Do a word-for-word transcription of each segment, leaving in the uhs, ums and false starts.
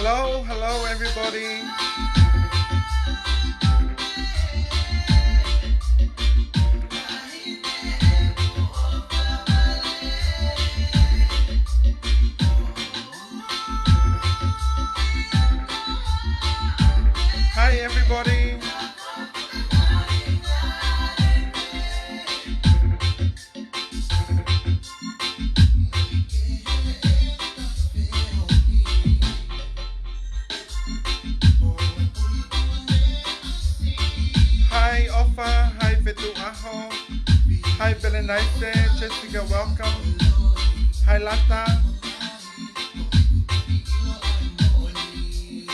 Hello, hello, everybody. Hi, everybody. Hi, ʻOfa. Hi, Fetuʻaho. Hi, Pelenice. Jessica, welcome. Hi, Lata.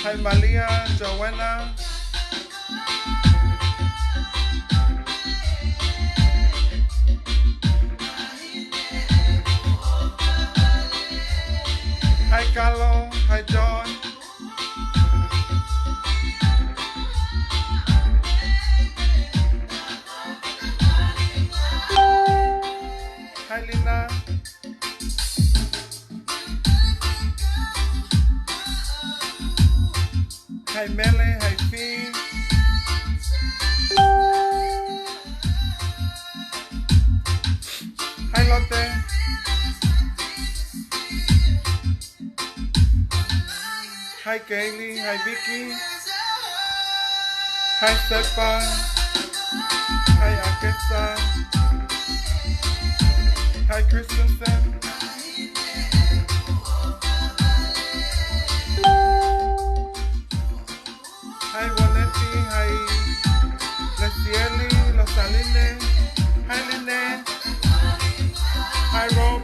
Hi, Malia, Joanna. Hi, Carlo. Hi, John. Hi, Lina. Hi, Mele. Hi, Fee. Hi, Lotte. Hi, Kaylee. Hi, Vicky. Hi, Sepa. Hi, Akesa. Hi, Christensen. Hi, Waneti. Hi, Lesieli, Losaline. Hi, Lynette. Hi, Rob.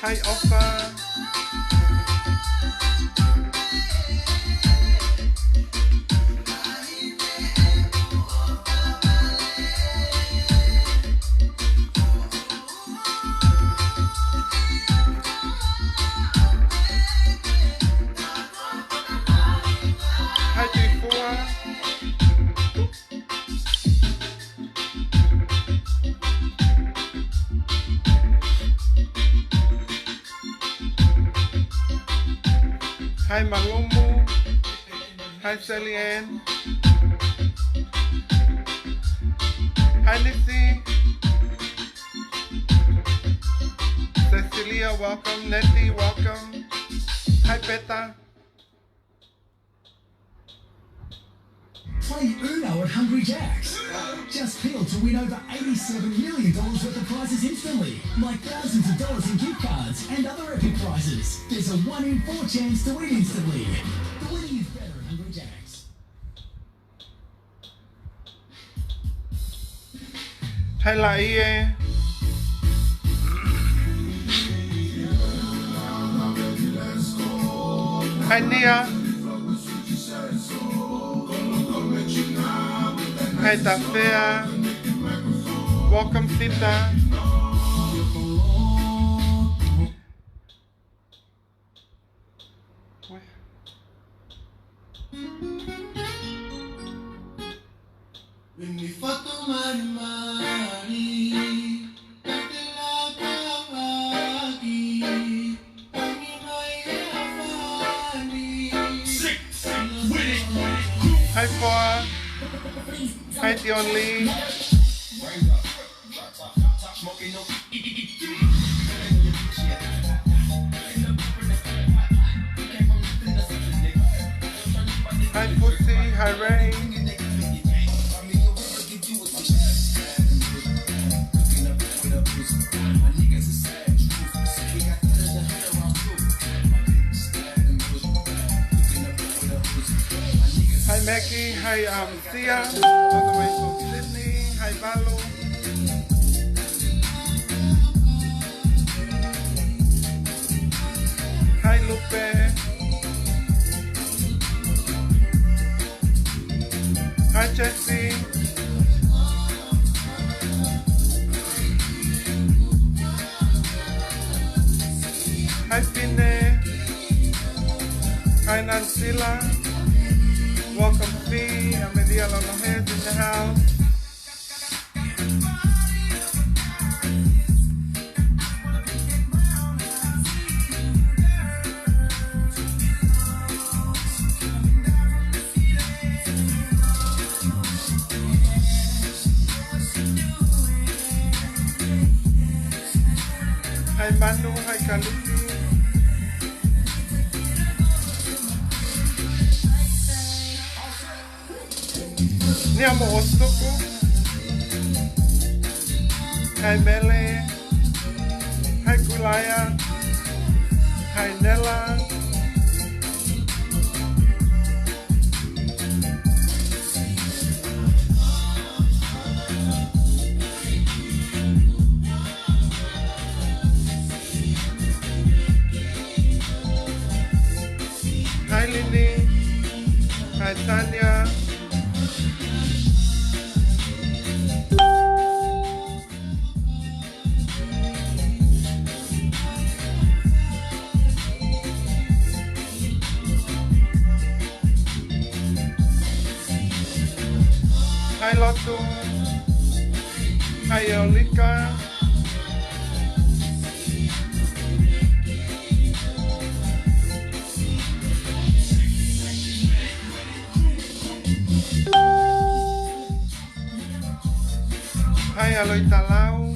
Hi, ʻOfa. Hi, Tuifua. Hi, Malumu. Hi, Sally Ann. Hi, Lizzie. Cecilia, welcome. Nettie, welcome. Hi, Peta. Play Uno at Hungry Jack's. Just peel to win over eighty-seven million dollars worth of prizes instantly, like thousands of dollars in gift cards and other epic prizes. There's a one in four chance to win instantly. The winning is better at Hungry Jack's. Hi, Laie. Hi, Nia. Hi, Tafea. Welcome, Sita. Hi, Foa. Hi, Dion Lee. Hi, Pussy. Hi, Ray. Hi, Mackie. Hi, um, Sia, all the way from Sydney. Hi, Valo. Hi, Lupe. Hi, Jesse. Hi, Pine. Hi, Nansila. Welcome, Fee. Amelia Lonohes in the house. Kalisi. Nia mo ʻOsotuku. Hai Mele. Hai Kulaia. Hai Nela. Hai Lini. Hai Tania. Hai Lotu. Hai Eolika. Hai Aloitalau.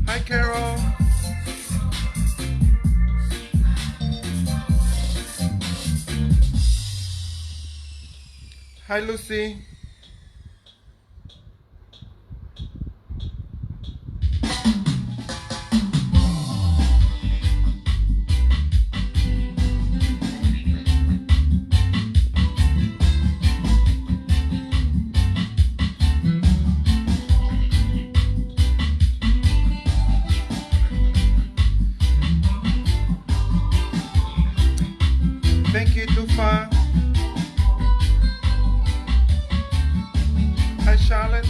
Hi, Carol. Hi, Lucy. Thank you, Tufa. Hi, Charlotte.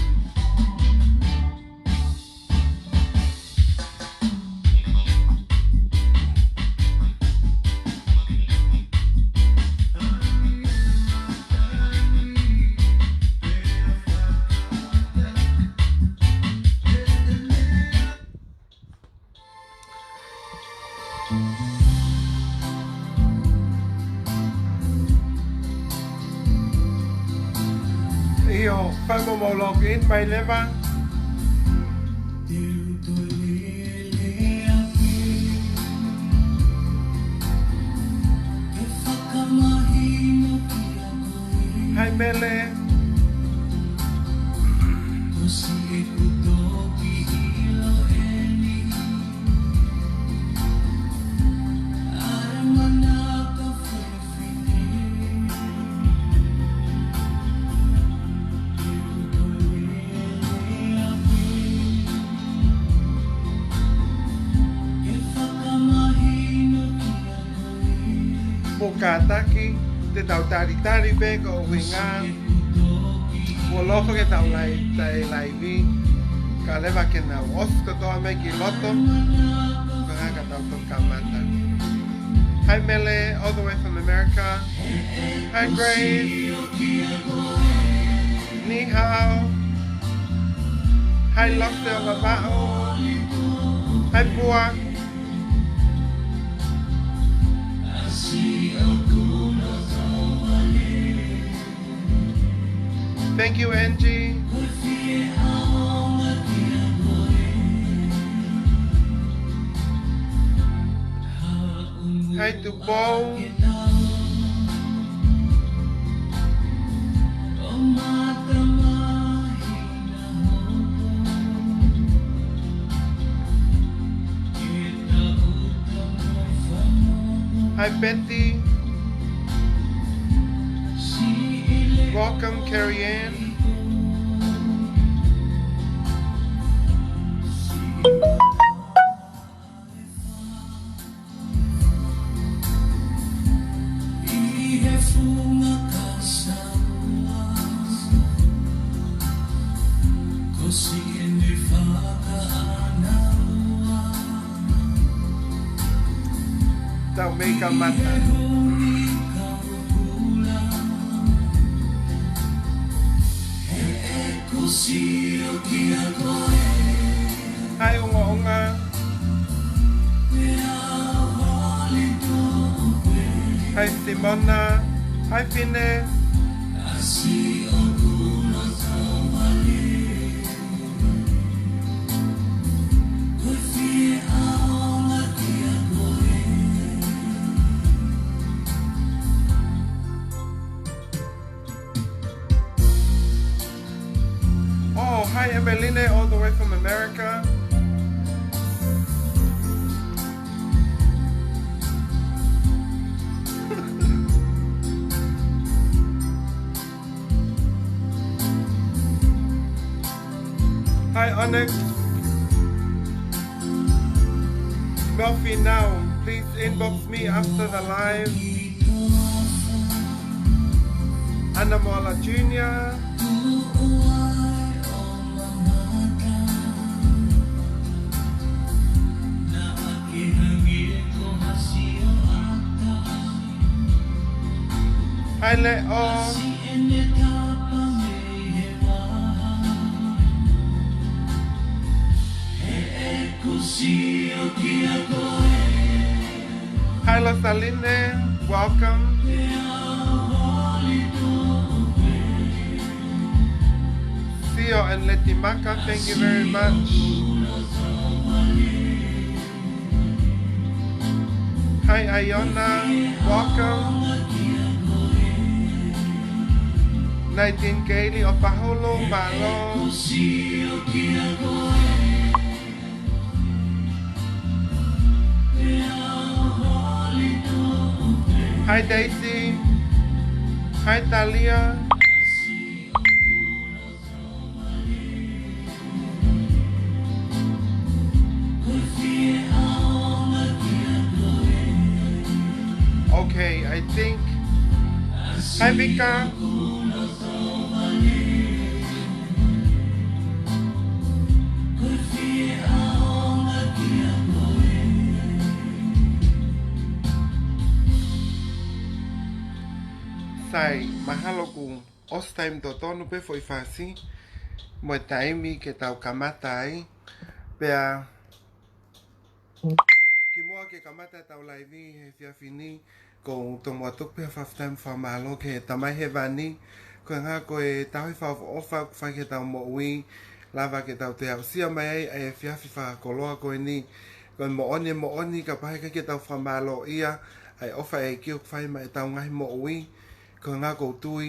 ʻIo, fai mo mou log in mai leva. Hi Mele. Mou kātaki, te tau talitali pē ko e ʻuhinga. Mou loto ke tau lai, tai laivi. Ka leva ke nau ofi kotoa mai ki loto. Ka ngā ka tau toki kamata. Hi Mele, all the way from America. Hi Grace. Ni hao. Hi Lofte ʻo Vavaʻu. Hi Pua. Thank you, Angie. Hi Tupou. Hi Betty. Welcome, Carrie Ann. Tau mei kamata. Hi Hi, Simona. Hi, Fine. Oh, hi, Emeline, all the way from America. Hi, Onyx. Melfi now. Please inbox me after the live. Ana Moala Junior. Hi, Leo. Hi, Losaline. Welcome. Sio and Leti Maka, thank you very much. Hi, Iona. Welcome. Nineteen Kaylee of Pahulu, mālō. Hi, Daisy. Hi, Talia. Okay, I think. Hi, Vika. Sai, mahalo kuo ʻosi taimi totonu pē foʻi fasi mo e taimi ke tau kamata ai. Pea kimuʻa ke kamata ʻetau laivi he efiafi ni, ʻoku ou tomuʻa tuku pē ha fakafetaʻi mo fakamālō ki he Tamai Hēvani, koeʻuhi ko e tauhi fakaʻofoʻofa ʻoku fai ki heʻetau moʻui, lava ke tau toe aʻusia mai ai ʻa e efiafi fakakoloa ko eni. Ko e moʻoni, moʻoni, kapau heʻikai ke tau fakamālōʻia ʻa e ʻofa ʻa e ʻEiki ʻoku fai maʻa ʻetau ngaahi moʻui, koeʻuhi ko e tui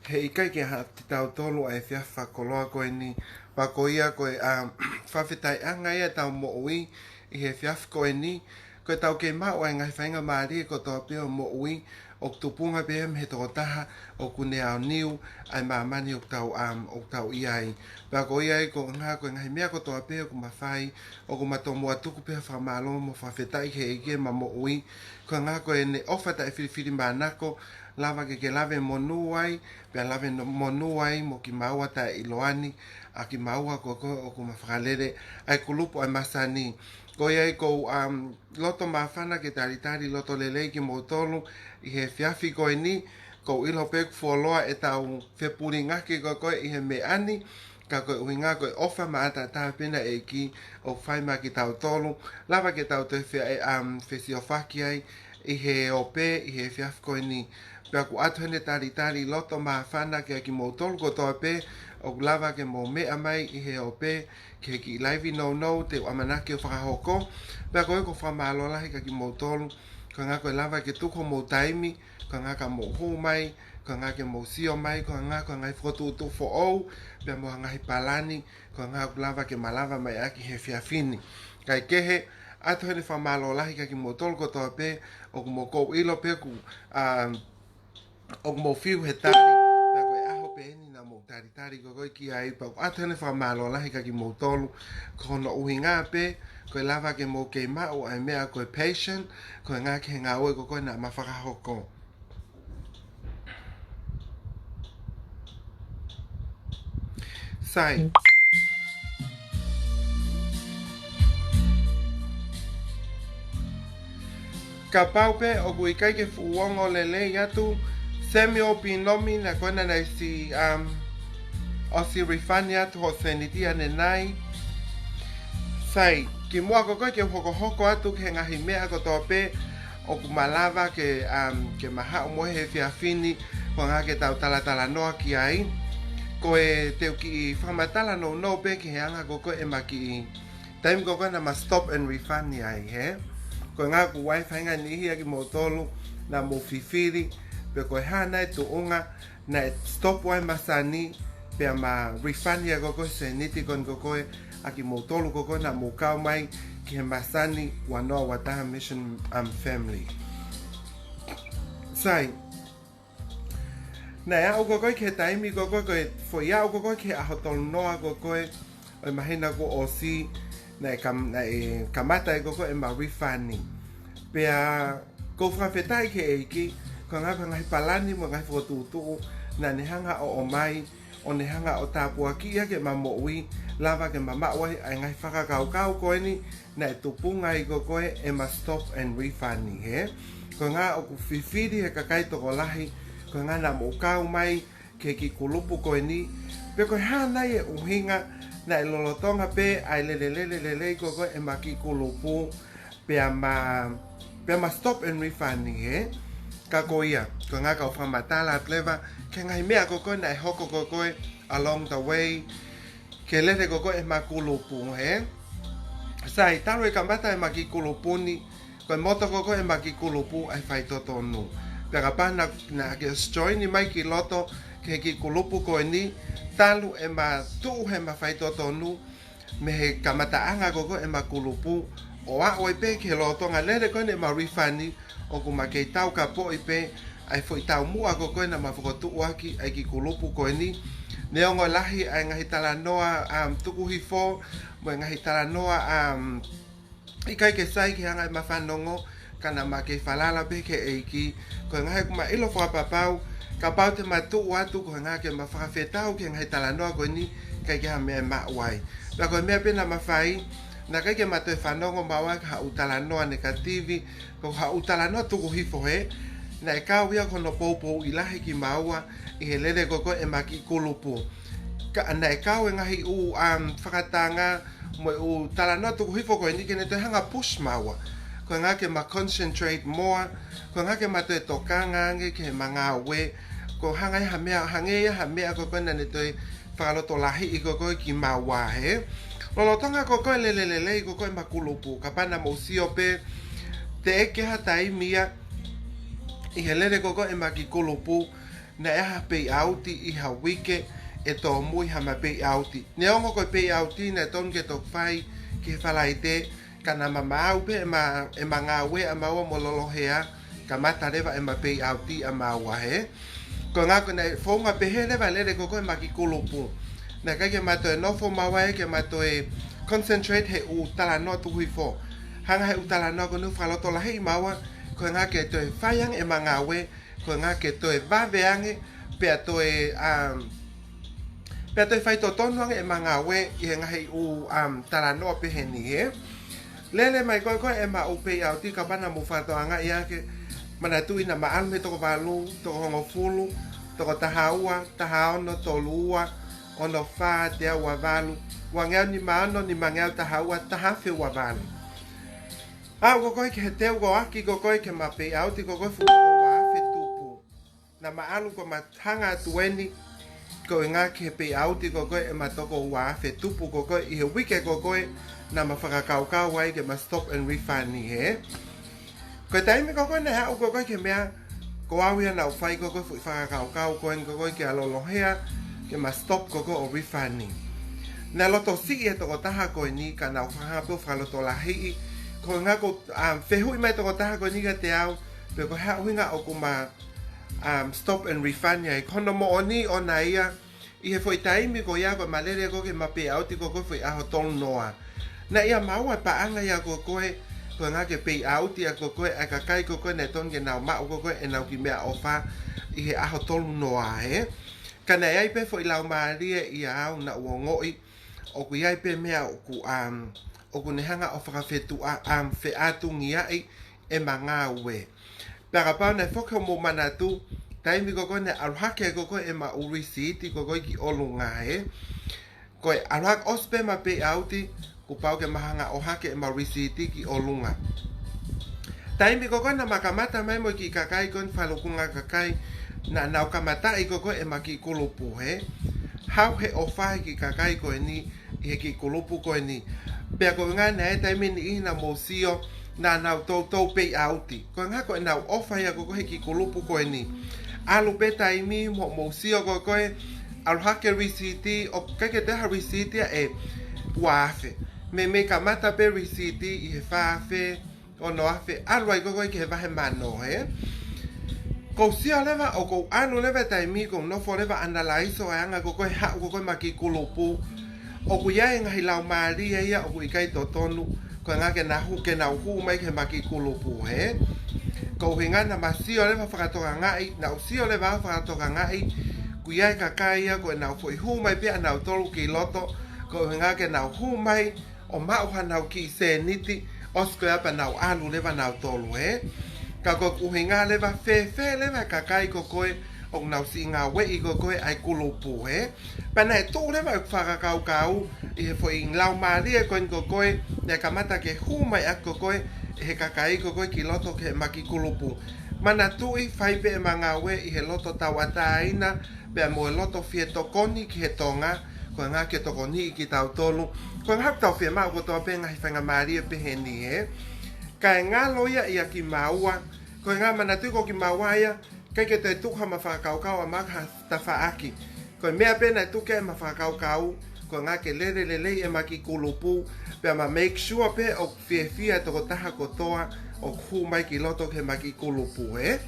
he ʻikai ke ʻi ai kitautolu ʻa e efiafi fakakoloa ko eni. Pea ko ia ko e, um, fakafetaʻiʻanga ia ʻetau moʻui ʻi he efiafi ko eni. Ko ʻetau kei maʻu ʻa e ngaahi faingamālie kotoa pē ʻo e moʻui, ʻoku tupunga pē ia mei he tokotaha ʻoku ne aoniu ʻa e māmani ʻoku tau, um, ʻoku tau ʻi ai. Pea ko ia ai koeʻuhi ko e ngaahi meʻa kotoa pē ʻoku ma fai, ʻoku ma tomuʻa tuku pē ha fakamālō mo fakafetaʻi ki he ʻEiki ʻema moʻui. Koeʻuhi ko ʻene ʻofa taʻefilifilimānako, lava ke ke lave monū ai, pea lave no-, monū ai mo kimaua taʻeʻiloa ni, ʻa kimaua ko ē ʻoku ma fakalele ʻa e kulupu ʻa e masani. Ko ia ai ʻoku ou, um, loto māfana ke talitali loto lelei kimoutolu ʻi he efiafi ko eni, ʻoku ou ʻilo pē ʻoku fuoloa ʻetau fepulingaki ko ē ʻi he meʻa ni, ka ko e ʻuhinga ko e ʻofa maʻataʻatā pē ʻa e ʻEiki ʻoku fai maʻa kitautolu, lava ke tau toe fea-, um, fesiofaki ai ʻi he ope ʻi he efiafi ko eni. Pea ʻoku ʻoatu heni e talitali loto māfana kiate kimoutolu kotoa pē ʻoku lava ke mou meʻa mai ʻi he ope ki he kiʻi laivi nounou te u ʻamanaki ʻo fakahoko. Pea ko ia ʻoku ou fakamālō lahi kiate kimoutolu, koeʻuhi ko e lava ke tuku homou taimi, koeʻuhi ka mou hū mai, koeʻuhi ke mou sio mai, koeʻuhi ko e ngaahi fokotuʻutuʻu foʻou, pea mo e ngaahi palani, koeʻuhi ʻoku lava ke malava mai ʻaki he efiafi ni. Kae kehe, ʻoatu heni e fakamālō lahi kiate kimoutolu kotoa pē, ʻoku mou ʻilo pē ʻoku, um, ʻoku mou fiu he tali, pea ko e ʻaho pē eni naʻa mou talitali ko ē ki ai, pea ʻoku ʻoatu heni e fakamālō lahi kiate kimoutolu, ko hono ʻuhinga pē, ko e lava ke mou kei maʻu ʻa e meʻa ko e patient, koeʻuhi ki he ngāue ko ē naʻa ma fakahoko. Sai. Kapau pē ʻoku ʻikai ke fuʻu ongo lelei atu, semi ʻo pinomi na ko ena naʻe ʻosi, um, ʻosi refund atu hoʻo sēniti ʻanenai. Sai, kimuʻa ko ē ke u hokohoko atu ki he ngaahi meʻa kotoa pē, ʻoku malava ke, um, ke ma haʻu mo e he efiafi ni, ko e anga ke tau talatalanoa ki ai. Ko e te u kiʻi fakamatala nounou pē ki he anga ko ē ʻema kiʻi taimi ko ē naʻa ma stop and refund ai, hē? Ko e anga ʻoku ʻi ai e faʻahinga niʻihi ʻa kimoutolu naʻa mou fifili pe ko e hā nai e tuʻunga naʻe stop ai e masani, pea ma refund ai ko ē e sēniti ko eni ko ē ʻa kimoutolu ko ē naʻa mou kau mai ki he masani ua noa ua taha Mission, um, Family. Sai, naʻe aʻu ko ē ki he taimi ko ē, ko e foʻi aʻu ko ē ki he ʻaho tolu noa ko ē ʻo e māhina kuo ʻosi, naʻe kam-, naʻe kamata ai ko ē ʻema refund. Pea ʻoku ou fakafetaʻi ki he ʻEiki, ko e anga ko e ngaahi palani mo e ngaahi fokotuʻutuʻu naʻa ne hanga ʻo ʻomai, ʻo ne hanga ʻo tāpuakiʻi ʻaki ʻema moʻui, lava ke ma maʻu ai ʻa e ngaahi fakakaukau ko eni naʻe tupunga ai ko ē ʻema stop and refund, hē? Ko e anga ʻoku fifili he kakai tokolahi, ko e anga naʻa mou kau mai ki he kiʻi kulupu ko eni, pe ko e hā nai e ʻuhinga naʻe lolotonga pē ʻa e lele lele lele ko ē ʻema kiʻi kulupu, pea ma, pea ma stop and refund, hē? Ka ko ia, ko e anga ʻoku ou fakamatala atu leva ki he ngaahi meʻa ko ē naʻe hoko ko ē along the way, ki he lele ko ē ʻema kulupu, hē? Sai, talu e kamata ʻema kiʻi kulupu ni, ko e moto ko ē ʻema kiʻi kulupu ʻa e faitotonu. Pea kapau naʻa, naʻa ke join mai ki loto ki he kiʻi kulupu ko eni, talu ʻema tuʻu heʻema faitotonu, mei he kamataʻanga ko ē ʻema kulupu, ʻo aʻu ai pē ki he lolotonga lele ko eni ʻema refund, ʻoku ma kei taukapoʻi pē ʻa e foʻi taumuʻa ko ē naʻa ma fokotuʻu ʻaki ʻa e kiʻi kulupu ko eni. Neongo e lahi ʻa e ngaahi talanoa, um, tuku hifo, mo e ngaahi talanoa, um, ʻikai ke sai ki he anga ʻema fanongo, ka naʻa ma kei falala pē ki he ʻEiki. Ko e anga ʻoku ma ʻilo fakapapau, kapau te ma tuʻu atu, ko e anga ke ma fakafetau ki he ngaahi talanoa ko eni, ʻikai ke ha meʻa ʻe maʻu ai. Pea ko e meʻa pē naʻa ma fai, naʻe ʻikai ke ma toe fanongo maua ki ha ʻū talanoa negative, ko ha ʻū talanoa tuku hifo, hē? Naʻe kau ia ki hono poupouʻi lahi kimaua ʻi he lele ko ē ʻema kiʻi kulupu. Ka naʻe kau e ngaahi ʻū, um, fakatanga mo e ʻū talanoa tuku hifo ko eni ke ne toe hanga push maua. Ko e anga ke ma concentrate more, ko e anga ke ma toe tokanga ange ki heʻema ngāue, ko e hanga ia ha meʻa, hangē ia ha meʻa ko ē naʻa ne toe fakalotolahiʻi ko ē kimaua, hē? Lolotonga ko ē lele lele ko ē ʻema kulupu, kapau naʻa mou sio pē, teʻeki ha taimi ia ʻi he lele ko ē ʻema kiʻi kulupu, naʻe ʻi ai ha payout ʻi ha uike ʻe tōmui haʻama payout. Neongo ko e payout naʻe tonu ke toki fai ki he Falaite, ka naʻa ma maʻu pē ʻema, ʻema ngāue ʻamaua mo Lolohea, kamata leva ʻema payout ʻamaua, hē? Ko e anga ko ē naʻe founga pehē leva e lele ko ē ʻema kiʻi kulupu. Naʻe ʻikai ke ma toe nofo maua ai ke ma toe concentrate he ʻū talanoa tuku hifo. Hanga he ʻū talanoa ko eni ʻo fakalotolahiʻi maua, ko e anga ke toe fai ange ʻema ngāue, ko e anga ke toe vave ange, pea toe, um, pea toe faitotonu ange ʻema ngāue ʻi he ngaahi ʻū, um, talanoa pehē ni, hē? Lele mai ko ē ʻema ʻū payout, kapau naʻa mou fakatokangaʻi ʻaki, manatuʻi naʻa ma ʻalu mei he toko valu, toko hongofulu, toko taha ua, taha ono, tolu ua, ono fā, teau ua valu, uangeau nima ono, nimangeau taha ua, taha afe ua valu. Aʻu ko ē ki he teu ko ē ʻaki ko ē ke ma payout ko ē fuʻu toko ua afe tupu. Naʻa ma ʻalu ko ē ma hanga atu eni, ko e anga ki he payout ko ē ʻema toko ua afe tupu ko ē ʻi he uike ko ē naʻa ma fakakaukau ai ke ma stop and refund ni, hē? Ko e taimi ko ē naʻe aʻu ko ē ki he meʻa, ko au ia naʻa ku fai ko ē foʻi fakakaukau ko eni ko ē kia Lolohea, ke ma stop ko ē ʻo refund ni. Naʻe loto siʻi e tokotaha ko eni ka naʻa ku hanga pē ʻo fakalotolahiʻi, ko e anga ko ē, um, fehuʻi mai e tokotaha ko eni kiate au, pe ko e hā e ʻuhinga ʻoku ma, um, stop and refund ai. Ko hono moʻoni ʻona ia, ʻi he foʻi taimi ko ia ko ē ʻema lele ko ē ʻema payout ko ē foʻi ʻaho tolu noa. Naʻe ʻiate kimaua e paʻanga ia ko ē, ko e anga ke payout ia ko ē ʻa e kakai ko ē naʻe tonu ke nau maʻu ko ē ʻenau kiʻi meʻaʻofa ʻi he ʻaho tolu noa, hē? Ka naʻe ʻi ai pē foʻi laumālie ʻia au naʻa ku ongoʻi, ʻoku ʻi ai pē meʻa ʻoku, um, ʻoku ne hanga ʻo fakafetuʻa, um, feʻatungiaʻi ʻema ngāue. Pea kapau naʻe foki hoʻomou manatu, taimi ko ē naʻe ʻalu hake ko ē ʻema ʻū lisiiti ko ē ki ʻolunga, hē? Ko e ʻalu hake ʻosi pē ʻema payout, kuo pau ke ma hanga ʻo ʻohake ʻema lisiiti ki ʻolunga. Taimi ko koe naʻa ma kamata mai mo e kiʻi kakai ko eni, falukunga kakai, naʻa nau kamataʻi ko koe ʻema kiʻi kulupu, hē? Haʻu he ʻofa he kiʻi kakai ko eni ʻi he kiʻi kulupu ko eni. Pea ko e ʻuhinga naʻe taimi ʻe niʻihi naʻa mou sio naʻa nau toutou pay out. Ko e ʻuhinga ko ʻenau ʻofa ia ko koe he kiʻi kulupu ko eni. ʻAlu pē taimi mo mou sio ko koe, ʻalu hake risiti, ʻoku ʻikai ke toe ha risiti ia ʻe ua afe. Meimei kamata pē risiti ʻi he fā afe, ono afe, ʻalu ai ko koe ki he vahe mano, hē? Kou sio leva, ʻoku ou ʻalu leva taimi, kou nofo leva ʻanalaiso ʻa e anga ko koe haʻu ko koe ʻema kiʻi kulupu. ʻOku ʻi ai e ngaahi laumālie ia ʻoku ʻikai totonu, ko e ʻuhinga ke nau hū, ke nau hū mai ki heʻema kiʻi kulupu, hē? Ko e ʻuhinga naʻa ma sio leva fakatokangaʻi, naʻa ku sio leva fakatokangaʻi, ʻoku ʻi ai e kakai ia ko ʻenau foʻi hū mai pē ʻanautolu ki loto, ko e ʻuhinga ke nau hū mai ʻo maʻu hanau kiʻi sēniti, ʻosi ko ia pea nau ʻalu leva nautolu, hē? Ka ko e ʻuhinga leva fēfē leva e kakai ko koe ʻoku nau siʻi ngāueʻi ko koe ʻa e kulupu, hē? Pea naʻe tuʻu leva ʻeku fakakaukau ʻi he foʻi laumālie ko eni ko koe, naʻe kamata ke hū mai ʻaki ko koe ʻe he kakai ko koe ki loto ki heʻema kiʻi kulupu. Manatuʻi, fai pē ʻema ngāue ʻi he loto tauʻatāina, pea mo e loto fie tokoni ki he Tonga, ko e ʻuhinga ke tokoniʻi kitautolu. Ko e ʻuhinga ʻoku tau fiemaʻu kotoa pē ngaahi faingamālie pehē ni, hē? Kae ngalo ia ʻia kimaua, ko e ʻuhinga manatuʻi ko kimaua ia, ʻikai ke toe tuku haʻama fakakaukau ʻa ma ha tafaʻaki. Ko e meʻa pē naʻe tuku ʻema fakakaukau, ko e ʻuhinga ke lele lelei ʻema kiʻi kulupu, pea ma make sure pē ʻoku fiefia e tokotaha kotoa ʻoku hū mai ki loto ki heʻema kiʻi kulupu, hē?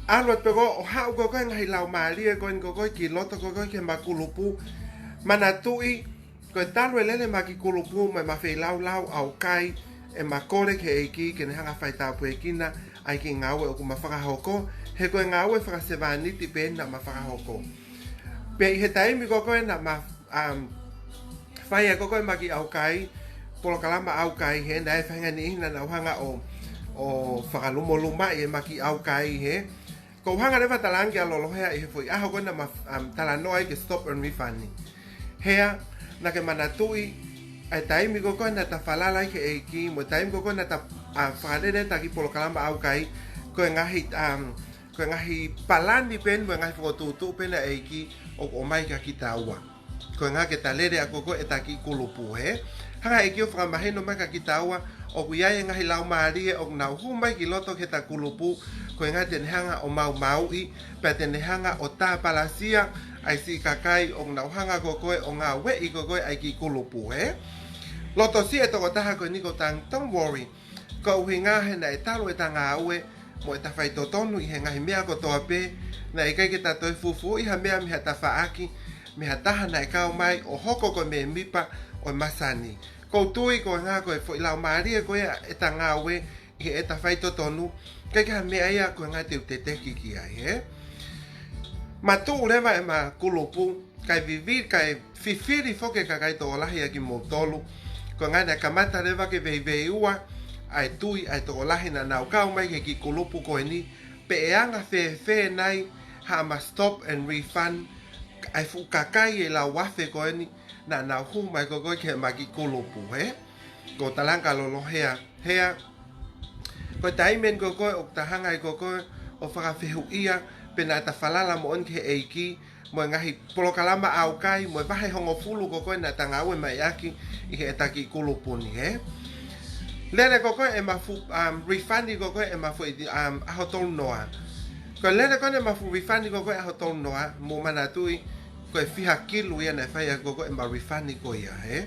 ʻAlu atu pē koe ʻo haʻu ko koe e ngaahi laumālie ko eni ko koe ki loto ko koe ki heʻema kulupu. Manatuʻi, ko e talu e lele ʻema kiʻi kulupu mo ʻema feilaulau ʻaukai, ʻema kole ki he ʻEiki ke ne hanga ʻo faitāpuekina ʻa e kiʻi ngāue ʻoku ma fakahoko, he ko e ngāue fakasevāniti pē naʻa ma fakahoko. Pea ʻi he taimi ko koe naʻa ma, um, fai ai ko koe ʻema kiʻi ʻaukai, polokalama ʻaukai, hē, naʻe faʻahinga niʻihi naʻa nau hanga ʻo, ʻo fakalumolumaʻi ʻema kiʻi ʻaukai, hē. Kou hanga leva ʻo talaange kia Lolohea ʻi he foʻi ʻaho ko ē naʻa ma, um, talanoa ai ki he stop and refund. Hea, naʻa ke manatuʻi, ʻa e taimi ko koe naʻa ta falala ai ki he ʻEiki, mo e taimi ko koe naʻa ta, a, fakalele ʻeta kiʻi polokalama ʻaukai, ko e ngaahi, um, ko e ngaahi palani pē eni, mo e ngaahi fokotuʻutuʻu pē eni ʻa e ʻEiki ʻoku ʻomai kia kitaua. Ko e ʻuhinga ke ta lele ʻaki ko koe ʻeta kiʻi kulupu, hē? Hanga ʻe he ʻEiki ʻo fakamahino mai kia kitaua, ʻoku ʻi ai e ngaahi laumālie ʻoku nau hū mai ki loto ki heʻeta kulupu, ko e ʻuhinga te ne hanga ʻo maumauʻi, pea te ne hanga ʻo tāpalasia ʻa e siʻi kakai ʻoku nau hanga ko koe ʻo ngāueʻi ko koe ʻa e kiʻi kulupu, hē? Loto siʻi e tokotaha ko eni ko Tang, don't worry. Ko e ʻuhinga he naʻe talu ʻeta ngāue mo ʻeta faitotonu ʻi he ngaahi meʻa kotoa pē, naʻe ʻikai ke ta toe fufuuʻi ha meʻa mei ha tafaʻaki, mei ha taha naʻe kau mai ʻo hoko ko e mēmipa ʻo e masani. Kou tui ko e ʻuhinga ko e foʻi laumālie ko ia ʻeta ngāue ʻi heʻeta faitotonu, ʻikai ke ha meʻa ia ko e ʻuhinga te u teteki ki ai, hē? Ma tuʻu leva ʻema kulupu, kae vivi, kae fifili foki e kakai tokolahi ʻa kimoutolu. Ko e ʻuhinga naʻe kamata leva ke veiveiua ʻa e tui ʻa e tokolahi naʻa nau kau mai ki he kiʻi kulupu ko eni, pe ʻe anga fēfē nai haʻama stop and refund ʻa e fuʻu kakai ʻe lau afe ko eni naʻa nau hū mai ko koe ki heʻema kiʻi kulupu, hē? Kou talaange kia Lolohea, Hea, ko e taimi eni ko koe ʻoku ta hanga ai ko koe ʻo fakafehuʻia pe naʻa ta falala moʻoni ki he ʻEiki, mo e ngaahi polokalama ʻaukai, mo e vahe hongofulu ko koe naʻa ta ngāue mai ʻaki ʻi heʻeta kiʻi kulupu ni, hē? Lele ko koe ʻema fuʻu, um, refund ko koe ʻema fuʻu, um, ʻaho tolu noa. Ko e lele ko ē ʻema fuʻu refund ko koe ʻaho tolu noa, mou manatuʻi, ko e fiha kilu ia naʻe fai ʻaki ko koe ʻema refund ko ia, hē?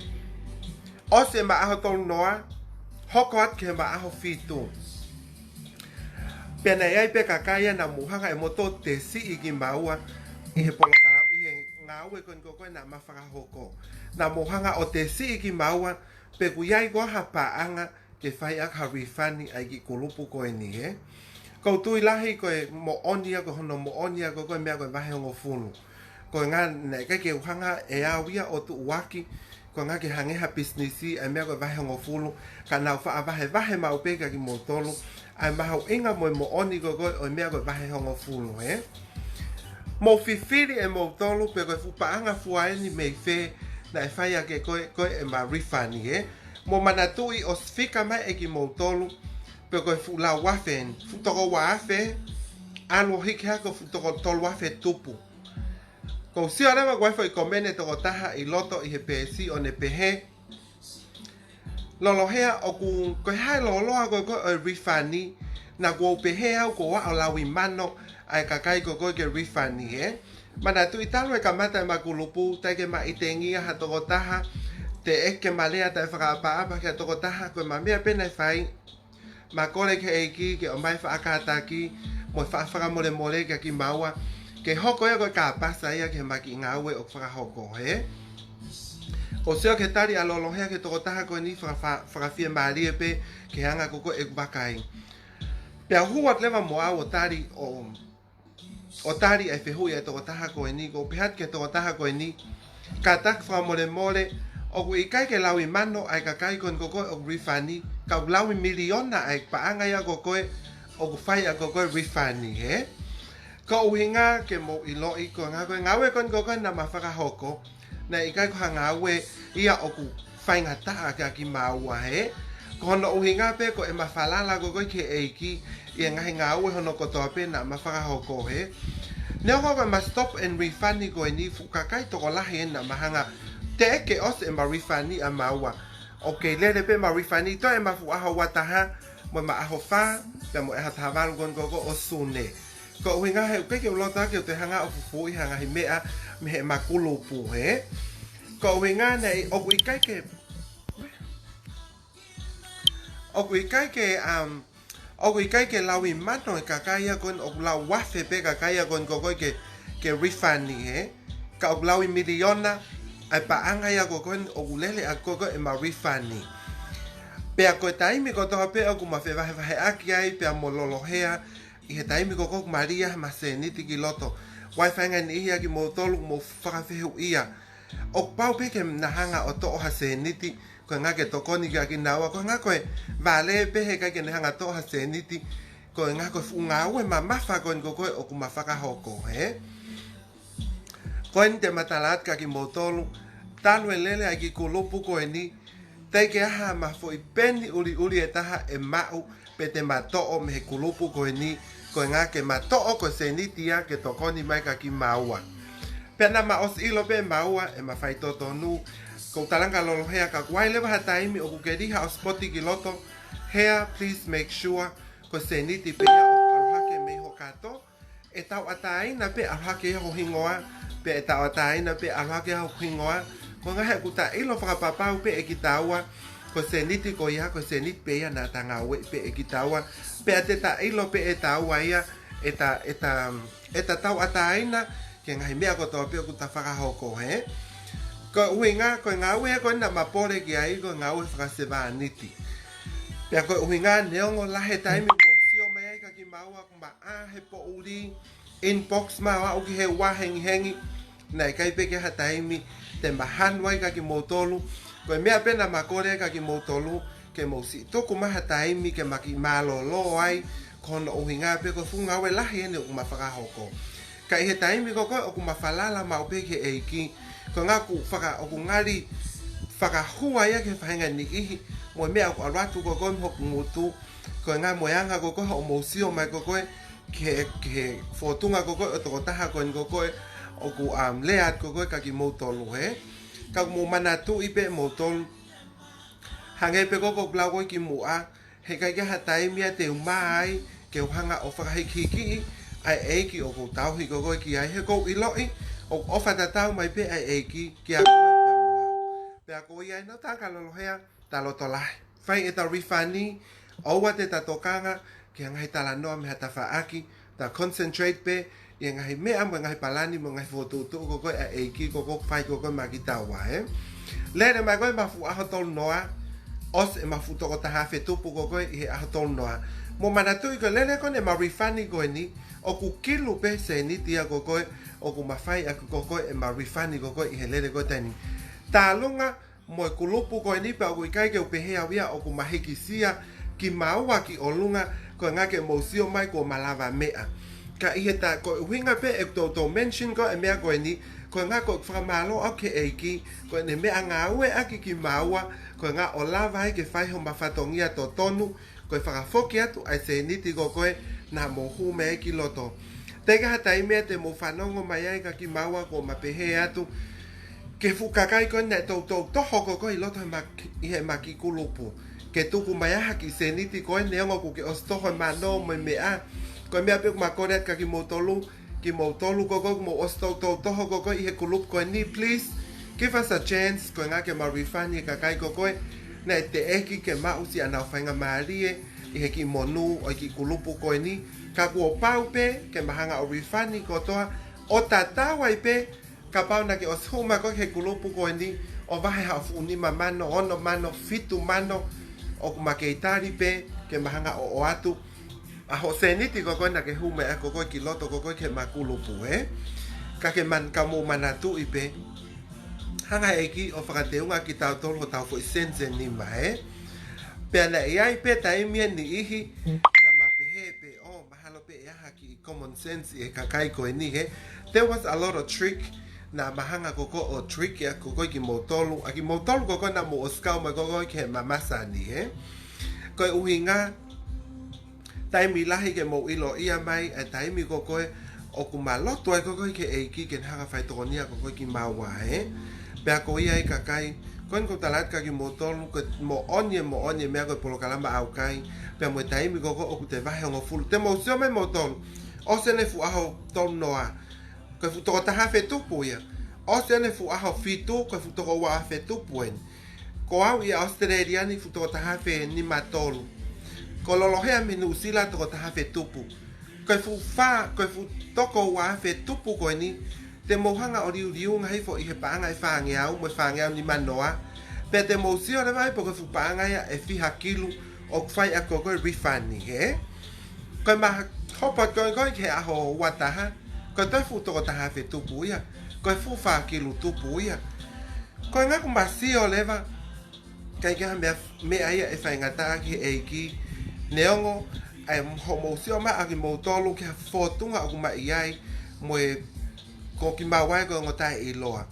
ʻOsi ʻema ʻaho tolu noa, hoko atu ki heʻema ʻaho fitu. Pea naʻe ʻi ai pē kakai ia naʻa mou hanga ʻe moutolu ʻo tesiʻi kimaua ʻi he polokalama, ʻi he ngāue ko eni ko koe naʻa ma fakahoko. Naʻa mou hanga ʻo tesiʻi kimaua, pe ʻoku ʻi ai koā ha paʻanga ke fai ʻaki ha refund ʻa e kiʻi kulupu ko eni, hē? Kou tui lahi ko e moʻoni ia, ko hono moʻoni ia ko koe meʻa ko e vahe hongofulu. Ko e ʻuhinga naʻe ʻikai ke u hanga ʻe au ia ʻo tuʻuaki, ko e ʻuhinga ke hangē ha pisinisi ʻa e meʻa ko e vahe hongofulu, ka naʻa ku faʻa vahevahe maʻu pē kia kimoutolu ʻa e mahuʻinga mo e moʻoni ko koe ʻo e meʻa ko e vahe hongofulu, hē? Mou fifili ʻe moutolu pe ko e fuʻu paʻanga fua eni mei fē naʻe fai ʻaki ko koe ʻema refund, hē? Mou manatuʻi ʻosi fika mai ʻe kimoutolu Pe ko e fuʻu lau afe, fuʻu toko ua afe, ʻalu ʻo hiki hake ko e fuʻu toko tolu afe tupu. Ko u sio leva ko e foʻi komeni ʻa e tokotaha ʻi loto ʻi he peesi ʻo ne pehē, Lolohea, ʻoku, ko e hā e lōloa ko ē ʻo e refund? Naʻa ku ou pehē au kuo aʻu ʻo laui mano ʻa e kakai ko ē ke refund, ē? Manatuʻi talu e kamata ʻema kulupu, teʻeki ke ma ʻitengia ha tokotaha, teʻeki ke ma lea taʻefakaʻapaʻapa ki ha tokotaha, ko ʻema meʻa pē naʻe fai, ma kole ki he ʻEiki ke ʻomai faʻa kātaki mo e faʻa fakamolemole kia kimaua, ke hoko ia ko e kāpasa ia ki heʻema kiʻi ngāue ʻoku fakahoko, ē? ʻOku ou sio ki he tali ʻa Lolohea ki he tokotaha ko eni faka-, fakafiemālie pē ki he anga ko ē ʻeku vakai. Pea u hū atu leva mo au ʻo tali ʻo, ʻo tali ʻa e fehuʻi ʻa e tokotaha ko eni, ʻoku ou pehē atu ki he tokotaha ko eni, kātaki fakamolemole, ʻoku ʻikai ke laui mano ʻa e kakai ko eni ko ē ʻoku refund, ka ʻoku laui miliona ʻa e paʻanga ia ko ē ʻoku fai ʻaki ko ē refund, ē? Ko e ʻuhinga ke mou ʻiloʻi, ko e ngā-, ko e ngāue ko eni ko ē naʻa ma fakahoko, naʻe ʻikai ko ha ngāue ia ʻoku faingataʻa kia kimaua, ē? Ko hono ʻuhinga pē ko ʻema falala ko ē ki he ʻEiki ʻi he ngaahi ngāue hono kotoa pē naʻa ma fakahoko, ē? Neongo ko ʻema stop and refund ko eni, fuʻu kakai tokolahi ē naʻa ma hanga, teʻeki ke ʻosi ʻema refund ʻa maua. ʻOku kei lele pē ʻema refund, toe ʻema fuʻu ʻaho ua taha mo ʻema ʻaho fā, pea mo e ʻaho taha valu ko eni ko ē ʻo Sune. Ko e ʻuhinga he ʻoku ʻikai ke u loto ke u toe hanga ʻo fufuuʻi ha ngaahi meʻa mei heʻema kulupu, ē? Ko e ʻuhinga naʻe, ʻoku ʻikai ke, ʻoku ʻikai ke, um, ʻoku ʻikai ke laui mano e kakai ia ko eni, ʻoku lau afe pē kakai ia ko eni ko ē ke, ke refund, ē? Ka ʻoku laui miliona ʻa e paʻanga ia ko ē ʻoku lele ʻaki ko ē ʻema refund. Pea ko e taimi kotoa pē ʻoku ma fevahevaheʻaki ai pea mo Lolohea, ʻi he taimi ko ē ʻoku ma lī ai ʻema sēniti ki loto, ʻoku ʻi ai e faʻahinga niʻihi ʻiate kimoutolu ʻoku mou fakafehuʻia, ʻoku pau pē ke na hanga ʻo toʻo ha sēniti, ko e ʻuhinga ke tokoni kia kinaua, ko e ʻuhinga ko e vale pē he ʻikai ke ne hanga ʻo toʻo ha sēniti, ko e ʻuhinga ko e fuʻu ngāue mamafa ko eni ko ē ʻoku ma fakahoko, ē? Ko eni te ma tala atu kia kimoutolu, talu e lele ʻa e kiʻi kulupu ko eni, teʻeki ke ʻi ai haʻama foʻi peni ʻuliʻuli ʻe taha ʻe maʻu pe te ma toʻo mei he kulupu ko eni, ko e ʻuhinga ke ma toʻo ko e sēniti ia ke tokoni mai kia kimaua. Pea naʻa ma ʻosi ʻilo pē ʻe maua ʻema faitotonu. Ko u talaange kia Lolohea, kapau ʻe ʻi ai leva ha taimi ʻoku ke lī haʻo sipoti ki loto, Hea, please make sure ko e sēniti pē ia ʻoku ʻalu hake mei ho kato. ʻE tauʻatāina pē ʻalu hake ia ho hingoa, pea ʻe tauʻatāina pē ʻalu hake ia ho hingoa, ko e ʻuhinga he ʻoku ta ʻilo fakapapau pē ʻe kitaua, ko e sēniti ko ia, ko e sēniti pē ia naʻa ta ngāueʻi pē ʻe kitaua, pea te ta ʻilo pē ʻe taua ia, ʻe ta, ʻe ta, ʻe ta tauʻatāina ki he ngaahi meʻa kotoa pē ʻoku ta fakahoko, ē? Ko e ʻuhinga, ko e ngāue ko ē naʻa ma pole ki ai, ko e ngāue fakasevāniti. Pea ko e ʻuhinga neongo lahi e taimi ʻoku mou sio mai ai kia kimaua ʻoku ma ʻā he poʻuli, inbox mai ʻo aʻu ki he ua hengihengi, naʻe ʻikai pē ke ʻi ai ha taimi te ma hanu ai kia kimoutolu. Ko e meʻa pē naʻa ma kole ai kia kimoutolu, ke mou siʻi tuku mai ha taimi ke ma kiʻi mālōlō ai, ko hono ʻuhinga pē ko e fuʻu ngāue lahi eni ʻoku ma fakahoko. Ka ʻi he taimi ko ē ʻoku ma falala maʻu pē ki he ʻEiki, ko e ʻuhinga ʻoku faka-, ʻoku ngali fakahua ia ki he faʻahinga niʻihi, mo e meʻa ʻoku ʻalu atu ko ē mei hoku ngutu, ko e ʻuhinga mo e anga ko ē hoʻomou sio mai ko ē ki he, ki he fōtunga ko ē ʻo e tokotaha ko eni ko ē ʻoku, um, lea atu ko ē kia kimoutolu, ē? Ka mou manatuʻi pē moutolu, hangē pē ko ʻeku lau ko ē kimuʻa, he ʻikai ke ʻi ai ha taimi ia te u mā ai ke u hanga ʻo fakahikihikiʻi ʻa e ʻEiki ʻoku ou tauhi ko ē ki ai, he ʻoku ou ʻiloʻi ʻoku ʻofa tatau mai pē ʻa e ʻEiki kiate koe pea mo au. Pea ko ia ai naʻa ta ka Lolohea, ta loto lahi. Fai ʻeta refund, ʻoua te ta tokanga ki he ngaahi talanoa mei ha tafaʻaki, ta concentrate pē ʻi he ngaahi meʻa mo e ngaahi palani mo e ngaahi fokotuʻutuʻu ko ē ʻa e ʻEiki ko ē ʻoku fai ko ē maʻa kitaua, ē? Lele mai ko ē ʻema fuʻu ʻaho tolu noa, ʻosi ʻema fuʻu toko taha afe tupu ko ē ʻi he ʻaho tolu noa. Mou manatuʻi ko e lele ko eni ʻema refund ko eni, ʻoku kilu pē sēniti ia ko ē ʻoku ma fai ʻaki ko ē ʻema refund ko ē ʻi he lele ko ē taimi ni. Tālunga mo e kulupu ko eni pea ʻoku ʻikai ke u pehē au ia ʻoku ma hikisia kimaua ki ʻolunga, ko e ʻuhinga ke mou sio mai kuo ma lavameʻa. Ka ʻi he ta-, ko e ʻuhinga pē ʻeku toutou mention ko ē ʻa e meʻa ko eni, Ko e ʻuhinga ko e fakamālō ʻaʻaku ki he ʻEiki, ko ʻene meʻangāueʻaki kimaua, ko e ʻuhinga ʻo lava ai ke fai homa fatongia totonu, ko e fakafoki atu ʻa e sēniti ko ē naʻa mou hū mai ai ki loto. Teʻeki ai ha taimi ia te mou fanongo mai ai ka kimaua kuo ma pehē atu ki he fuʻu kakai ko ē naʻe toutou toho ko ē ʻi loto he ma-, ʻi he ma kiʻi kulupu, ke tuku mai ai ha kiʻi sēniti ko ē neongo kuo ke ʻosi toho e mano mo e meʻa. Ko e meʻa pē ʻoku ma kole atu kia kimoutolu, kimoutolu ko ē ʻoku mou ʻosi toutou toho ko ē ʻi he kulupu ko eni, please give us a chance, ko e ʻuhinga ke ma refund e kakai ko ē naʻe teʻeki ke maʻu siʻanau faingamālie ʻi he kiʻi monū ʻo e kiʻi kulupu ko eni. Ka kuo pau pē ke ma hanga ʻo refund kotoa, ʻo tatau ai pē kapau naʻa ke ʻosi hū mai ko ē ki he kulupu ko eni ʻo vahe haʻo fuʻu nima mano, ono mano, fitu mano, ʻoku ma kei tali pē ke ma hanga ʻo ʻoatu ʻa hoʻo sēniti ko ē naʻa ke hū mai ai ko ē ki loto ko ē ki he ma kulupu, ē? Ka ke man-, ka mou manatuʻi pē, hanga ʻe he ʻEiki ʻo fakateunga kitautolu hotau foʻi senitenima, ē? Pea naʻe ʻi ai pē taimi ʻe niʻihi naʻa ma pehē pē, ʻō, mahalo pē ʻe ʻi ai ha kiʻi common sense ʻi he kakai ko eni, ē? There was a lot of trick naʻa ma hanga ko ē ʻo trick ʻa ko ē kimoutolu, ʻa kimoutolu ko ē naʻa mou ʻosi kau mai ko ē ki he ma masani, ē? Ko e ʻuhinga, taimi lahi ke mou ʻiloʻi mai ʻa e taimi ko ē ʻoku ma lotu ai ko ē ki he ʻEiki ke ne hanga fai tokonia ko ē kimaua, ē? Pea ko ia ai kakai, ko eni ʻoku ou tala atu kia kimoutolu, ko e moʻoni ē, moʻoni e meʻa ko e polokalama ʻaukai, pea mo e taimi ko ē ʻoku te vahe hongofulu, te mou sio mai moutolu, ʻosi eni e fuʻu ʻaho tolu noa, ko e fuʻu toko taha afe tupu ia. ʻOsi eni e fuʻu ʻaho fitu, ko e fuʻu toko ua afe tupu eni. Ko au ʻi ʻAositelēlia ni fuʻu toko taha afe nima tolu. Ko Lolohea mei Nuʻusila toko taha afe tupu. Ko e fuʻu fā, ko e fuʻu toko ua afe tupu ko eni, te mou hanga ʻo liuliunga hifo ʻi he paʻanga ʻe fāngeau mo e fāngeau nima noa. Pea te mou sio leva ai pe ko e fuʻu paʻanga ia ʻe fiha kilu ʻoku fai ʻaki ko ē refund, ē? Ko e ma hopo ko ē ki he ʻaho ua taha, ko e toe fuʻu toko taha afe tupu ia, ko e fuʻu fā kilu tupu ia. Ko e ʻuhinga ʻoku ma sio leva, ʻikai ke ʻi ai ha meʻa, meʻa ia ʻe faingataʻa ki he ʻEiki, neongo ʻa e hoʻomou sio mai ʻa kimoutolu ki ha fōtunga ʻoku ma ʻi ai, mo e ko kimaua ē ko e ongo taʻeʻiloa.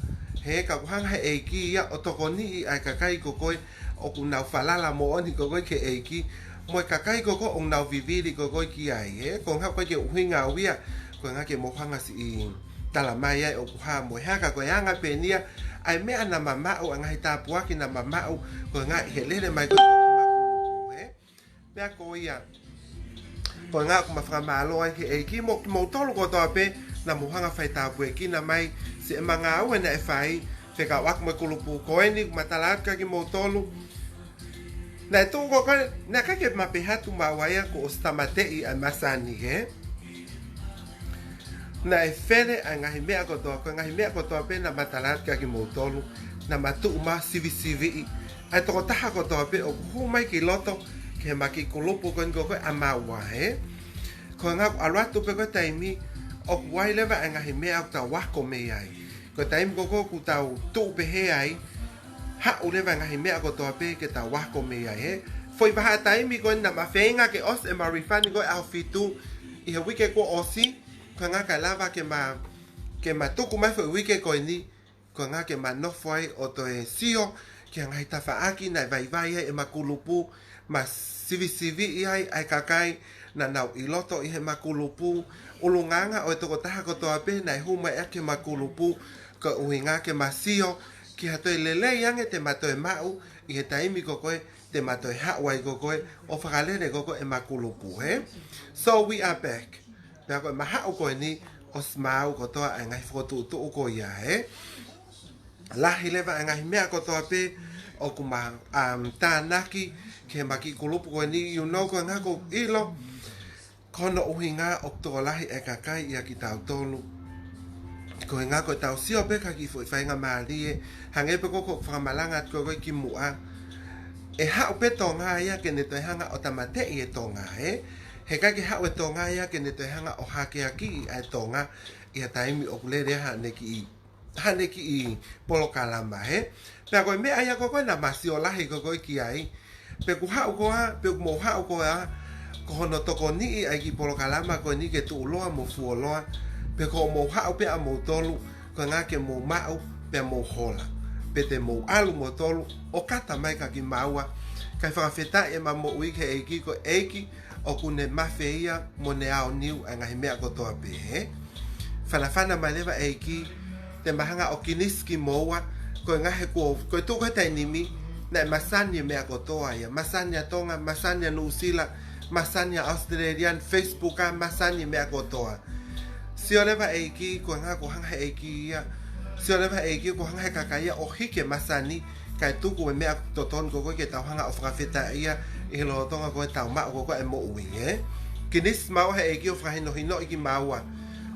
Hē, ka ʻoku hanga ʻe he ʻEiki ia ʻo tokoniʻi ʻa e kakai ko ē ʻoku nau falala moʻoni ko ē ki he ʻEiki, mo e kakai ko ē ʻoku nau vivili ko ē ki ai, hē, ko e ʻuhinga ʻoku ʻikai ke ʻuhinga au ia, ko e ʻuhinga ke mou hanga siʻi tala mai ai ʻoku hā mo e hā, ka ko e anga pē eni ia ʻa e meʻa naʻa ma maʻu, ʻa e ngaahi tāpuaki naʻa ma maʻu, ko e ʻuhinga ʻi he lele mai ko ē ki he ma kulupu, hē? Pea ko ia, ko e ʻuhinga ʻoku ma fakamālō ai ki he ʻEiki mo kimoutolu kotoa pē naʻa mou hanga fai tāpuekina mai siʻema ngāue naʻe fai, fekauʻaki mo e kulupu ko eni, ʻoku ma tala atu kia kimoutolu. Naʻe tuʻu ko ē, naʻe ʻikai ke ma pehē atu maua ia kuo ʻosi tāmateʻi ʻa e masani, hē? Naʻe fele ʻa e ngaahi meʻa kotoa, ko e ngaahi meʻa kotoa pē naʻa ma tala atu kia kimoutolu, naʻa ma tuʻu ma sivisiviʻi ʻa e tokotaha kotoa pē ʻoku hū mai ki loto ki he ma kiʻi kulupu ko eni ko ē ʻa maua, hē? Ko e ʻuhinga ʻoku ʻalu atu pē ko ē taimi ʻoku ʻi ai leva ʻa e ngaahi meʻa ʻoku tau ako mei ai. Ko e taimi ko ē ʻoku tau tuʻu pehē ai, haʻu leva e ngaahi meʻa kotoa pē ke tau ako mei ai, hē? Foʻi vahaʻa taimi ko eni naʻa ma feinga ke ʻosi ʻema refund ko ē ʻaho fitu ʻi he uike kuo ʻosi, ko e ʻuhinga kae lava ke ma, ke ma tuku mai foʻi uike ko eni, ko e ʻuhinga ke ma nofo ai ʻo toe sio ki he ngaahi tafaʻaki naʻe vaivai ai ʻema kulupu, ma sivisiviʻi ai ʻa e kakai naʻa nau ʻi loto ʻi heʻema kulupu, ʻulungaanga ʻo e tokotaha kotoa pē naʻe hū mai ʻaki ʻema kulupu, ko e ʻuhinga ke ma sio ki ha toe lelei ange te ma toe maʻu ʻi he taimi ko ē te ma toe haʻu ai ko ē ʻo fakalele ko ē ʻema kulupu, hē? So we are back. Pea ko ʻema haʻu ko eni ʻosi maau kotoa ʻa e ngaahi fokotuʻutuʻu ko ia, hē? Lahi leva ʻa e ngaahi meʻa kotoa pē ʻoku ma, um, tānaki ki heʻema kiʻi kulupu ko eni, you know, ko e ʻuhinga ʻoku ou ʻilo, ko hono ʻuhinga ʻoku tokolahi e kakai ʻia kitautolu. Ko e ʻuhinga ko ʻetau sio pē ki ha kiʻi foʻi faingamālie, hangē pē ko ʻeku fakamalanga atu ko ē kimuʻa. ʻE haʻu pē Tonga ia ke ne toe hanga ʻo tāmateʻi e Tonga, hē? Heʻikai ke haʻu e Tonga ia ke ne toe hanga ʻo hakeakiʻi ʻa e Tonga ʻi ha taimi ʻoku lele ai haʻane kiʻi, haʻane kiʻi polokalama, hē? Pea ko e meʻa ia ko ē naʻa ma sio lahi ko ē ki ai. Pe ʻoku haʻu koā, pe ʻoku mou haʻu koā, ko hono tokoniʻi ʻa e kiʻi polokalama ko eni ke tuʻuloa mo fuoloa, pe ko hoʻomou haʻu pē ʻamoutolu ko e ʻuhinga ke mou maʻu, pea mou hola. Pea te mou ʻalu moutolu ʻo kata mai kia kimaua. Kae fakafetaʻi ʻema moʻui ki he ʻEiki, ko e ʻEiki ʻoku ne mafeia mo ne aoniu ʻa e ngaahi meʻa kotoa pē, hē? Fanafana mai leva ʻEiki, te ma hanga ʻo kinisi kimoua, ko e ʻuhinga he kuo, ko e tuʻu ko ē he taimi ni, naʻe masani e meʻa kotoa ia, masani ʻa Tonga, masani ʻa Nuʻusila, masani ʻa Australia, Facebook ʻa, masani e meʻa kotoa. Sio leva ʻEiki, ko e ʻuhinga ko e hanga he ʻEiki ia. Sio leva ʻEiki, ko e hanga he kakai ia ʻo hiki e masani, kae tuku e meʻa totonu ko ē ke tau hanga ʻo fakafetaʻia ʻi he lolotonga ko ē ʻetau maʻu ko ē e moʻui, ē? Kinisi maua he ʻEiki ʻo fakahinohinoʻi kimaua.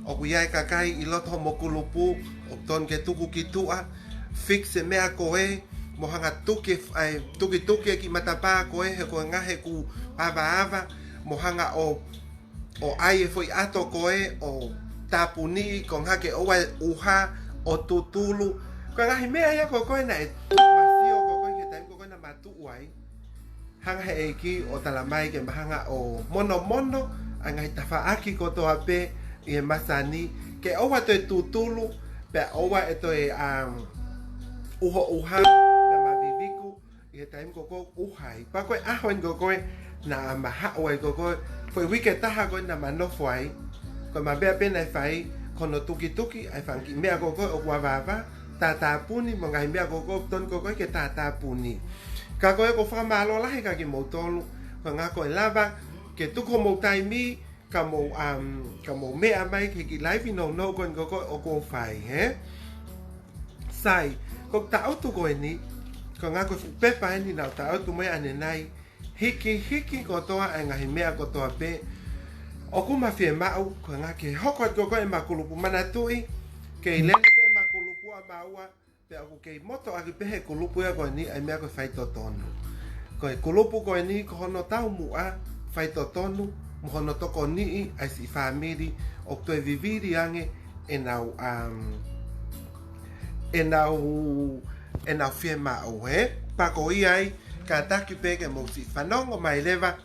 ʻOku ʻi ai e kakai ʻi loto homo kulupu, ʻoku totonu ke tuku ki tuʻa, fix e meʻa ko ē, mo hanga tuki, ʻai, tukituki e kiʻi matapā ko ē, he ko e ʻuhinga he kuo avaava, mo hanga ʻo ʻo ʻai e foʻi ʻato ko ē ʻo tāpuniʻi, ko e ʻuhinga ke ʻoua ʻe ʻuha, ʻo tutulu. Ko e ngaahi meʻa ia ko ē naʻe tuʻu masio ko ē ki he taimi ko ē naʻa ma tuʻu ai. Hanga he ʻEiki ʻo tala mai ke ma hanga ʻo monomono ʻa e ngaahi tafaʻaki kotoa pē ʻi he masani, ke ʻoua toe tutulu, pea ʻoua ʻe toe, um, ʻuhoʻuha, pea ma viviku, ʻi he taimi ko ē ʻoku ʻuha ai. Pea ko e ʻaho eni ko ē naʻa ma haʻu ai ko ē, ko e uike ʻe taha ko ē naʻa ma nofo ai. Ko e meʻa pē naʻe fai, ko hono tukituki ʻa e fanga kiʻi meʻa ko ē ʻoku avaava, tātāpuni, mo e ngaahi meʻa ko ē ʻoku totonu ko ē ke tātāpuni. Ka ko ē ʻoku ou fakamālō lahi kia kimoutolu, ko e ʻuhinga ko e lava ke tuku homou taimi, ka mou, um, ka mou meʻa mai ki he kiʻi laivi nounou ko eni ko ē ʻoku ou fai, hē? Sai, ko e taʻutu ko eni, ko e ʻuhinga ko e fuʻu pepa eni naʻa ku taʻutu mai ʻanenai, hikihiki kotoa ʻa e ngaahi meʻa kotoa pē ʻoku ma fiemaʻu, ko e ʻuhinga ke hoko atu ko ē ʻema kulupu, manatuʻi, kei lele pē ʻema kulupu ʻa maua, pea ʻoku kei moto ʻaki pē he kulupu ia ko eni ʻa e meʻa ko e faitotonu. Ko e kulupu ko eni ko hono taumuʻa, faitotonu, mo hono tokoniʻi ʻa e siʻi fāmili ʻoku toe vivili ange ʻenau, um, ʻenau, ʻenau fiemaʻu, hē? Pea ko ia ai, kātaki pē ke mou siʻi fanongo mai leva.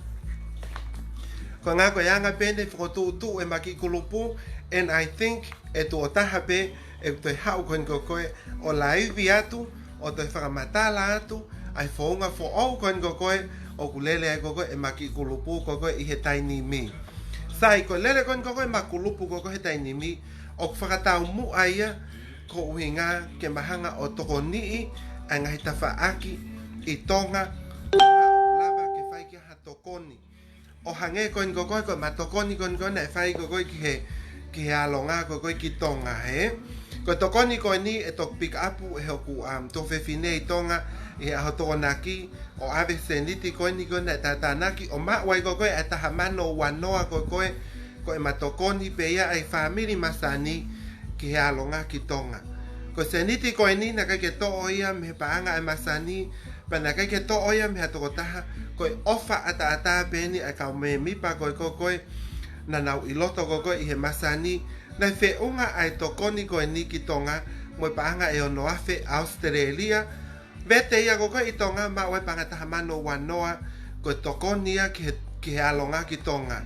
Ko e ʻuhinga ko e anga pē eni e fokotuʻutuʻu ʻema kiʻi kulupu, and I think ʻe tuʻo taha pē ʻe toe haʻu ko eni ko ē ʻo laivi atu, ʻo toe fakamatala atu ʻa e founga foʻou ko eni ko ē ʻoku lele ai ko ē ʻema kiʻi kulupu ko ē ʻi he taimi ni. Sai, ko e lele ko eni ko ē ʻema kulupu ko ē he taimi ni, ʻoku fakataumuʻa ia ko e ʻuhinga ke ma hanga ʻo tokoniʻi ʻa e ngaahi tafaʻaki ʻi Tonga, ʻoku lava ke fai ki ai ha tokoni. ʻO hangē ko eni ko ē, ko ʻema tokoni ko eni ko ē naʻe fai ko ē ki he, ki he ʻAlonga ko ē ki Tonga, hē? Ko e tokoni ko eni ʻe toki pick up ʻe hoku, um, tuofefine ʻi Tonga ʻi he ʻaho Tokonaki, ʻo ʻave e sēniti ko eni ko ē naʻe tātānaki, ʻo maʻu ai ko ē ʻa e taha mano ua noa ko ē, ko ʻema tokoni pē ia ʻa e fāmili masani ki he ʻAlonga ki Tonga. Ko e sēniti ko eni naʻe ʻikai ke toʻo ia mei he paʻanga ʻa e masani, pea naʻe ʻikai ke toʻo ia mei ha tokotaha, ko e ʻofa ʻataʻatā pē eni ʻa e kau mēmipa ko ē ko ē naʻa nau ʻi loto ko ē ʻi he masani, naʻe feʻunga ʻa e tokoni ko eni ki Tonga, mo e paʻanga ʻe ono afe ʻAositelēlia, vete ia ko ē ʻi Tonga, maʻu ai e paʻanga taha mano ua noa, ko e tokoni ia ki he, ki he ʻAlonga ki Tonga.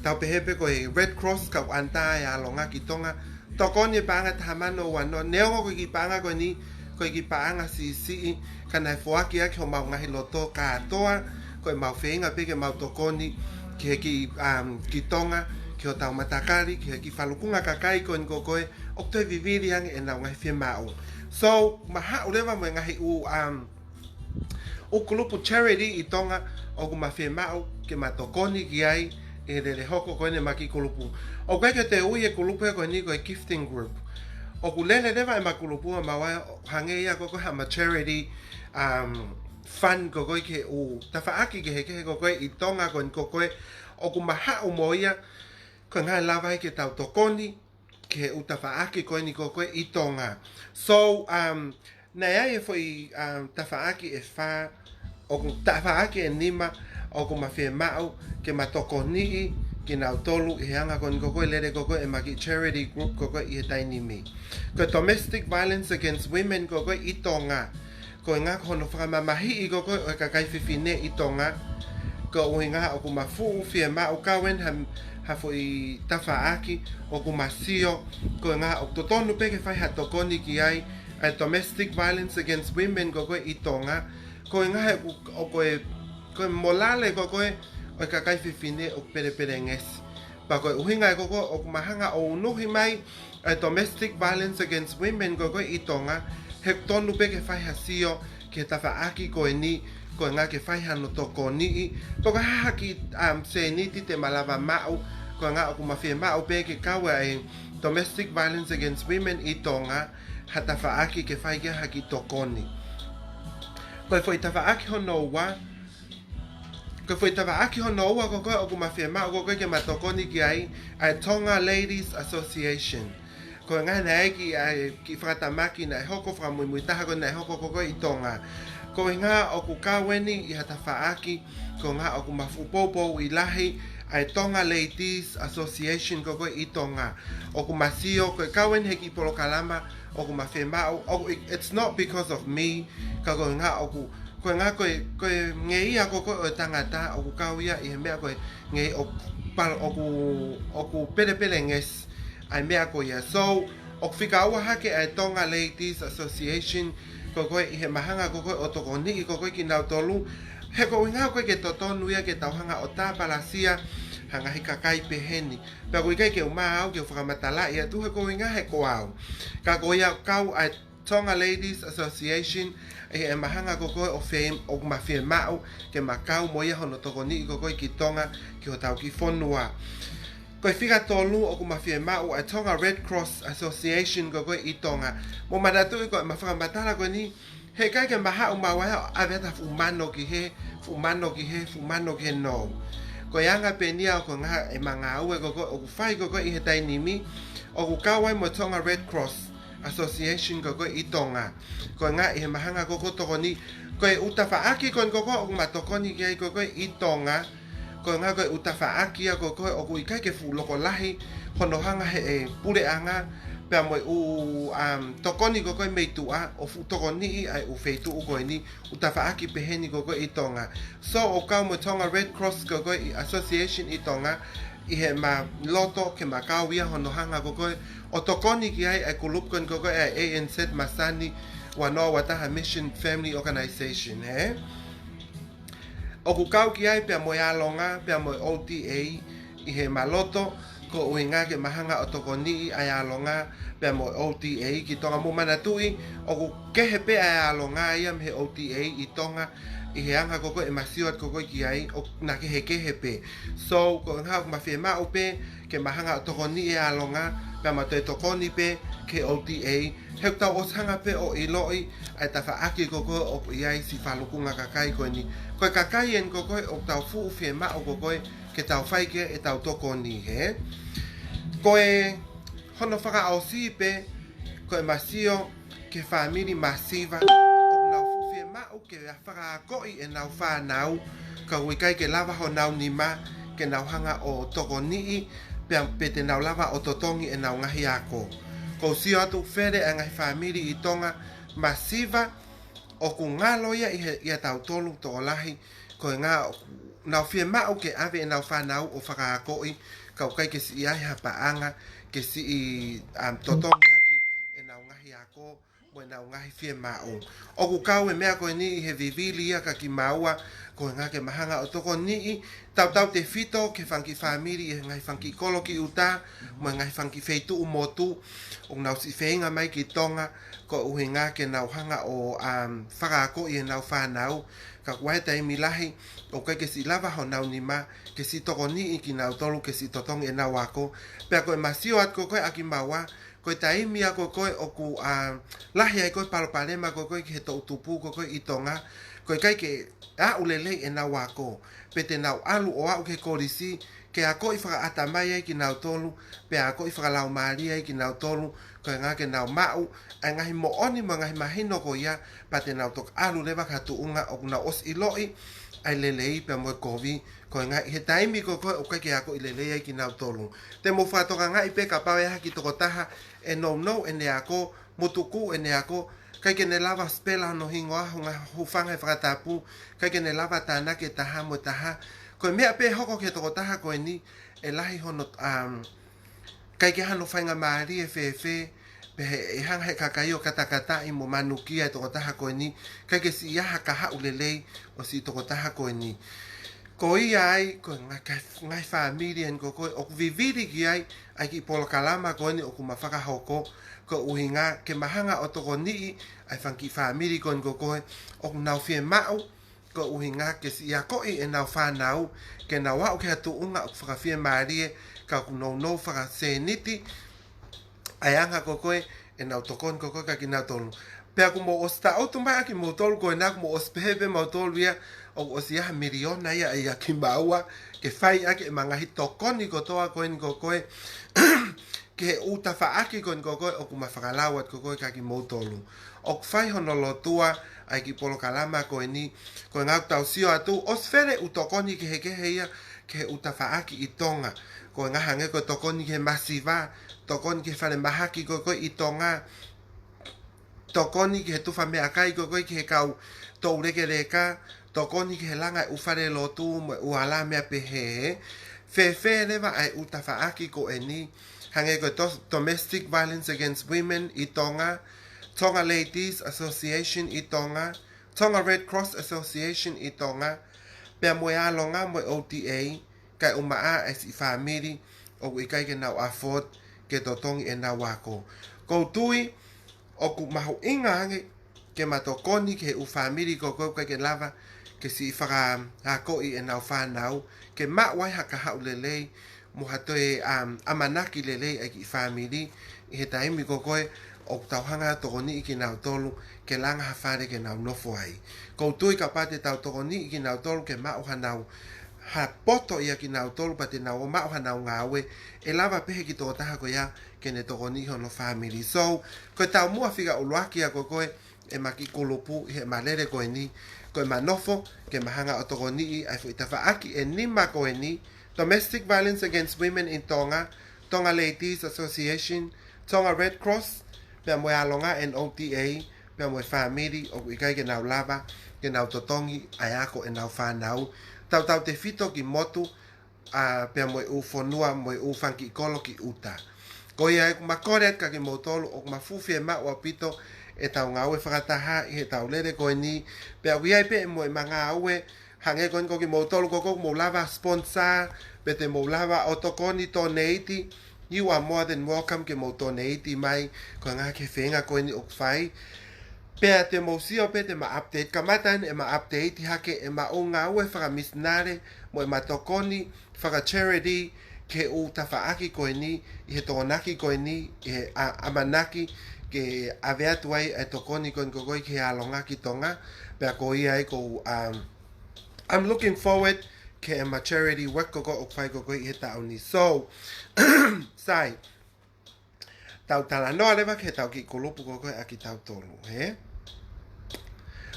Tau pehē pē ko e Red Cross, kau ʻanitā ʻa e ʻAlonga ki Tonga, tokoni e paʻanga taha mano ua noa, neongo ko e kiʻi paʻanga ko eni, ko e kiʻi paʻanga siʻisiʻi, ka naʻe foaki ʻaki homau ngaahi loto kātoa, ko ʻemau feinga pē ke mau tokoni ki he kiʻi, um, ki Tonga, ki hotau matakali, ki he kiʻi falukunga kakai ko eni ko ē, ʻoku toe vivili ange ʻenau ngaahi fiemaʻu. So, ma haʻu leva mo e ngaahi ʻū, um, ʻū kulupu charity ʻi Tonga ʻoku ma fiemaʻu ke ma tokoni ki ai ʻi he lele hoko ko eni ʻema kiʻi kulupu. ʻOku ʻikai ke toe ui e kulupu ia ko eni ko e gifting group. ʻOku lele leva ʻema kulupu ʻa maua ʻo hangē ia ko ē ko haʻama charity, um, fund ko ē ki he ʻū tafaʻaki kehekehe ko ē ʻi Tonga ko eni ko ē ʻoku ma haʻu mo ia, ko e ʻuhinga ʻe lava ai ke tau tokoni ki he ʻū tafaʻaki ko eni ko ē ʻi Tonga. So, um, naʻe ʻi ai e foʻi, um, tafaʻaki ʻe fā, ʻoku tafaʻaki ʻe nima, ʻoku ma fiemaʻu ke ma tokoniʻi kinautolu ʻi he anga ko eni ko ē lele ko ē ʻema kiʻi charity group ko ē ʻi he taimi ni. Ko e Domestic Violence Against Women ko ē ʻi Tonga. Ko e ʻuhinga ko hono fakamamahiʻi ko ē ʻo e kakai fefine ʻi Tonga. Ko e ʻuhinga ʻoku ma fuʻu fiemaʻu kau eni ha, ha foʻi tafaʻaki ʻoku ma sio ko e ʻuhinga ʻoku totonu pē ke fai ha tokoni ki ai ʻa e domestic violence against women ko koe ʻi Tonga. Ko e ʻuhinga he ʻoku, ʻoku ko e, ko e mōlale ko koe ʻo e kakai fefine ʻoku pelepelengesi. Pea ko e ʻuhinga ē ko koe ʻoku ma hanga ʻo unuhi mai ʻa e domestic violence against women ko koe ʻi Tonga, he ʻoku tonu pē ke fai ha sio ki he tafaʻaki ko eni, ko e ʻuhinga ke fai hano tokoniʻi. Pe ko e hā ha kiʻi, um, sēniti te ma lava maʻu, ko e ʻuhinga ʻoku ma fiemaʻu pē ke kau ʻa e domestic violence against women ʻi Tonga ha tafaʻaki ke fai ki ai ha kiʻi tokoni. Ko e foʻi tafaʻaki hono ua, ko e foʻi tafaʻaki hono ua ko koe ʻoku ma fiemaʻu ko koe ke ma tokoni ki ai, ʻa e Tonga Ladies Association. Ko e ʻuhinga naʻe ʻi ai e kiʻi fakatamaki naʻe hoko, fakamuimui taha ko ē naʻe hoko ko koe ʻi Tonga. Ko e ʻuhinga ʻoku kau eni ʻi ha tafaʻaki, ko e ʻuhinga ʻoku ma fuʻu poupouʻi lahi ʻa e Tonga Ladies Association ko koe ʻi Tonga. ʻOku ma sio, ko e kau eni he kiʻi polokalama ʻoku ma fiemaʻu, ʻoku, it's not because of me, ka ko e ʻuhinga ʻoku, ko e ʻuhinga ko e, ko e ngeia ko koe ʻo e tangata, ʻoku kau ia ʻi he meʻa ko e ngeia ʻoku, pal-, ʻoku, ʻoku pelepelengesi ʻa e meʻa ko ia. So, ʻoku fika ua hake ʻa e Tonga Ladies Association ko koe ʻi he ma hanga ko koe ʻo tokoniʻi ko koe kinautolu. He ko e ʻuhinga ko ē ke totonu ia ke tau hanga ʻo tāpalasia ha ngaahi kakai peheni. Pea ʻoku ʻikai ke u maʻu au ke u fakamatalaʻi atu he ko e ʻuhinga he ko au. Ka ko ia kau ʻa e Tonga Ladies Association, ʻi he ma hanga ko koe ʻo fiem-, ʻoku ma fiemaʻu ke ma kau mo ia hono tokoniʻi ko koe ki Tonga ki hotau kiʻi fonua. Ko e fika tolu ʻoku ma fiemaʻu ʻa e Tonga Red Cross Association ko koe ʻi Tonga. Mou manatuʻi ko e ma fakamatala ko eni, he ʻikai ke ma haʻu maua ʻo ʻave atu ha fuʻu mano ki hē, fuʻu mano ki hē, fuʻu mano ki hē, no. Ko e anga pē eni ia ʻo ko e ʻuhinga e ma ngāue ko koe ʻoku fai ko koe ʻi he taimi ni, ʻoku kau ai mo e Tonga Red Cross Association ko koe ʻi Tonga. Ko e ʻuhinga ʻi he ma hanga ko koe ʻo tokoni, ko e ʻū tafaʻaki ko eni ko koe ʻoku ma tokoni ki ai ko koe ʻi Tonga. Ko e ʻuhinga ko e ʻū tafaʻaki ia ko koe ʻoku ʻikai ke fuʻu loko lahi hono hanga ʻe he puleʻanga, pea mo e ʻū, um, tokoni ko koe mei tuʻa ʻo fuʻu tokoniʻi ʻa e ʻū feituʻu ko eni, ʻū tafaʻaki peheni ko koe ʻi Tonga. So ʻoku kau mo e Tonga Red Cross ko koe ʻi Association ʻi Tonga, ʻi he ma loto ke ma kau ia hono hanga ko koe ʻo tokoni ki ai ʻa e kulupu ko eni ko koe ʻa e A N Z Masani ua noa ua taha Mission Family Organization, hē? ʻOku kau ki ai pea mo e ʻAlonga, pea mo e O T A, ʻi he ma loto, ko e ʻuhinga ke ma hanga ʻo tokoniʻi ʻa e ʻAlonga, pea mo e O T A ki Tonga. Mou manatuʻi, ʻoku kehe pē ʻa e ʻAlonga ia mei he O T A ʻi Tonga, ʻi he anga ko koe e ma sio atu ko koe ki ai, ʻoku na kehekehe pē. So, ko e ʻuhinga ʻoku ma fiemaʻu pē, ke ma hanga ʻo tokoniʻi e ʻAlonga, pea ma toe tokoni pē ki he O T A, he ʻoku tau ʻosi hanga pē ʻo ʻiloʻi ʻa e tafaʻaki ko koe ʻoku ʻi ai siʻi falukunga kakai ko eni. Ko e kakai eni ko koe ʻoku tau fuʻu fiemaʻu ko koe ke tau fai ki ai ʻetau tokoni, hē? Ko e hono fakaʻosi pē, ko e ma sio ki he fāmili masiva ʻoku nau fuʻu fiemaʻu ke fakaakoʻi ʻenau fānau, ka ʻoku ʻikai ke lava honau nima ke nau hanga ʻo tokoniʻi, pea, pe te nau lava ʻo totongi ʻenau ngaahi ako. ʻOku ou sio atu ʻoku fele ʻa e ngaahi fāmili ʻi Tonga masiva ʻoku ngalo ia ʻi he, ʻia tautolu tokolahi, ko e ʻuhinga ʻoku nau fiemaʻu ke ʻave ʻenau fānau ʻo fakaakoʻi, ka ʻoku ʻikai ke siʻi ʻi ai ha paʻanga ke siʻi, um, totongi ʻaki ʻenau ngaahi ako mo ʻenau ngaahi fiemaʻu. ʻOku kau e meʻa ko eni ʻi he vivili ia kia kimaua, ko e ʻuhinga ke ma hanga ʻo tokoniʻi, tautautefito ki he fanga kiʻi fāmili ʻi he ngaahi fanga kiʻi kolo ki ʻuta, mo e ngaahi fanga kiʻi feituʻu motu, ʻoku nau siʻi feinga mai ki Tonga, ko e ʻuhinga ke nau hanga ʻo, um, fakaakoʻi ʻenau fānau, ka ʻoku ʻi ai e taimi lahi ʻoku ʻikai ke siʻi lava honau nima ke siʻi tokoniʻi kinautolu ke siʻi totongi ʻenau ako. Pea ko e ma sio atu ko koe ʻa kimaua, ko e taimi ia ko koe ʻoku, a, lahi ai ko e palopalema ko koe ki he toʻutupu ko koe ʻi Tonga, ʻoku ʻikai ke aʻu lelei ʻenau ako. Pe te nau ʻalu ʻo aʻu ki he kolisi, ke akoʻi fakaʻatamai ai kinautolu, pea akoʻi fakalaumālie ai kinautolu, ko e ʻuhinga ke nau maʻu ʻa e ngaahi moʻoni mo e ngaahi mahino ko ia, pea te nau toki ʻalu leva ki ha tuʻunga ʻoku nau ʻosi ʻiloʻi ʻa e lelei pea mo e kovi, ko e ʻuhinga ʻi he taimi ko koe ʻoku ʻikai ke akoʻi lelei ai kinautolu. Te mou fakatokangaʻi pē kapau ʻe ʻi ai ha kiʻi tokotaha ʻe nounou ʻene ako, mo tuku ʻene ako, ʻikai ke ne lava ʻo spell hono hingoa, hono hūfanga he fakatapu, ʻikai ke ne lava ʻo tānaki e taha mo e taha. Ko e meʻa pē ʻe hoko ki he tokotaha ko eni, ʻe lahi hono, um, ʻikai ke ʻi ai hano faingamālie fēfē, pe ʻe hanga ʻe he kakai ʻo katakataʻi mo manukia e tokotaha ko eni, ʻikai ke siʻi ʻi ai ha kahaʻu lelei ʻo siʻi tokotaha ko eni. Ko ia ai, ko e ngaahi, ngaahi fāmili eni ko ē ʻoku vivili ki ai ʻa e kiʻi polokalama ko eni ʻoku ma fakahoko, ko e ʻuhinga ke ma hanga ʻo tokoniʻi ʻa e fanga kiʻi fāmili ko eni ko ē ʻoku nau fiemaʻu, ko e ʻuhinga ke siʻi akoʻi ʻenau fānau, ke nau aʻu ki ha tuʻunga ʻoku fakafiemālie, ka ʻoku nounou fakasēniti ʻa e anga ko ē ʻenau tokoni ko ē kia kinautolu. Pea kuo mou ʻosi taʻutu mai ʻa kimoutolu ko ena, kuo mou ʻosi pehē pē mautolu ia ʻoku ʻosi ʻi ai ha miliona ia ʻia kimaua, ke fai ʻaki ʻema ngaahi tokoni kotoa ko eni ko ē, ki he ʻū tafaʻaki ko eni ko ē ʻoku ma fakalau atu ko ē kia kimoutolu. ʻOku fai hono lotua ʻa e kiʻi polokalama ko eni, ko e ʻuhinga ʻoku tau sio atu, ʻosi fele ʻū tokoni kehekehe ia ki he ʻū tafaʻaki ʻi Tonga. Ko e ngaahi hangē ko e tokoni ki he masiva, tokoni ki he falemahaki ko ē ʻi Tonga, tokoni ki he tufa meʻakai ko ē ki he kau toulekeleka, tokoni ki he langa e ʻū falelotu mo e ʻū ala meʻa pehē. Fēfē leva ʻa e ʻū tafaʻaki ko eni, hangē ko e to-, Domestic Violence Against Women ʻi Tonga, Tonga Ladies Association ʻi Tonga, Tonga Red Cross Association ʻi Tonga, pea mo e ʻAlonga mo e O T A, kae ʻumaʻā ʻa e siʻi fāmili ʻoku ʻikai ke nau afford ke totongi ʻenau ako. ʻOku ou tui ʻoku mahuʻinga ange ke ma tokoni ki he ʻū fāmili ko ē ʻoku ʻikai ke lava ke siʻi fakaakoʻi ʻenau fānau, ke maʻu ai ha kahaʻu lelei, mo ha toe, um, ʻamanaki lelei ʻa e kiʻi fāmili, ʻi he taimi ko ē ʻoku tau hanga ʻo tokoniʻi kinautolu ke langa ha fale ke nau nofo ai. ʻOku ou tui kapau te tau tokoniʻi kinautolu ke maʻu hanau, ha poto ʻia kinautolu pea te nau ō ʻo maʻu hanau ngāue, ʻe lava pē ʻe he kiʻi tokotaha ko ia ke ne tokoniʻi hono fāmili. So, ko e taumuʻa fika ʻuluaki ia ko ē ʻema kiʻi kulupu ʻi heʻema lele ko eni, ko ʻema nofo ke ma hanga ʻo tokoniʻi ʻa e foʻi tafaʻaki ʻe nima ko eni, Domestic Violence Against Women in Tonga, Tonga Ladies Association, Tonga Red Cross, pea mo e ʻAlonga and O T A, pea mo e fāmili ʻoku ʻikai ke nau lava ke nau totongi ʻa e ako ʻenau fānau, tautautefito ki motu, ʻa, pea mo e ʻū fonua, mo e ʻū fanga kiʻi kolo ki ʻuta. Ko ia ʻoku ma kole atu kia kimoutolu, ʻoku ma fuʻu fiemaʻu ʻaupito ʻetau ngāue fakataha ʻi heʻetau lele ko eni, pea ʻoku ʻi ai pē mo ʻema ngāue, hangē ko eni ko kimoutolu ko ē ʻoku mou lava sponsor, pe te mou lava ʻo tokoni donate, you are more than welcome ke mou donate mai, ko e ʻuhinga ki he feinga ko eni ʻoku fai. Pea te mou sio pē te ma update, kamata eni ʻema update hake ʻema ʻū ngāue fakamisinale, mo ʻema tokoni faka-charity, ki he ʻū tafaʻaki ko eni, ʻi he tokonaki ko eni, ʻi he ʻa-, ʻamanaki ke ʻave atu ai ʻa e tokoni ko eni ko ē ki he ʻAlonga ki Tonga, pea ko ia ai ʻoku, um, I'm looking forward ki heʻema charity work ko ē ʻoku fai ko ē ʻi he taʻu ni. So, sai, tau talanoa leva ki heʻetau kiʻi kulupu ko ē ʻa kitautolu, hē?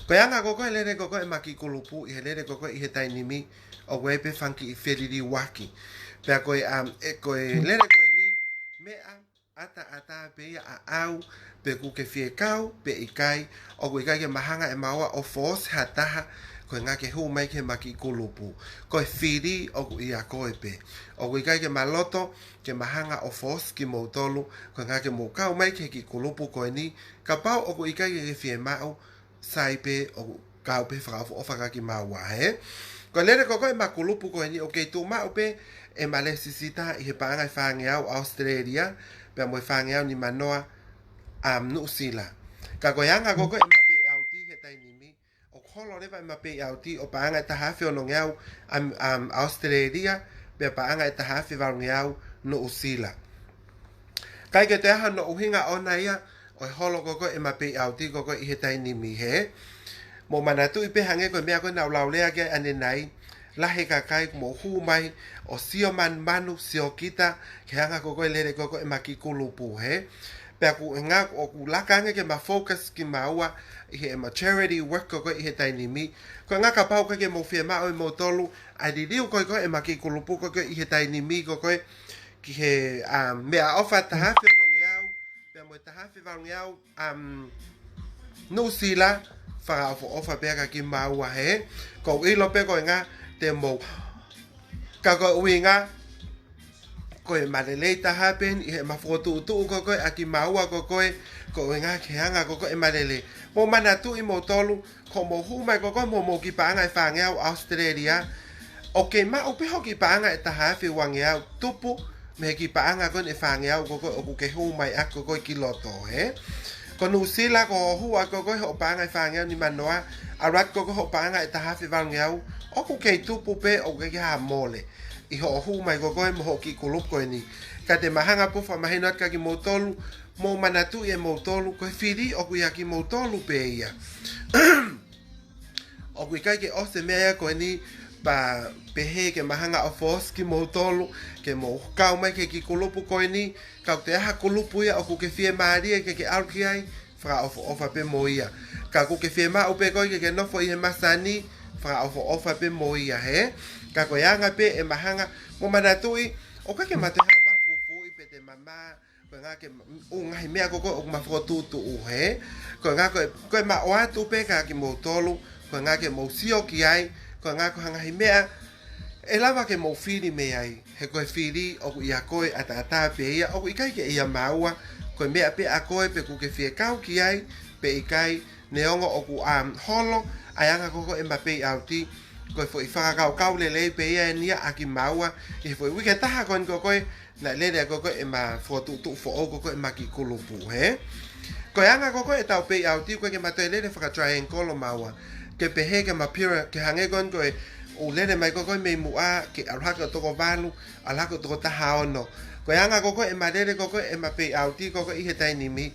Ko e anga ko ē e lele ko ē ʻema kiʻi kulupu, ʻi he lele ko ē ʻi he taimi ni, ʻoku ʻi ai pē fanga kiʻi feliliuaki. Pea ko e, um, ʻe, ko e lele ko eni, meʻa ʻataʻatā pē ia ʻaʻau, pe ʻoku ke fie kau pe ʻikai, ʻoku ʻikai ke ma hanga ʻe maua ʻo force ha taha ko e ʻuhinga ke hū mai ki heʻema kiʻi kulupu. Ko e fili ʻoku ʻia koe pē. ʻOku ʻikai ke ma loto ke ma hanga ʻo force kimoutolu ko e ʻuhinga ke mou kau mai ki he kiʻi kulupu ko eni, kapau ʻoku ʻikai ke ke fiemaʻu, sai pē, ʻoku kau pē fakaʻofoʻofa kia kimaua, hē? Ko e lele ko ē ʻema kulupu ko eni ʻoku kei tuʻu maʻu pē ʻema lēsisita ʻi he paʻanga ʻe fāngeau ʻAositelēlia, pea mo e fāngeau nimanoa, um, Nuʻusila. Ka ko e anga ko ē ʻema payout ʻi he taimi ni, ʻoku holo leva ʻema payout ʻo paʻanga ʻe taha afe onongeau, um, um, ʻAositelēlia, pea paʻanga ʻe taha afe valungeau Nuʻusila. ʻIkai ke toe ʻi ai hano ʻuhinga ʻona ia ʻo e holo ko ē ʻema payout ko ē ʻi he taimi ni, hē? Mou manatuʻi pē hangē ko e meʻa ko ē naʻa ku lea ki ai ʻanenai, lahi e kakai ʻoku mou hū mai ʻo sio manumanu, sio kita, ki he anga ko ē e lele ko ē ʻema kiʻi kulupu, hē? Pea ʻoku ʻuhinga ʻoku laka ange ke ma focus kimaua ʻi heʻema charity work ko ē ʻi he taimi ni. Ko e ʻuhinga kapau ʻoku ʻikai ke mou fiemaʻu ʻe moutolu ʻa e liliu ko ē ʻema kiʻi kulupu ko ē ʻi he taimi ni ko ē, ki he, um, meʻaʻofa taha afe onongeau, pea mo e taha afe valungeau, um, Nuʻusila, fakaʻofoʻofa pē ia kia kimaua hē. Ko u ʻilo pē ko e ʻuhinga te mou. Ka ko e ʻuhinga, ko e malelei taha pē eni ʻi heʻema fokotuʻutuʻu ko koe ʻa kimaua ko koe, ko e ʻuhinga ki he anga ko koe ʻema lele. Mou manatuʻi moutolu, ko hoʻomou hū mai ko koe mo hoʻomou kiʻi paʻanga ʻe fāngeau ʻAositelēlia, ʻoku kei maʻu pē hoʻo kiʻi paʻanga ʻe taha afe uangeau tupu mei he kiʻi paʻanga ko eni ʻe fāngeau ko koe ʻoku ke hū mai ʻaki ko koe ki loto, hē? Ko Nuʻusila ko hoʻo hū ʻaki ko koe hoʻo paʻanga ʻe fāngeau nimanoa, ʻalu atu ko koe hoʻo paʻanga ʻe taha afe valungeau, ʻoku kei tupu pē, ʻoku ʻikai ke ʻi ai ha mole ʻi hoʻo hū mai ko koe mo hoʻo kiʻi kulupu ko eni. Ka te ma hanga pē ʻo fakamahino atu kia kimoutolu, mou manatuʻi ʻe moutolu, ko e fili ʻoku ʻia kimoutolu pē ia. ʻOku ʻikai ke ʻosi e meʻa ia ko eni, pea pehē ke ma hanga ʻo force kimoutolu ke mou kau mai ki he kiʻi kulupu ko eni, ka ʻoku toe ʻi ai ha kulupu ia ʻoku ke fiemālie ke ke ʻalu ki ai, fakaʻofoʻofa pē mo ia. Ka ʻoku ke fiemaʻu pē koe ke ke nofo ʻi he masani, fakaʻofoʻofa pē mo ia, hē? Ka ko e anga pē ʻema hanga, mou manatuʻi, ʻoku ʻikai ke ma toe hanga ʻo mafufuʻi pe te ma mā, ko e ʻuhinga ke ʻū ngaahi meʻa ko koe ʻoku ma fokotuʻutuʻu, hē? Ko e ʻuhinga ko e, ko ʻema ʻoatu pē kia kimoutolu, ko e ʻuhinga ke mou sio ki ai, ko e ʻuhinga ko e ngaahi meʻa ʻe lava ke mou fili mei ai, he ko e fili ʻoku ʻia koe ʻataʻatā pē ia, ʻoku ʻikai ke ʻia māua, ko e meʻa pē ʻa koe pe ʻoku ke fie kau ki ai, pe ʻikai, neongo ʻoku, um, holo ʻa e anga ko koe ʻema payout, ko e foʻi fakakaukau lelei pē ia eni ia ʻa kimaua, ʻi he foʻi uike ʻe taha ko eni ko koe, naʻe lele ai ko koe ʻema fokotuʻutuʻu foʻou ko koe ʻema kiʻi kulupu, hē? Ko e anga ko koe ʻetau payout, ʻoku ʻikai ke ma toe lele faka-triangle maua. Ke pehē ke ma pira, ke hangē ko eni ko e ʻū lele mai ko koe mei muʻa, ke ʻalu hake ʻo toko valu, ʻalu hake ʻo toko taha ono. Ko e anga ko koe ʻema lele ko koe ʻema payout ko koe ʻi he taimi ni.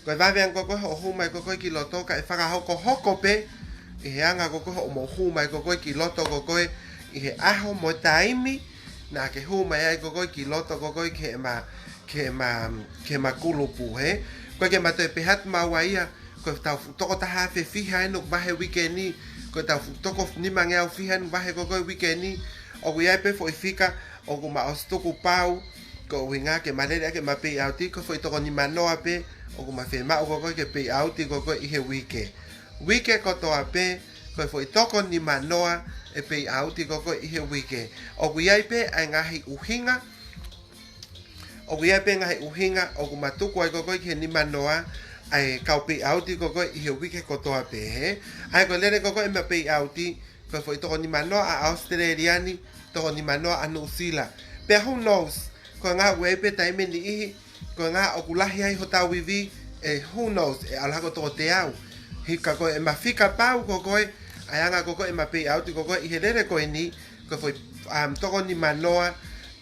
Ko e vave ange ko koe hoʻo hū mai ko koe ki loto, kae fakahokohoko pē ʻi he anga ko koe hoʻomou hū mai ko koe ki loto ko koe ʻi he ʻaho mo e taimi naʻa ke hū mai ai ko koe ki loto ko koe ki heʻema, ki heʻema, ki heʻema kulupu, hē? ʻOku ʻikai ke ma toe pehē atu maua ia, ko ʻetau fuʻu toko taha afe fiha eni ʻoku vahe uike ni, ko ʻetau fuʻu toko nimangeau fiha eni ʻoku vahe ko koe uike ni, ʻoku ʻi ai pē foʻi fika ʻoku ma ʻosi tuku pau, ko e ʻuhinga ke ma lele ʻaki ʻema payout, ko e foʻi toko nimanoa pē ʻoku ma fiemaʻu ko koe ke payout ko koe ʻi he uike. Uike kotoa pē, ko e foʻi toko nimanoa ʻe payout ko koe ʻi he uike. ʻOku ʻi ai pē ʻa e ngaahi ʻuhinga, ʻoku ʻi ai pē ngaahi ʻuhinga ʻoku ma tuku ai ko koe ki he nimanoa ʻa e kau payout ko koe ʻi he uike kotoa pē, hē? ʻA ia ko e lele ko koe ʻema payout, ko e foʻi toko nimanoa ʻa ʻAositelēlia ni, toko nimanoa ʻa Nuʻusila. Pea who knows, ko e ʻuhinga ʻoku ʻi ai pē taimi ʻe niʻihi, ko e ʻuhinga ʻoku lahi ai hotau ivi, ʻe who knows, ʻe ʻalu hake ʻo toko teau. He ka ko ʻema fika pau ko koe, ʻa e anga ko koe ʻema payout ko koe ʻi he lele ko eni, ko e foʻi, um, toko nimanoa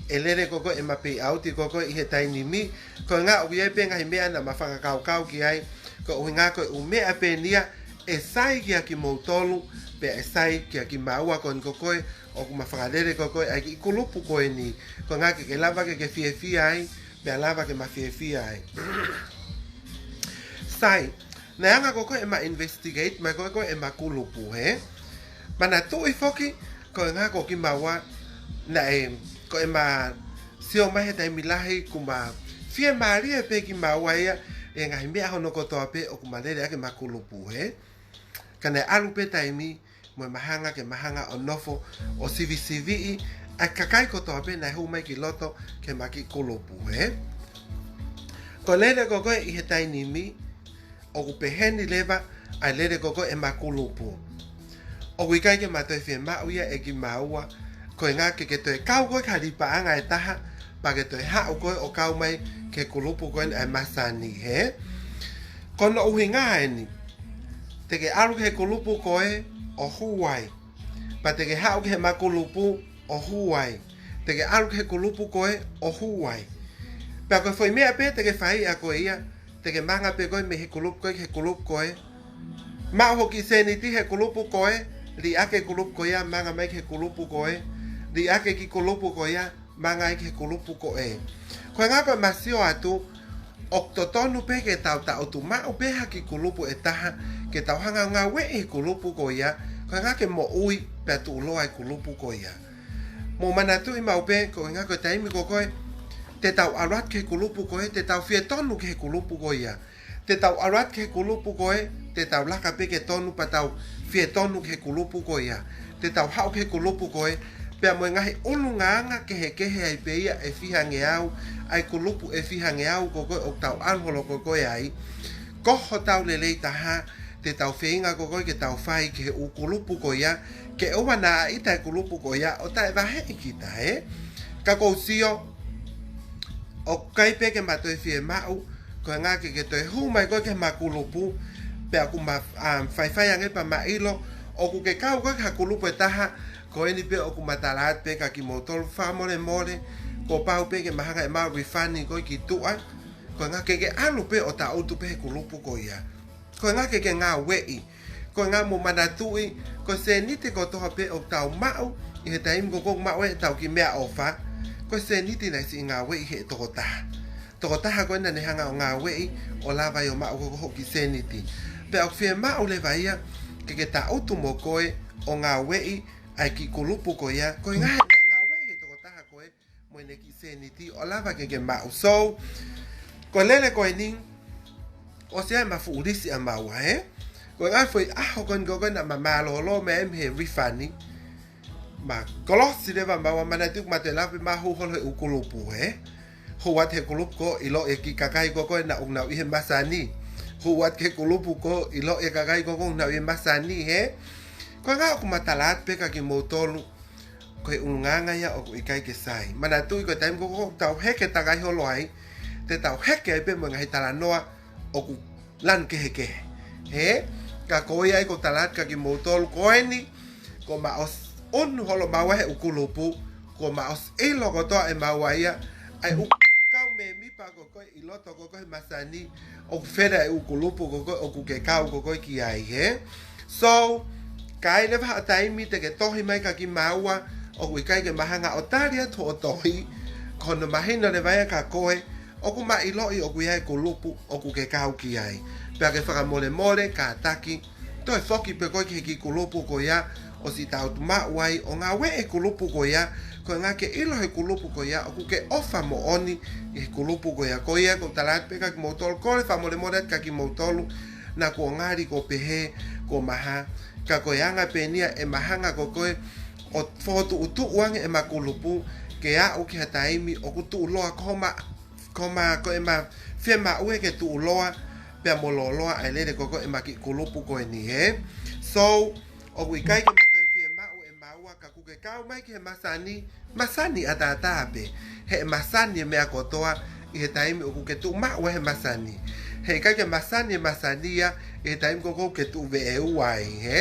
ʻe lele ko koe ʻema payout ko koe ʻi he taimi ni. Ko e ʻuhinga ʻoku ʻi ai pē ngaahi meʻa naʻa ma fakakaukau ki ai, ko e ʻuhinga ko e ʻū meʻa pē eni ia ʻe sai kia kimoutolu, pea ʻe sai kia kimaua ko eni ko koe, ʻoku ma fakalele ko koe ʻa e kiʻi kulupu ko eni. Ko e ʻuhinga ke ke lava ke ke fiefia ai, pea lava ke ma fiefia ai. Sai, naʻe anga ko koe ʻema investigate mai ko koe ʻema kulupu, hē? Manatuʻi foki, ko e ʻuhinga ko kimaua, naʻe, ko ʻema sio mai he taimi lahi, ʻoku ma fiemālie pē kimaua ia, ʻi he ngaahi meʻa hono kotoa pē ʻoku ma lele ʻaki ʻema kulupu, hē? Ka naʻe ʻalu pē taimi, mo ʻema hanga ke ma hanga ʻo nofo ʻo sivisiviʻi ʻa e kakai kotoa pē naʻe hū mai ki loto ki heʻema kiʻi kulupu, hē? Ko e lele ko koe ʻi he taimi ni, ʻoku pehē ni leva ʻa e lele ko koe ʻema kulupu. ʻOku ʻikai ke ma toe fiemaʻu ia ʻe kimaua, ko e ʻuhinga ke ke toe kau koe ki ha kiʻi paʻanga ʻe taha, pea ke toe haʻu koe ʻo kau mai ki he kulupu ko eni ʻa e masani, hē? Ko hono ʻuhinga eni, te ke ʻalu ki he kulupu ko ē ʻo hū ai. Pea te ke haʻu ki heʻema kulupu ʻo hū ai. Te ke ʻalu ki he kulupu ko ē ʻo hū ai. Pea ko e foʻi meʻa pē te ke fai ʻa koe ia, te ke manga pē koe mei he kulupu ko ē ki he kulupu ko ē. Maʻu hoʻo kiʻi sēniti he kulupu ko ē, liʻaki e kulupu ko ia, manga mai ki he kulupu ko ē. Liʻaki e kiʻi kulupu ko ia, manga ai ki he kulupu ko ē. Ko e ʻuhinga ko ʻema sio atu, ʻoku totonu pē ke tau taʻutu maʻu pē ha kiʻi kulupu ʻe taha, ke tau hanga ʻo ngāueʻi he kulupu ko ia, ko e ʻuhinga ke moʻui pea tuʻuloa e kulupu ko ia. Mou manatuʻi maʻu pē, ko e ʻuhinga ko e taimi ko koe, te tau ʻalu atu ki he kulupu ko ē, te tau fie tonu ki he kulupu ko ia. Te tau ʻalu atu ki he kulupu ko ē, te tau laka pē ke tonu pea tau fie tonu ki he kulupu ko ia. Te tau haʻu ki he kulupu ko ē, pea mo e ngaahi ʻulungaanga kehekehe ai pē ia ʻe fiha ngeau, ʻa e kulupu ʻe fiha ngeau ko ē ʻoku tau ʻalu holo ko ē ai. Ko hotau lelei taha, te tau feinga ko ē ke tau fai ki he ʻū kulupu ko ia, ke ʻoua naʻa ʻita e kulupu ko ia, ʻo taʻe vaheʻi kita, ē? Ka ʻoku ou sio, ʻoku ʻikai pē ke ma toe fiemaʻu, ko e ʻuhinga ke ke toe hū mai ko ē ki heʻema kulupu, pea ʻoku ma, um, faifai ange pea ma ʻilo, ʻoku ke kau ko ē ki ha kulupu ʻe taha, ko eni pē ʻoku ma tala atu pē kia kimoutolu fakamolemole, kuo pau pē ke ma hanga ʻe mau refund ko ē ki tuʻa, ko e ʻuhinga ke ke ʻalu pē ʻo tangutu pē he kulupu ko ia. Ko e ʻuhinga ke ke ngāueʻi. Ko e ʻuhinga mou manatuʻi, ko e sēniti kotoa pē ʻoku tau maʻu, ʻi he taimi ko ē ʻoku maʻu ai ʻetau kiʻi meʻaʻofa, ko e sēniti naʻe siʻi ngāueʻi ʻe he tokotaha. Tokotaha ko ē naʻa ne hanga ʻo ngāueʻi, ʻo lava ai ʻo maʻu ko ē hoʻo kiʻi sēniti. Pea ʻoku fiemaʻu leva ia, ke ke tangutu mo koe, ʻo ngāueʻi, ʻa e kiʻi kulupu ko ia, ko e ʻuhinga he naʻe ngāueʻi ʻe he tokotaha ko ē, mo ʻene kiʻi sēniti ʻo lava ke ke maʻu. So, ko e lele ko eni, ʻosi ʻa ʻema fuʻu lisi ʻa maua, ē? Ko e ngaahi foʻi ʻaho ko eni ko ē naʻa ma mālōlō mei ai mei he refund, ma kolosi leva maua, manatuʻi ʻoku ma toe lava pē ma hū holo he ʻū kulupu, ē? Hū atu he kulupu ko ē ʻiloʻi ʻe he kiʻi kakai ko ē naʻa nau ʻi he masani. Hū atu he kulupu ko ē ʻiloʻi ʻe he kakai ko ē naʻa nau ʻi he masani, ē? Ko e ʻuhinga ʻoku ma tala atu pē kia kimoutolu, ko e ʻulungaanga ia ʻoku ʻikai ke sai. Manatuʻi ko e taimi ko ē ʻoku tau heke takai holo ai, te tau heke ai pē mo e ngaahi talanoa ʻoku lanu kehekehe. Hē? Ka ko ia ai ʻoku ou tala atu kia kimoutolu ko eni, kuo ma ʻosi ʻunu holo maua he ʻū kulupu, kuo ma ʻosi ʻilo kotoa ʻe maua ia, ʻa e ʻū kau mēmipa ko ē ʻi loto ko ē he masani, ʻoku fele ʻa e ʻū kulupu ko ē ʻoku ke kau ko ē ki ai, hē? So, ka ʻi ai leva ha taimi te ke tohi mai kia kimaua, ʻoku ʻikai ke ma hanga ʻo tali atu hoʻo tohi, ko hono mahino leva ia kia koe, ʻoku ma ʻiloʻi ʻoku ʻi ai e kulupu ʻoku ke kau ki ai. Pea ke fakamolemole, kātaki, toe foki pē koe ki he kiʻi kulupu ko ia, ʻosi tangutu maʻu ai, ʻo ngāueʻi e kulupu ko ia, ko e ʻuhinga ke ʻilo he kulupu ko ia, ʻoku ke ʻofa moʻoni ʻi he kulupu ko ia. Ko ia ʻoku ou tala atu pē kia kimoutolu, kole fakamolemole atu kia kimoutolu, naʻa kuo ngali kuo pehē, kuo maha, ka ko e anga pē eni ia ʻema hanga ko ē, ʻo fokotuʻutuʻu ange ʻema kulupu, ke aʻu ki ha taimi ʻoku tuʻuloa ko homa, ko homa, ko ʻema fiemaʻu ia ke tuʻuloa, pea mo lōloa ʻa e lele ko ē ʻema kiʻi kulupu ko eni, hē? So, ʻoku ʻikai ke ma toe fiemaʻu ʻe maua ka ʻoku ke kau mai ki he masani, masani ʻataʻatā pē. He ʻe masani e meʻa kotoa ʻi he taimi ʻoku ke tuʻu maʻu ai he masani. He ʻikai ke masani e masani ia ʻi he taimi ko ē ʻoku ke tuʻu veʻeu ai, hē?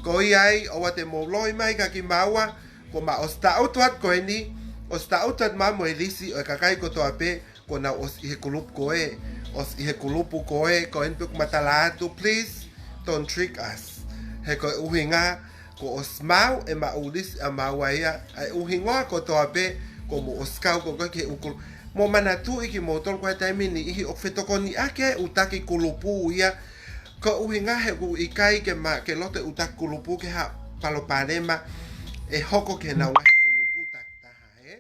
Ko ia ai, ʻoua te mou loi mai kia kimaua, kuo ma ʻosi tangutu atu ko eni, ʻosi tangutu atu maua mo e lisi ʻo e kakai kotoa pē, kuo nau ʻosi ʻi he kulupu ko ē, ʻosi ʻi he kulupu ko ē, ko eni pē ʻoku ma tala atu, please, don't trick us. He ko e ʻuhinga, kuo ʻosi maʻu ʻema ʻū lisi ʻa maua ia, ʻa e ʻū hingoa kotoa pē, kuo mou ʻosi kau ko ē ki he ʻū kulupu. Mou manatuʻi kimoutolu ko e taimi ni ʻi he ʻoku fetokoniʻaki ʻa e ʻū taki kulupu ia, ko e ʻuhinga he ʻoku ʻikai ke ma, ke loto e ʻū taki kulupu ke ha palopalema ʻe hoko ki heʻenau ngaahi kulupu takitaha, hē?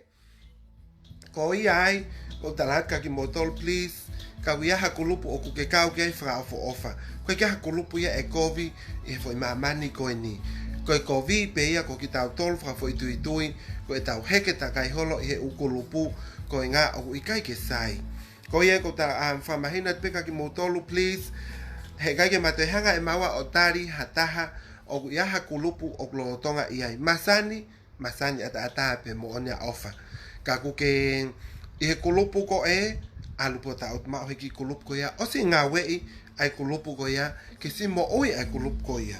Ko ia ai, ʻoku ou tala atu kia kimoutolu, please, ka ʻoku ʻi ai ha kulupu ʻoku ke kau ki ai fakaʻofoʻofa. ʻOku ʻikai ke ʻi ai ha kulupu ia ʻe kovi ʻi he foʻi māmani ko eni. Ko e kovi pē ia ko kitautolu fakafoʻituitui, ko ʻetau heke takai holo ʻi he ʻū kulupu, ko e ʻuhinga ʻoku ʻikai ke sai. Ko ia ʻoku ou tala, um, fakamahino atu pē kia kimoutolu, please, he ʻikai ke ma toe hanga ʻe maua ʻo tali ha taha ʻoku ʻi ai ha kulupu ʻoku lolotonga ʻi ai. Masani, masani ʻataʻatā pē, moʻoni ʻa e ʻofa. Ka ʻoku ke ʻi he kulupu ko ē, ʻalu pē ʻo tangutu maʻu he kiʻi kulupu ko ia, ʻosi ngāueʻi ʻa e kulupu ko ia, ke siʻi moʻui ʻa e kulupu ko ia.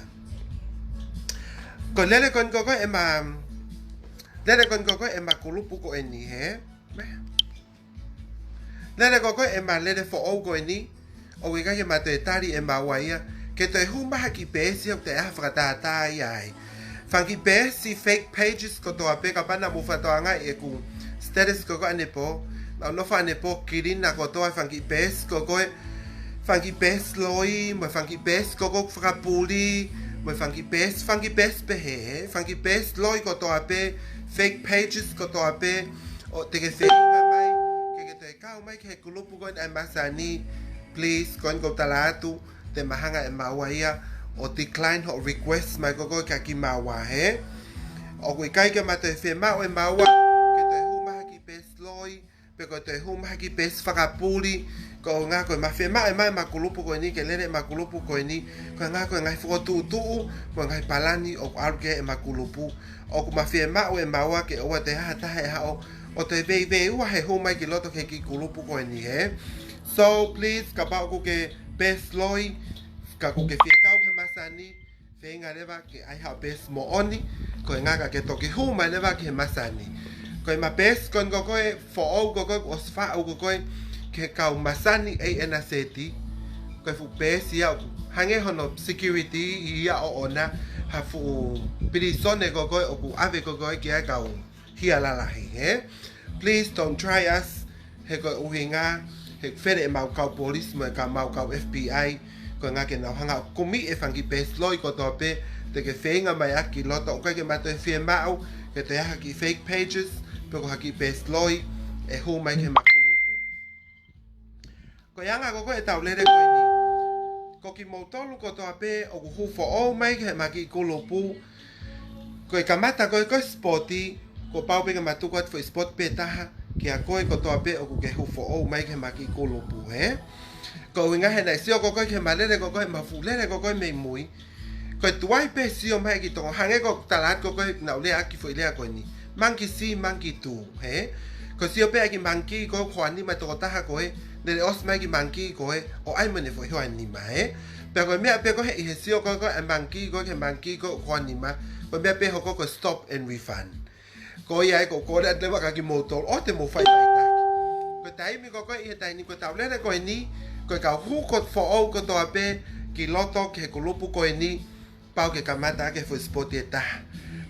Ko e lele ko eni ko ē ʻema, lele ko eni ko ē ʻema kulupu ko eni, hē? Lele ko ē ʻema lele foʻou ko eni, ʻoku ʻikai ke ma toe tali ʻe maua ia, ke toe hū mai ha kiʻi peesi ʻoku toe ʻi ai ha fakatātā ia ai. Fanga kiʻi peesi fake pages kotoa pē, kapau naʻa mou fakatokangaʻi ʻeku status ko ē ʻanepō, naʻa ku nofo ʻanepō, kilina kotoa e fanga kiʻi peesi ko ē, fanga kiʻi peesi loi, mo e fanga kiʻi peesi ko ē ʻoku fakapuli, mo e fanga kiʻi peesi, fanga kiʻi peesi pehē, fanga kiʻi peesi loi kotoa pē, fake pages kotoa pē, ʻo te ke feinga mai ke ke toe kau mai ki he kulupu ko eni ʻa e masani, please, ko eni ʻoku ou tala atu, te mahanga ʻe maua ia ʻo decline hoʻo request mai ko ē kia kimaua, hē? ʻOku ʻikai ke ma toe fiemaʻu ʻe maua ke toe hū mai ha kiʻi pēsi loi, pe ko e toe hū mai ha kiʻi pēsi fakapuli, ko e ʻuhinga ko ʻema fiemaʻu ʻe maua ʻema kulupu ko eni ke lele ʻema kulupu ko eni, ko e ʻuhinga ko e ngaahi fokotuʻutuʻu mo e ngaahi palani ʻoku ʻalu ki ai ʻema kulupu. ʻOku ma fiemaʻu ʻe maua ke ʻoua toe ha taha ʻe haʻu ʻo toe veiveiua he hū mai ki loto ki he kiʻi kulupu ko eni, hē? So please, kapau ʻoku ke pēsi loi, ka ʻoku ke fie kau ki he masani, feinga leva ke ʻai haʻo pēsi moʻoni, ko e ʻuhinga ka ke toki hū mai leva ki he masani. Ko ʻema pēsi ko eni ko ē foʻou ko ē kuo ʻosi faʻu ko ē ki he kau masani ʻa e ʻena seti, ko e fuʻu pēsi ia ʻoku hangē hono security ia ʻoʻona, ha fuʻu pilīsone ko ē ʻoku ʻave ko ē ki ai e kau hia lalahi, hē? Please don't try us. He ko e ʻuhinga, he fele ʻemau kau polisi mo e kau mau kau F B I, ko e ʻuhinga ke nau hanga ʻo kumi e fanga kiʻi pēsi loi kotoa pē te ke feinga mai ʻaki ki loto, ʻoku ʻikai ke ma toe fiemaʻu ke toe ʻai ha kiʻi fake pages, pe ko ha kiʻi pēsi loi ʻe hū mai ki heʻema kulupu. Ko e anga ko ē ʻetau lele ko eni, ko kimoutolu kotoa pē ʻoku hū foʻou mai ki heʻema kiʻi kulupu, ko e kamata ko ē ko e sipoti, kuo pau pē ke ma tuku atu foʻi sipoti pē taha kia koe kotoa pē ʻoku ke hū foʻou mai ki heʻema kiʻi kulupu, hē? Ko e ʻuhinga he naʻe sio ko ē ki heʻema lele ko ē, ʻema fuʻu lele ko ē mei mui, ko e tuai pē sio mai e kiʻi tokotaha, hangē ko e tala atu ko ē naʻa ku lea ʻaki e foʻi lea ko eni, monkey see, monkey do, hē? Ko e sio pē e kiʻi monkey ko ē ʻoku hoa nima e tokotaha ko ē, lele ʻosi mai e kiʻi monkey ko ē ʻo ʻai mo ʻene foʻi hoa nima, hē? Pea ko e meʻa pē ko ē ʻi he sio ko ē ʻa e monkey ko ē ki he monkey ko ē ʻoku hoa nima, ko e meʻa pē hoko ko e stop and refund. Ko ia ai ʻoku ou kole atu leva kia kimoutolu ʻoua te mou fai faitaki. Ko e taimi ko ē ʻi he taimi ko ē ʻetau lele ko eni, ko e kau hū ko ē foʻou kotoa pē ki loto ki he kulupu ko eni, pau ke kamata ʻaki e foʻi sipoti ʻe taha.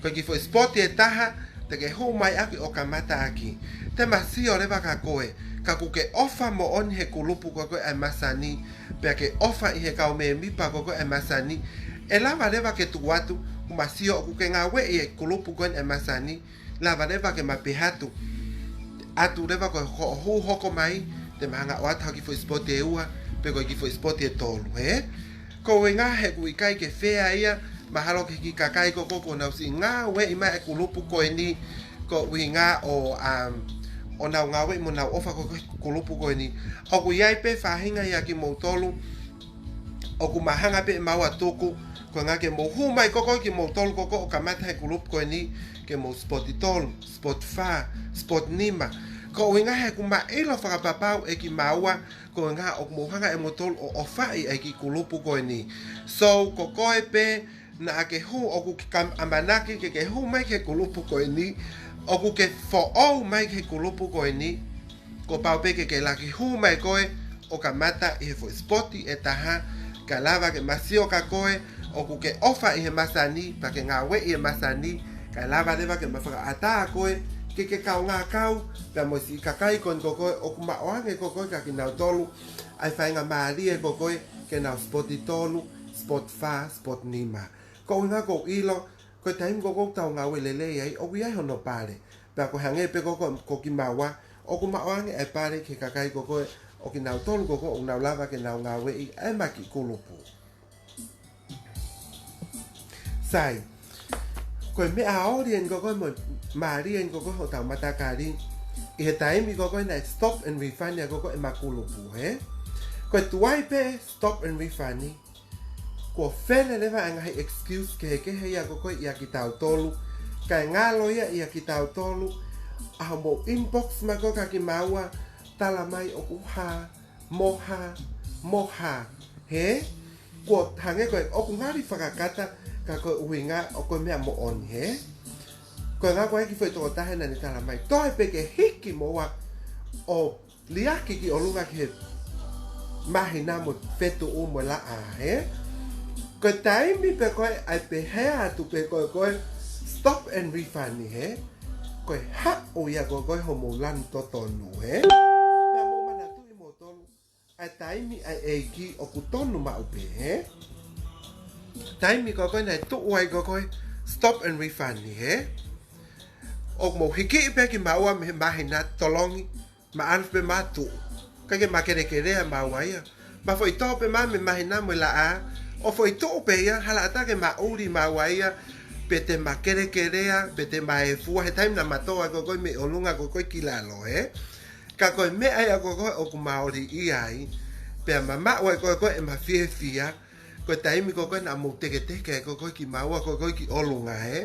Ko e kiʻi foʻi sipoti ʻe taha te ke hū mai ʻaki ʻo kamata ʻaki, te ma sio leva kia koe, ka ʻoku ke ʻofa moʻoni he kulupu ko ē ʻa e masani, pea ke ʻofa ʻi he kau mēmipa ko ē ʻa e masani, ʻe lava leva ke tuku atu, ʻoku ma sio ʻoku ke ngāueʻi e kulupu ko ē ʻa e masani, lava leva ke ma pehē atu, ʻatu leva ko e ho-, hū hoko mai, te ma hanga ʻo ʻoatu ha kiʻi foʻi sipoti ʻe ua, pe ko e kiʻi foʻi sipoti ʻe tolu, hē? Ko e ʻuhinga he ʻoku ʻikai ke fair ia, mahalo ki he kiʻi kakai ko ē ʻoku nau siʻi ngāueʻi mai e kulupu ko eni, ko e ʻuhinga ʻo, um, ʻo nau ngāueʻi mo nau ʻofa ko ē ki he kulupu ko eni. ʻOku ʻi ai pē faʻahinga ia kimoutolu ʻoku ma hanga pē ʻe maua ʻo tuku, ko e ʻuhinga ke mou hū mai ko ē kimoutolu ko ē ʻo kamata he kulupu ko eni, ke mou sipoti tolu, sipoti fā, sipoti nima. Ko e ʻuhinga he ʻoku ma ʻilo fakapapau ʻe kimaua, ko e ʻuhinga ʻoku mou hanga ʻe moutolu ʻo ʻofaʻi e kiʻi kulupu ko eni. So, ko koe pē naʻa ke hū, ʻoku ke kam-, ʻamanaki ke ke hū mai ki he kulupu ko eni, ʻoku ke foʻou mai ki he kulupu ko eni, kuo pau pē ke ke laki hū mai koe ʻo kamata ʻi he foʻi sipoti ʻe taha, kae lava ke ma sio kia koe ʻoku ke ʻofa ʻi he masani, pea ke ngāueʻi e masani, kae lava leva ke ma fakaʻatā koe ki he kaungā kau, pea mo e siʻi kakai ko eni ko ē ʻoku ma ʻoange ko ē kia kinautolu ʻa e faingamālie ko ē ke nau sipoti tolu, sipoti fā, sipoti nima. Ko e ʻuhinga ʻoku ou ʻilo, ko e taimi ko ē ʻoku tau ngāue lelei ai, ʻoku ʻi ai hono pale. Pea ko e hangē pē ko ē ko, ko kimaua, ʻoku ma ʻoange e pale ki he kakai ko ē ʻo kinautolu ko ē ʻoku nau lava ke nau ngāueʻi ʻema kiʻi kulupu. Sai, ko e meʻa ʻaonga eni ko ē mo e mālie eni ko ē hotau matakali, ʻi he taimi ko ē naʻe stop and refund ia ko ē ʻema kulupu, hē? Ko e tuai pē stop and refund, kuo fele leva e ngaahi excuse kehekehe ia ko ē ʻia kitautolu, kae ngalo ia ʻia kitautolu, ʻa hoʻomou inbox mai ko ē kia kimaua, tala mai ʻoku hā, mo hā, mo hā, hē? Kuo hangē ko ē ʻoku ngali fakakata, ka ko e ʻuhinga ʻoku ko e meʻa moʻoni, hē? Ko e ʻuhinga ko e kiʻi foʻi tokotaha naʻa ne tala mai, toe pē ke hiki moua ʻo liʻaki ki ʻolunga ki he māhina mo e fetuʻu mo e laʻā, hē? Ko e taimi pē ko ē ʻa e pehē atu pē ko ē ko e stop and refund, hē? Ko e haʻu ia ko ē ko ē hoʻomou lanu totonu, hē? Pea mou manatuʻi moutolu ʻa e taimi ʻa e ʻEiki ʻoku tonu maʻu pē, hē? Taimi ko ē ko ē naʻe tuʻu ai ko ē ko e stop and refund, hē? ʻOku mou hikiʻi pē kimaua mei he māhina, tolongi, ma ʻalu pē ma tuʻu. ʻIkai ke ma kelekele ʻa maua ia. Pea foʻi tō pē maua mei he māhina mo e laʻā, ʻo foʻi tuʻu pē ia, hala ʻatā ke maʻuli maua ia, pe te ma kelekelea, pe te ma efua, he taimi naʻa ma tō ai ko ē mei ʻolunga ko ē ki lalo, ē. Ka ko e meʻa ia ko ē ʻoku ma ʻoli ai, pea ma maʻu ai ko ē ʻema fiefia, ko e taimi ko ē naʻa mou teketeke ai ko ē ki maua ko ē ki ʻolunga, ē.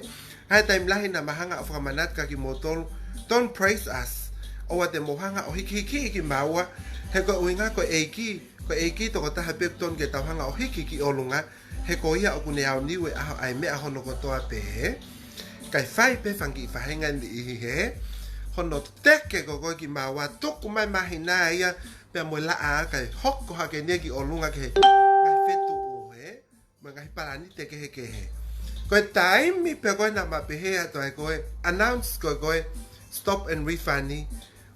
He taimi lahi naʻa ma hanga ʻo fakamanatu kia kimoutolu, don't praise us. ʻOua te mou hanga ʻo hikihikiʻi kimaua, he ko e ʻuhinga ko e ʻEiki, ko e ʻEiki tokotaha pē ʻoku totonu ke tau hanga ʻo hiki ki ʻolunga, he ko ia ʻoku ne aoniu e ʻaho ʻa e meʻa hono kotoa pē, ē. Kae fai pē fanga kiʻi faʻahinga niʻihi, ē. Hono teke ko ē kimaua, tuku mai māhina ia, pea mo e laʻā kae hoko hake eni ia ki ʻolunga ki he ngaahi fetuʻu, ē. Mo e ngaahi palani kehekehe. Ko e taimi pē ko ē naʻa ma pehē atu ai ko ē, announce ko ē ko ē, stop and refund,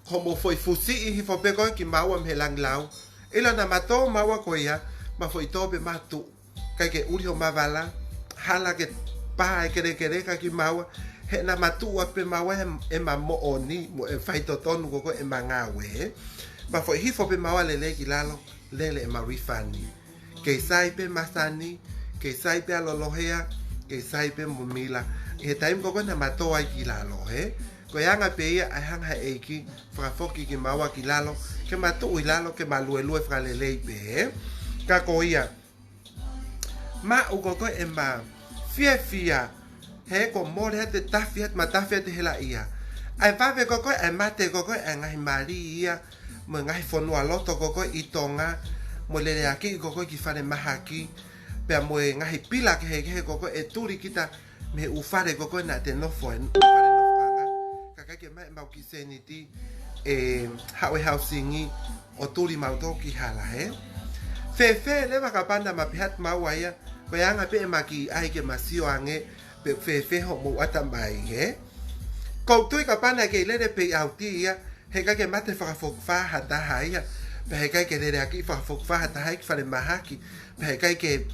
ko hoʻomou foʻi fusiʻi hifo pē ko ē kimaua mei he langilau. ʻIlo naʻa ma tō maua ko ia, ma foʻi tō pē ma tuʻu. ʻIkai ke ʻuli hoʻoma vala, hala ke pā e kelekeleka kimaua, he naʻa ma tuʻu ʻapē maua ʻe, ʻema moʻoni, mo e faitotonu ko ē ʻema ngāue, ē. Ma foʻi hifo pē maua lelei ki lalo, lele ʻema refund. Kei sai pē masani, kei sai pē ʻalolohea, kei sai pē momila. ʻI he taimi ko ē naʻa ma tō ai ki lalo, ē. Ko e anga pē ia ʻa e hanga ʻe he ʻEiki fakafoki kimaua ki lalo, ke ma tuʻu ʻi lalo, ke ma luelue fakalelei pē, ē. Ka ko ia, maʻu ko ē ʻema fiefia, he kuo mole ʻa e tafi ʻa e, ma tafi ʻa e hela ia. ʻA e vave ko ē ʻa e mate ko ē ʻa e ngaahi mali ia, mo e ngaahi fonualoto ko ē ʻi Tonga, mo e leleakiʻi ko ē ki falemahaki, pea mo e ngaahi pila kehekehe ko ē ʻe tuli kita mei he ʻū fale ko ē naʻa te nofo ai, ʻū fale nofoʻanga, kae ʻikai ke maʻu ʻemau kiʻi sēniti, ē, haʻu e hausingi ʻo tuli mautolu ki hala, ē. Fēfē leva kapau naʻa ma pehē atu maua ia, ko e anga pē ʻema kiʻi ʻai ke ma sio ange pe fēfē hoʻomou ʻatamai, ē. ʻOku ou tui kapau naʻe kei lele pē ʻi ʻauti ia, heʻikai ke mate fakafokifā ha taha ia, pea heʻikai ke leleakiʻi fakafokifā ha taha ia ki falemahaki, pea heʻikai ke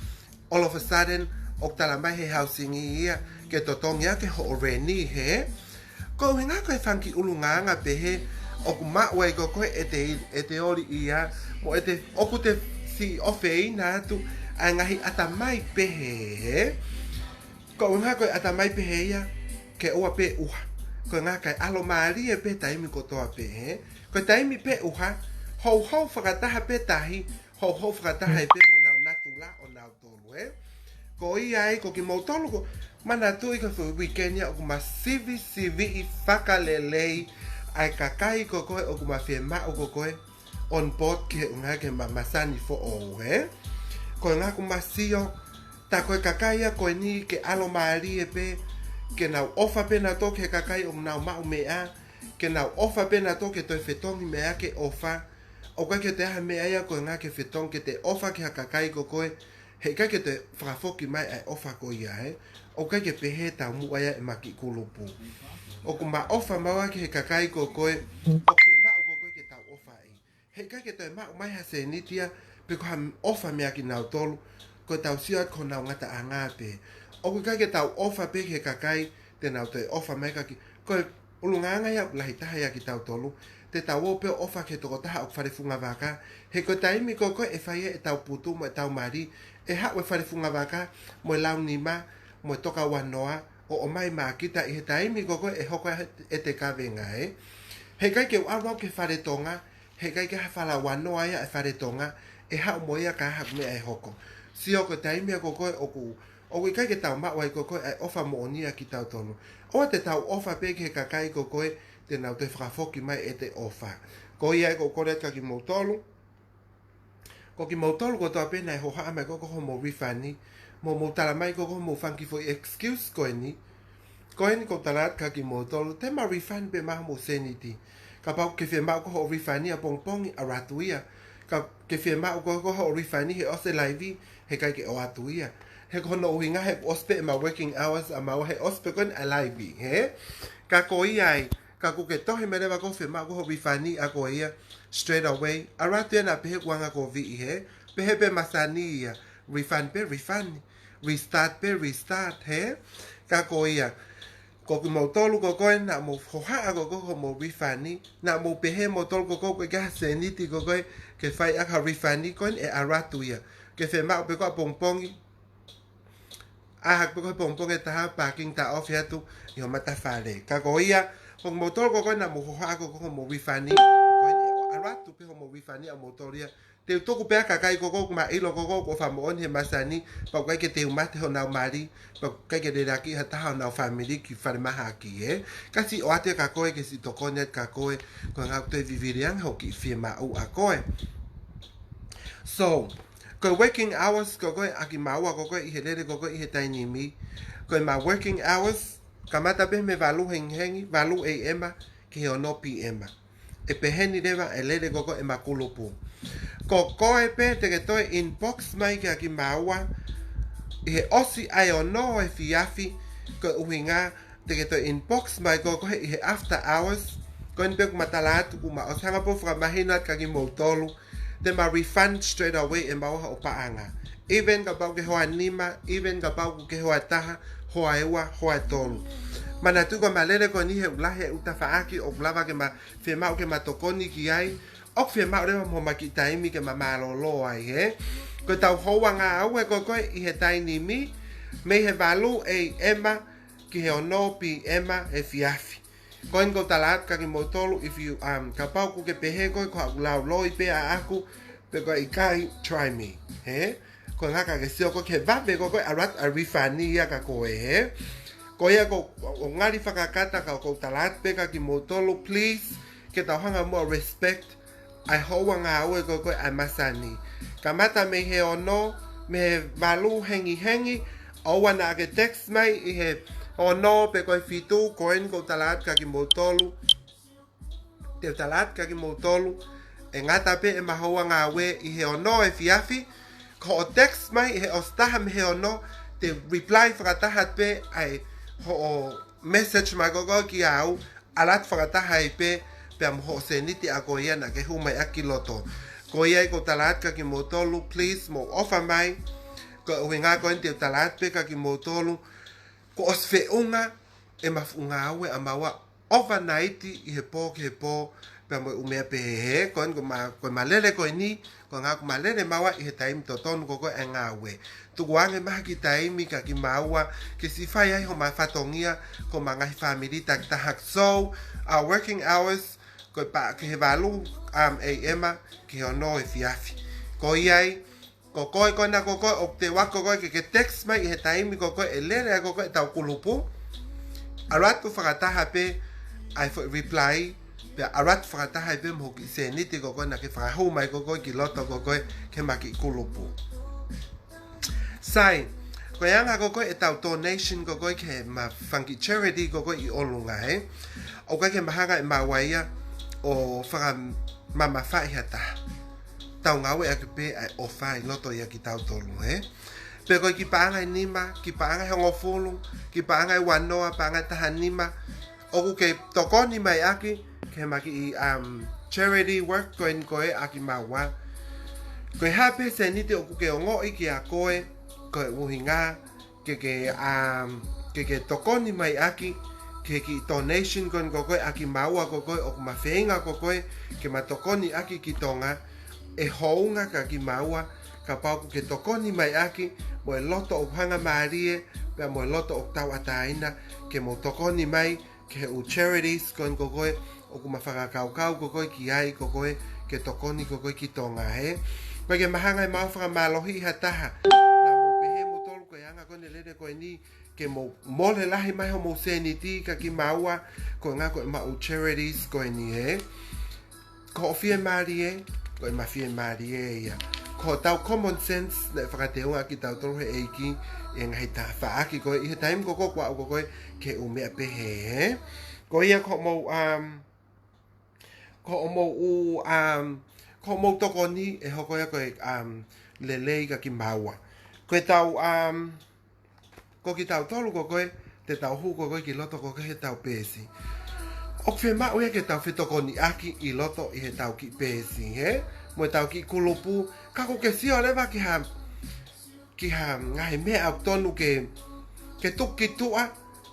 all of a sudden ʻoku tala mai he hausingi ia ke totongi ʻaki hoʻo reni, hē. Ko e ʻuhinga ko e fanga kiʻi ʻulungaanga pehē ʻoku maʻu ai ko ē ʻete, ʻete ʻoli ia, mo ʻete, ʻoku te siʻi ʻofeina atu ʻa e ngaahi ʻatamai pehē, hē. Ko e ʻuhinga ko e ʻatamai pehē ia, ke ʻoua pē ʻuha. Ko e ʻuhinga kae ʻalomālie pē taimi kotoa pē, hē. Ko e taimi pē ʻuha, houhou fakataha pē tahi, houhou fakataha ai pē mo honau natula ʻonautolu, ē. Ko ia ai, ko kimoutolu ko, manatuʻi ko e foʻi weekend ia ʻoku ma sivisiviʻi fakalelei ʻa e kakai ko ē ʻoku ma fiemaʻu ko ē on board ki he ʻuhinga ke ma masani foʻou, ē. Ko e ʻuhinga ʻoku ma sio, tā ko e kakai ia ko eni ke ʻalomālie pē, ke nau ʻofa pē nautolu ki he kakai ʻoku nau maʻu meʻa, ke nau ʻofa pē nautolu ke toe fetongi meʻa ke ʻofa. ʻOku ʻikai ke toe ʻi ai ha meʻa ia ko e ʻuhinga ke fetongi ke te ʻofa ki ha kakai ko ē, heʻikai ke toe fakafoki mai ʻa e ʻofa ko ia, ē. ʻOku ʻikai ke pehē taumuʻa ia ʻema kiʻi kulupu. ʻOku ma ʻofa maua ki he kakai ko ē, ʻoku fiemaʻu ko ē ke tau ʻofa ai. Heʻikai ke toe maʻu mai ha sēniti ia, pe ko ha ʻofa meia kinautolu, ko ʻetau sio atu ki honau ngataʻanga pē. ʻOku ʻikai ke tau ʻofa pē ki he kakai, te nau toe ʻofa mai ka ki, ko e ʻulungaanga ia ʻoku lahi taha ia kitautolu, te tau ō pē ʻo ʻofa ki he tokotaha ʻoku fale fungavaka, he ko e taimi ko ē ʻe fai ai ʻetau putu mo ʻetau mali, ʻe haʻu e fale fungavaka, mo e launima, mo e tokauanoa, ʻo ʻomai maʻa kita ʻi he taimi ko ē ʻe hoko ai ʻete kavenga, ē. Heʻikai ke u ʻalu au ki he fale Tonga, heʻikai ke ha fala ua noa ia ʻa e fale Tonga, ʻe haʻu mo ia ka ʻi ai ha meʻa ʻe hoko. Sio ko e taimi ia ko ē ʻoku, ʻoku ʻikai ke tau maʻu ai ko ē ʻa e ʻofa moʻoni ia kitautolu. ʻOua te tau ʻofa pē ki he kakai ko ē, te nau toe fakafoki mai ʻete ʻofa. Ko ia ai ʻoku ou kole atu kia kimoutolu. Ko kimoutolu kotoa pē naʻe hohaʻa mai ko ē hoʻomou refund, mo mou tala mai ko ē hoʻomou fanga kiʻi foʻi excuse ko eni. Ko eni ʻoku ou tala atu kia kimoutolu, te ma refund pē maʻa hoʻomou sēniti. Kapau ʻoku ke fiemaʻu ko ē hoʻo refund ʻapongipongi, ʻalu atu ia. Ka ke fiemaʻu ko ē hoʻo refund he ʻosi e laivi, heʻikai ke ʻoatu ia. He ko hono ʻuhinga he kuo ʻosi pē ʻema working hours ʻamaua he ʻosi pē ko eni ʻa e laivi, hē? Ka ko ia ai, ka ʻoku ke tohi mai leva ko ē fiemaʻu ko ē hoʻo refund ʻa ko ia, straight away. ʻAlu atu ia naʻa pehē kuo anga koviʻi, hē? Pehē pē masani ia, refund pē refund, restart pē restart, hē? Ka ko ia. Ko kimoutolu ko koe naʻa mou hohaʻa ko koe hoʻomou refund, naʻa mou pehē moutolu ko koe ʻoku ʻikai ha sēniti ko koe ke fai ʻaki ha refund, ko eni ʻe ʻalu atu ia. Ke fiemaʻu pē ko ʻapongipongi, ʻalu hake pē ko ʻapongipongi ʻe taha, parking taʻofi atu ʻi ho matafale. Ka ko ia, ko kimoutolu ko koe naʻa mou hohaʻa ko koe hoʻomou refund, ko eni ʻe ʻalu atu pē hoʻomou refund ʻamoutolu ia. Te u tuku pē ʻa e kakai ko koe ʻoku ma ʻilo ko koe ʻoku ʻofa moʻoni he masani, pea ʻoku ʻikai ke teu mate honau mali, pea ʻoku ʻikai ke lelaki ha taha honau fāmili ki fale mahaki, ē. Ka siʻi ʻoatu ia kia koe, ke siʻi tokoni atu kia koe, ko e ʻuhinga ʻoku toe vivili ange hoʻo kiʻi fiemaʻu ʻa koe. So, ko e working hours ko koe ʻa kimaua ko koe ʻi he lele ko koe ʻi he taimi ni, ko ʻema working hours, kamata pē mei he valu hengihengi, valu A M ki he ono P M. ʻE pehē ni leva e lele ko koe ʻema kulupu. Ko koe pē te ke toe inbox mai kia kimaua ʻi he ʻosi ʻa e ono efiafi, ko e ʻuhinga te ke toe inbox mai ko koe ʻi he after hours. Ko eni pē ʻoku ma tala atu kuo ma ʻosi hanga pē ʻo fakamahino atu kia kimoutolu, te ma refund straight away ʻe maua hoʻo paʻanga. Even kapau ke hoa nima, even kapau ʻoku ke hoa taha, hoa ua, hoa tolu. Manatuʻi ko ʻema lele ko eni he ʻoku lahi e ʻū tafaʻaki ʻoku lava ke ma fiemaʻu ke ma tokoni ki ai, ʻoku fiemaʻu leva mo ʻema kiʻi taimi ke ma mālōlō ai, ē. Ko ʻetau houa ngāue ko koe ʻi he taimi ni, mei he valu A M ki he ono P M efiafi. Ko eni ʻoku ou tala atu kia kimoutolu, if you, um, kapau ʻoku ke pehē koe ko haʻaku lau loi pē ʻaʻaku, pe ko e ʻikai, try me, ē? Ko e ʻuhinga ke sio ko koe ki he vave ko koe ʻalu atu ʻa e refund ia kia koe, ē? Ko ia ʻoku ou ngali fakakata ka ʻoku ou tala atu pē kia kimoutolu, please, ke tau hanga muʻa ʻo respect ʻa e houa ngāue ko koe ʻa e masani. Kamata mei he ono, mei he valu hengihengi, ʻoua naʻa ke text mai ʻi he ono pe ko e fitu, ko eni ʻoku ou tala atu kia kimoutolu. Te u tala atu kia kimoutolu, ʻe ngata pē ʻema houa ngāue ʻi he ono efiafi, ko hoʻo text mai ʻi he ʻosi taha mei he ono, te u reply fakataha pē ʻa e hoʻo message mai ko koe kia au, ʻalu atu fakataha ai pē, pea mo hoʻo sēniti ʻa koe ia naʻa ke hū mai ʻaki ki loto. Ko ia ʻoku ou tala atu kia kimoutolu, please, mou ʻofa mai, ko e ʻuhinga ko eni te u tala atu pē kia kimoutolu, kuo ʻosi feʻunga ʻema fuʻu ngāue ʻamaua overnight ʻi he pō ki he pō, pea mo e ʻū meʻa pehē, ko eni ko ʻema, ko ʻema lele ko eni, ko e ʻuhinga ʻoku ma lele maua ʻi he taimi totonu ko koe ʻa e ngāue. Tukuange mai ha kiʻi taimi kia kimaua, ke siʻi fai ai homa fatongia, ko ʻema ngaahi fāmili takitaha. So, our working hours, ko e pā ki he valu, um, A M, ki he ono efiafi. Ko ia ai, ko koe ko ena ko koe, ʻoku te ʻoatu ko koe ke ke text mai ʻi he taimi ko koe ʻe lele ai ko koe ʻetau kulupu. ʻAlu atu fakataha pē ʻa e foʻi reply, pea ʻalu atu fakataha ai pē mo hoʻo kiʻi sēniti ko koe naʻa ke fakahū mai ko koe ki loto ko koe ki heʻema kiʻi kulupu. Sai, ko e anga ko koe ʻetau donation ko koe ki heʻema fanga kiʻi charity ko koe ʻi ʻolunga, ē. ʻOku ʻikai ke ma hanga ʻe maua ia ʻo fakamamafaʻi ha taha. Tau ngāueʻaki pē ʻa e ʻofa ʻi loto ia kia kitautolu, ē. Pe ko e kiʻi paʻanga ʻe nima, kiʻi paʻanga ʻe hongofulu, kiʻi paʻanga ʻe uanoa, paʻanga ʻe taha nima, ʻoku ke tokoni mai ʻaki ki heʻema kiʻi, um, charity work ko eni ko ē ʻa kimaua. Ko e hā pē sēniti ʻoku ke ongoʻi kia koe, ko e ʻuhinga ke ke, um, ke ke tokoni mai ʻaki ki he kiʻi donation ko eni ko koe ʻa kimaua ko koe, ʻoku ma feinga ko koe ke ma tokoni ʻaki ki Tonga, ʻe hounga kia kimaua kapau ʻoku ke tokoni mai ʻaki mo e loto ʻoku hangamālie, pea mo e loto ʻoku tauʻatāina, ke mou tokoni mai ki he ʻū charities ko eni ko koe ʻoku ma fakakaukau ko koe ki ai ko koe, ke tokoni ko koe ki Tonga, ē. ʻOku ʻikai ke ma hanga ʻe maua ʻo fakamālohiʻi ha taha. Naʻa mou pehē moutolu ko e anga ko eni e lele ko eni, ke mou mole lahi mai homou sēniti kia kimaua, ko e ʻuhinga ko ʻema ʻū charities ko eni, ē. Ko hoʻo fiemālie, ko ʻema fiemālie ia. Ko hotau common sense naʻe fakateunga kia kitautolu ʻe he ʻEiki ʻi he ngaahi tafaʻaki ko ē, ʻi he taimi ko koe ʻoku aʻu ko koe ki he ʻū meʻa pehē, ē. Ko ia ko hoʻomou, um, ko hoʻomou ʻū, um, ko hoʻomou tokoni ʻe hoko ia ko e, um, lelei kia kimaua. Ko ʻetau, um, ko kitautolu ko koe, te tau hū ko koe ki loto ko koe heʻetau peesi. ʻOku fiemaʻu ia ke tau fetokoniʻaki ʻi loto ʻi heʻetau kiʻi peesi, ē? Mo ʻetau kiʻi kulupu, ka ʻoku ke sio leva ki ha, ki ha ngaahi meʻa ʻoku tonu ke, ke tuku ki tuʻa,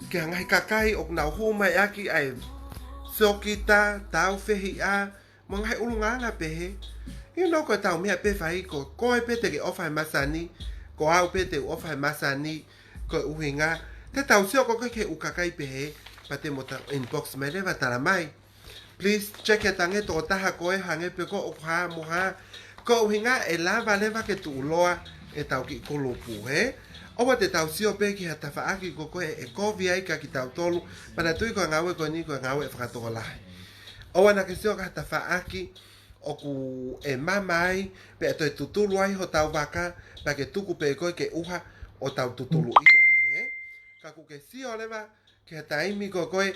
Ki he ngaahi kakai ʻoku nau hū mai ʻaki ʻa e sokita, tāufehiʻa, mo e ngaahi ʻulungaanga pehē. You know, ko ʻetau meʻa pē fai ko koe pē te ke ʻofa he masani, ko au pē te u ʻofa he masani, ko e ʻuhinga te tau sio ko koe ki he ʻū kakai pehē, pea te mo tau inbox mai leva tala mai. Please check e tange tokotaha ko ē hangē pē ko ʻoku hā mo hā. Ko e ʻuhinga ʻe lava leva ke tuʻuloa ʻetau kiʻi kulupu, hē? ʻOua te tau sio pē ki ha tafaʻaki ko koe ʻe kovi ai kia kitautolu, manatuʻi ko e ngāue ko eni ko e ngāue ʻa e fakatokolahi. ʻOua naʻa ke sio ki ha tafaʻaki ʻoku ʻe mama ai, pea toe tutulu ai hotau vaka, pea ke tuku pē koe ke ʻuha ʻo tau tutuluʻia ai, hē? Ka ʻoku ke sio leva ki ha taimi ko koe,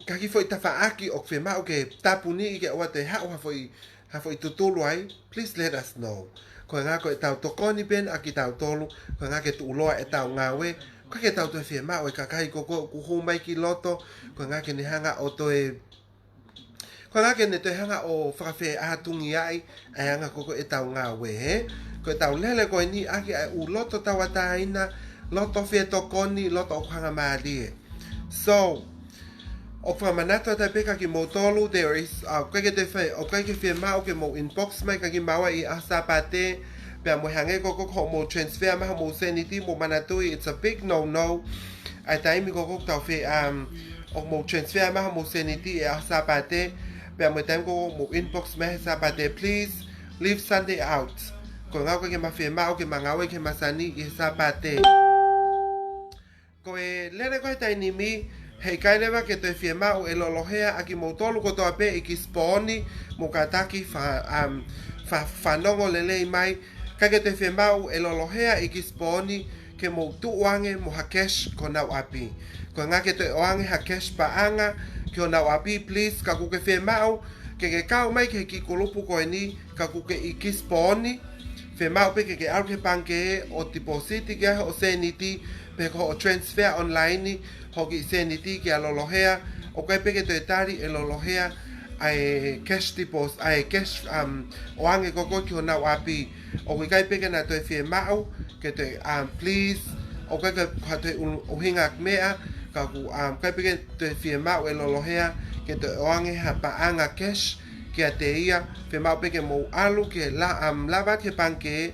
ka ki he foʻi tafaʻaki ʻoku fiemaʻu ke tāpuniʻi ke ʻoua toe haʻu ha foʻi, ha foʻi tutulu ai, please let us know. Ko e ʻuhinga ko ʻetau tokoni pē eni ʻa kitautolu, ko e ʻuhinga ke tuʻuloa ʻetau ngāue, ʻikai ke tau toe fiemaʻu e kakai ko koe ʻoku hū mai ki loto, ko e ʻuhinga ke ne hanga ʻo toe, ko e ʻuhinga ke ne toe hanga ʻo fakafeʻātungiaʻi ʻa e anga ko koe ʻetau ngāue, hē? Ko ʻetau lele ko eni ʻaki ʻa e ʻū loto tauʻatāina, loto fie tokoni, loto ʻoku hangamālie. So, ʻoku fakamanatu atu pē kia kimoutolu, there is, uh, ʻoku ʻikai ke toe fie, ʻoku ʻikai ke fiemaʻu ke mou inbox mai kia kimaua ʻi he ʻaho Sāpate, pea mo e hangē ko ē ko hoʻomou transfer mai hoʻomou sēniti, mou manatuʻi, it's a big no no. ʻA e taimi ko ē ʻoku tau fie, um, ʻoku mou transfer mai hoʻomou sēniti ʻi he ʻaho Sāpate, pea mo e taimi ko ē ʻoku mou inbox mai he Sāpate, please leave Sunday out. Ko e ʻuhinga ʻoku ʻikai ke ma fiemaʻu ke ma ngāue ki he masani ʻi he Sāpate. Ko e lele ko ē he taimi ni, heʻikai leva ke toe fiemaʻu ʻe Lolohea ʻa kimoutolu kotoa pē ʻi Kisiponi, mou kātaki fa-, um, fa-, fanongo lelei mai, ʻikai ke toe fiemaʻu ʻe Lolohea ʻi Kisiponi ke mou tuʻu ange mo ha cash ki honau ʻapi. Ko e ʻuhinga ke toe ʻoange ha cash paʻanga ki honau ʻapi, please, ka ʻoku ke fiemaʻu ke ke kau mai ki he kiʻi kulupu ko eni, ka ʻoku ke ʻi Kisiponi, fiemaʻu pē ke ke ʻalu ki he pangikē ʻo deposit ki ai hoʻo sēniti, pe ko hoʻo transfer online hoʻo kiʻi sēniti kia Lolohea, ʻoku ʻikai pē ke toe tali ʻe Lolohea ʻa e cash deposit, ʻa e cash, um, ʻoange ko koe ki honau ʻapi. ʻOku ʻikai pē ke na toe fiemaʻu ke toe, um, please, ʻoku ʻikai ke ha toe ʻu-, ʻuhinga meʻa, ka ʻoku, um, ʻikai pē ke toe fiemaʻu ʻe Lolohea ke toe ʻoange ha paʻanga cash kiate ia, fiemaʻu pē ke mou ʻalu ki he la-, um, lava ki he pangikē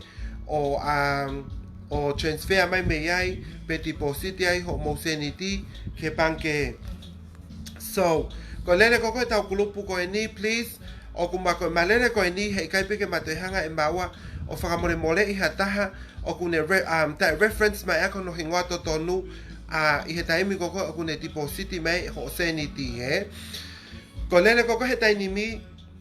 ʻo, um, ʻo transfer mai mei ai, pe deposit ai hoʻomou sēniti ki he pangikē. So, ko e lele ko ē ʻetau kulupu ko eni, please, ʻoku ma ko e ma lele ko eni, heʻikai pē ke ma toe hanga ʻe maua ʻo fakamolemoleʻi ha taha ʻoku ne re-, um, taʻe reference mai ʻaki hono hingoa totonu, ʻa, ʻi he taimi ko ē ʻoku ne deposit mai hoʻo sēniti, hē? Ko e lele ko ē he taimi ni,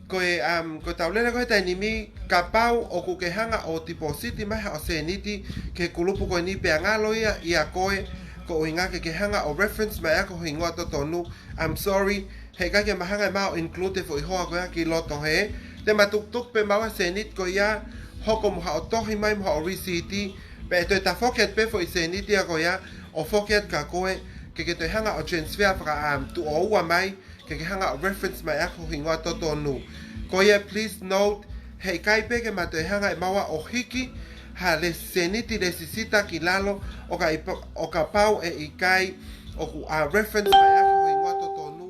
ko e, um, ko ʻetau lele ko ē he taimi ni, kapau ʻoku ke hanga ʻo deposit mai haʻo sēniti ki he kulupu ko eni pea ngalo ia ʻia koe, ko e ʻuhinga ke ke hanga ʻo reference mai ʻaki ho hingoa totonu, I'm sorry, heʻikai ke ma hanga ʻe maua ʻo include e foʻi hoa ko ia ki loto, hē? Te ma tukutuku pē maua e sēniti ko ia, hoko mo haʻo tohi mai mo haʻo receipt, pea ʻe toe tafoki atu pē foʻi sēniti ia ko ia ʻo foki atu kia koe, ke ke toe hanga ʻo transfer faka-, um, tuʻo ua mai, ke ke hanga ʻo reference mai ʻaki ho hingoa totonu. Ko ia, please note, heʻikai pē ke ma toe hanga ʻe maua ʻo hiki ha le-, sēniti lēsisita ki lalo ʻo ka ipa-, ʻo kapau ʻe ʻikai ʻoku, uh, reference mai ʻaki ho hingoa totonu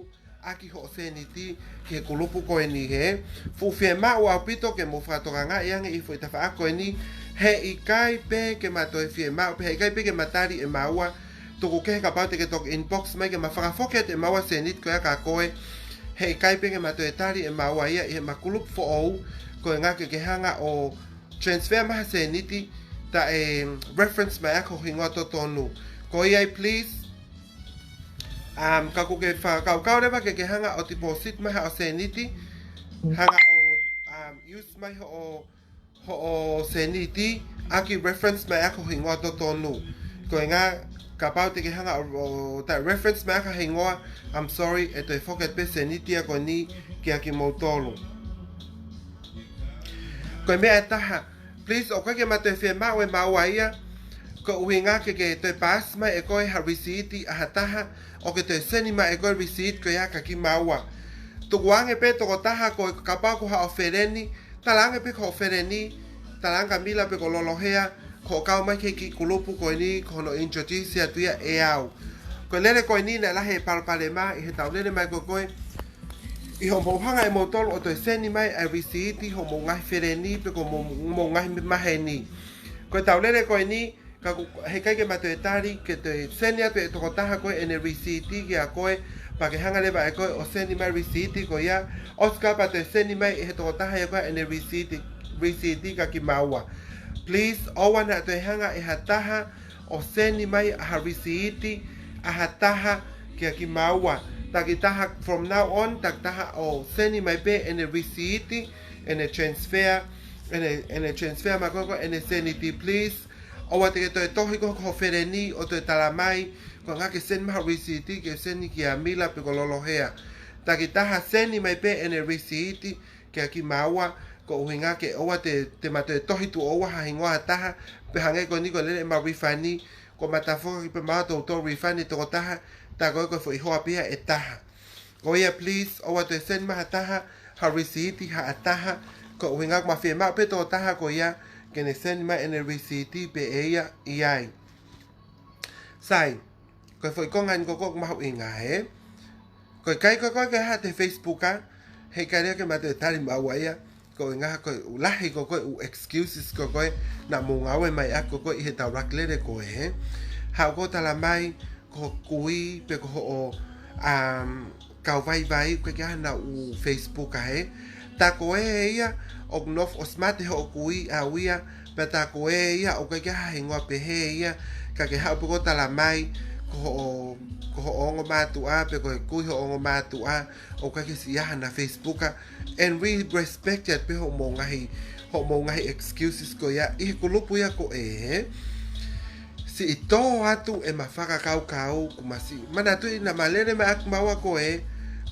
ʻaki hoʻo sēniti ki he kulupu ko eni, hē? Fuʻu fiemaʻu ʻaupito ke mou fakatokangaʻi ange ʻi he foʻi tafaʻaki ko eni, heʻikai pē ke ma toe fiemaʻu, pe heʻikai pē ke ma tali ʻe maua, tuku kehe kapau te ke toki inbox mai ke ma fakafoki atu ʻe maua e sēniti ko ia kia koe, heʻikai pē ke ma toe tali ʻe maua ia ʻi heʻema kulupu foʻou, ko e ʻuhinga ke ke hanga ʻo transfer mai ha sēniti taʻe reference mai ʻaki ho hingoa totonu. Ko ia ai, please, um, ka ʻoku ke fakakaukau leva ke ke hanga ʻo deposit mai haʻo sēniti, hanga ʻo, um, use mai hoʻo hoʻo sēniti ʻaki reference mai ʻaki ho hingoa totonu. Ko e ʻuhinga kapau te ke hanga ʻo, ʻo taʻe reference mai ʻaki ha hingoa, I'm sorry, ʻe toe foki atu pē sēniti ia ko eni kia kimoutolu. Ko e meʻa ʻe taha, please, ʻoku ʻikai ke ma toe fiemaʻu ʻe maua ia, ko e ʻuhinga ke ke toe paasi mai ʻe koe ha receipt ʻa ha taha, ʻo ke toe send mai ʻe koe e receipt ko ia kia kimaua. Tukuange pē tokotaha ko e kapau ko haʻo feleni, talaange pē ko hoʻo feleni, talaange kia Mila pe ko Lolohea, ko hoʻo kau mai ki he kiʻi kulupu ko eni, ko hono introduce atu ia ʻe au. Ko e lele ko eni naʻe lahi e palopalema ʻi heʻetau lele mai ko ē ʻi hoʻomou hanga ʻe moutolu ʻo toe send mai ʻa e receipt hoʻomou ngaahi feleni pe ko hoʻomou, hoʻomou ngaahi maheni. Ko ʻetau lele ko eni, ka ʻoku, heʻikai ke ma toe tali, ke toe send atu ʻe he tokotaha ko ē ʻene receipt kiate koe, pea ke hanga leva ʻe koe ʻo send mai receipt ko ia, ʻosi ka pea toe send mai ʻe he tokotaha ia ko ē ʻene receipt, receipt kia kimaua. Please, ʻoua naʻa toe hanga ʻe ha taha ʻo send mai ha receipt ʻa ha taha kia kimaua. Takitaha from now on, takitaha ʻo send mai pē ʻene receipt, ʻene transfer, ʻene, ʻene transfer mai ko ē ko ē ʻene send it, please. ʻOua te ke toe tohi ko hoʻo feleni ʻo toe tala mai, ko e ʻuhinga ke send mai ha receipt ke send kia Mila pe ko Lolohea. Takitaha send mai pē ʻene receipt kia kimaua, ko e ʻuhinga ke ʻoua te, te ma toe tohi tuʻo ua ha hingoa ha taha, pea hangē ko eni ko e lele ʻema refund, ko e matafoki pē maua toutou refund e tokotaha, tā ko ē ko e foʻi hoa pē ia ʻe taha. Ko ia, please, ʻoua toe send mai ha taha ha receipt ha taha, ko e ʻuhinga ʻoku ma fiemaʻu pē tokotaha ko ia ke ne send mai ʻene receipt pē ʻe ia ʻi ai. Sai, ko e foʻi konga eni ko ē ʻoku mahuʻinga, ē? Ko e ʻikai ko ē ke haʻu he Facebook, ā, heʻikai leva ke ma toe tali maua ia, ko e ʻuhinga ko e lahi ko ē ʻū excuses ko ē naʻa mou ngāue mai ʻaki ko ē ʻi heʻetau ʻuluaki lele ko ē, ē? Haʻu ʻo tala mai ko hoʻo kui pe ko hoʻo, um, kau vaivai ʻoku ʻikai ke ʻi ai haʻanau Facebook, ā, ē? Tā ko ē ia ʻoku nofo ʻo smart hoʻo kui ʻaʻau ia, pea tā ko ē ia ʻoku ʻikai ke ʻi ai ha hingoa pehē ia, ka ke haʻu pē ʻo tala mai ko hoʻo, ko hoʻo ongo mātuʻa pe ko e kui hoʻo ongo mātuʻa, ʻoku ʻikai ke siʻi ʻi ai hana Facebook, ā. And we respect it pē hoʻomou ngaahi, hoʻomou ngaahi excuses ko ia ʻi he kulupu ia ko ē, ē? Siʻi tō atu ʻema fakakaukau, ʻoku ma siʻi manatuʻi naʻa ma lele mai ʻaki maua ko ē,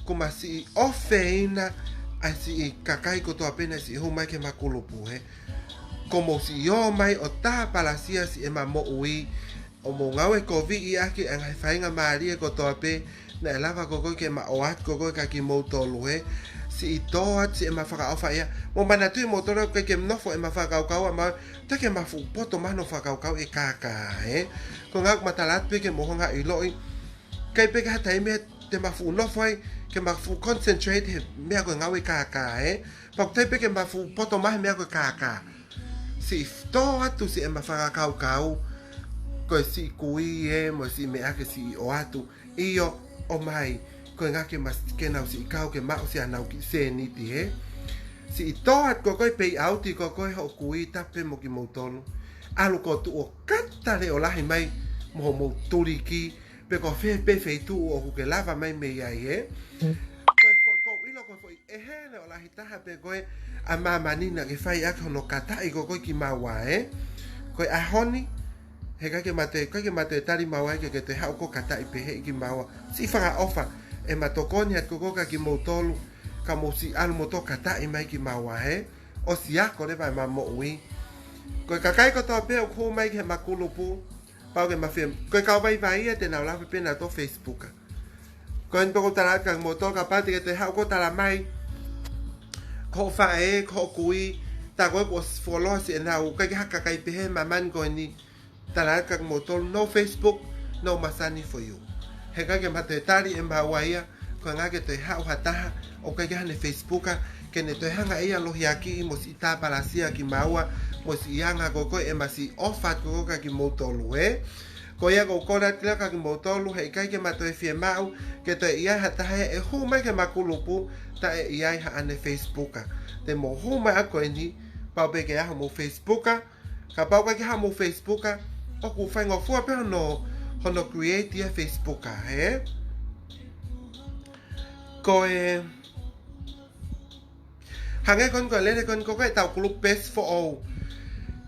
ʻoku ma siʻi ʻofeina ʻa e siʻi kakai kotoa pē naʻe siʻi hū mai ki heʻema kulupu, ē? Ko hoʻomou siʻi ō mai ʻo tāpalasia siʻema moʻui, ʻo mou ngāue koviʻi ʻaki ʻa e ngaahi faingamālie kotoa pē naʻe lava ko ē ke ma ʻoatu ko ē kia kimoutolu, ē? Siʻi tō atu siʻema fakaʻofa ia. Mou manatuʻi moutolu ʻoku ʻikai ke nofo ʻema fakakaukau ʻa ma, teʻeki ke ma fuʻu poto mai hono fakakaukau e kākā, ē? Ko e ʻuhinga ʻoku ma tala atu pē ke mou hanga ʻo ʻiloʻi, ʻikai pē ke ʻi ai ha taimi te ma fuʻu nofo ai ke ma fuʻu concentrate he meʻa ko e ngāue kākā, ē? Pea ʻoku teʻeki pē ke ma fuʻu poto mai he meʻa ko e kākā. Siʻi tō atu siʻema fakakaukau, ko e siʻi kui, ē, mo e siʻi meʻa ke siʻi ʻoatu. ʻIo, ʻomai, ko e ʻuhinga ke ma, ke nau siʻi kau ke maʻu siʻanau kiʻi sēniti, ē? Siʻi tō atu ko ē pay out ko ē hoʻo kui, tapu pē mo kimoutolu. ʻAlu ʻo tuʻu ʻo kata leʻo lahi mai mo hoʻomou tuliki, pe ko fē pē feituʻu ʻoku ke lava mai mei ai, ē? Ko e foʻi, ʻoku ou ʻilo ko e foʻi ʻehe leʻo lahi taha pē ko ē ʻa māmani naʻa ke fai ʻaki hono kataʻi ko ē kimaua, ē? Ko e ʻaho ni, heʻikai ke ma toe, ʻikai ke ma toe tali maua ai ke ke toe haʻu ʻo kataʻi pehē kimaua. Siʻi fakaʻofa ʻema tokoni atu ko ē kia kimoutolu, ka mou siʻi ʻalu moutolu ʻo kataʻi mai kimaua, ē? ʻOsi ako leva ʻema moʻui. Ko e kakai kotoa pē ʻoku hū mai ki heʻema kulupu, pau ke ma fie, ko e kau vaivai ia te nau lava pē ʻo nau tō Facebook. Ko eni pē ʻoku ou tala atu kia kimoutolu, kapau te ke toe haʻu ʻo tala mai ko hoʻo faʻē, ko hoʻo kui, tā ko ē kuo ʻosi fuoloa siʻenau, ʻikai ke ʻi ai ha kakai pehē he māmani ko eni. Tala atu kia kimoutolu, no Facebook, no masani for you. Heʻikai ke ma toe tali ʻe maua ia, ko e ʻuhinga ke toe haʻu ha taha ʻoku ʻikai ke ʻi ai hane Facebook, ke ne toe hanga ʻe ia ʻo lohiakiʻi mo siʻi tāpalasia kimaua, mo siʻi anga ko ē ʻema siʻi ʻofa ko ē kia kimoutolu, ē? Ko ia ʻoku ou kole atu leva kia kimoutolu, heʻikai ke ma toe fiemaʻu ke toe ʻi ai ha taha ʻe hū mai ki heʻema kulupu taʻe ʻi ai haʻane Facebook. Te mou hū mai ʻaki ko eni, pau pē ke ʻi ai homou Facebook, kapau ʻoku ʻikai ke ʻi ai haʻamou Facebook, ʻoku faingofua pē hono, hono create ia Facebook, ē? Ko e, hangē ko eni ko e lele ko eni ko ē ʻetau kulupu peesi foʻou.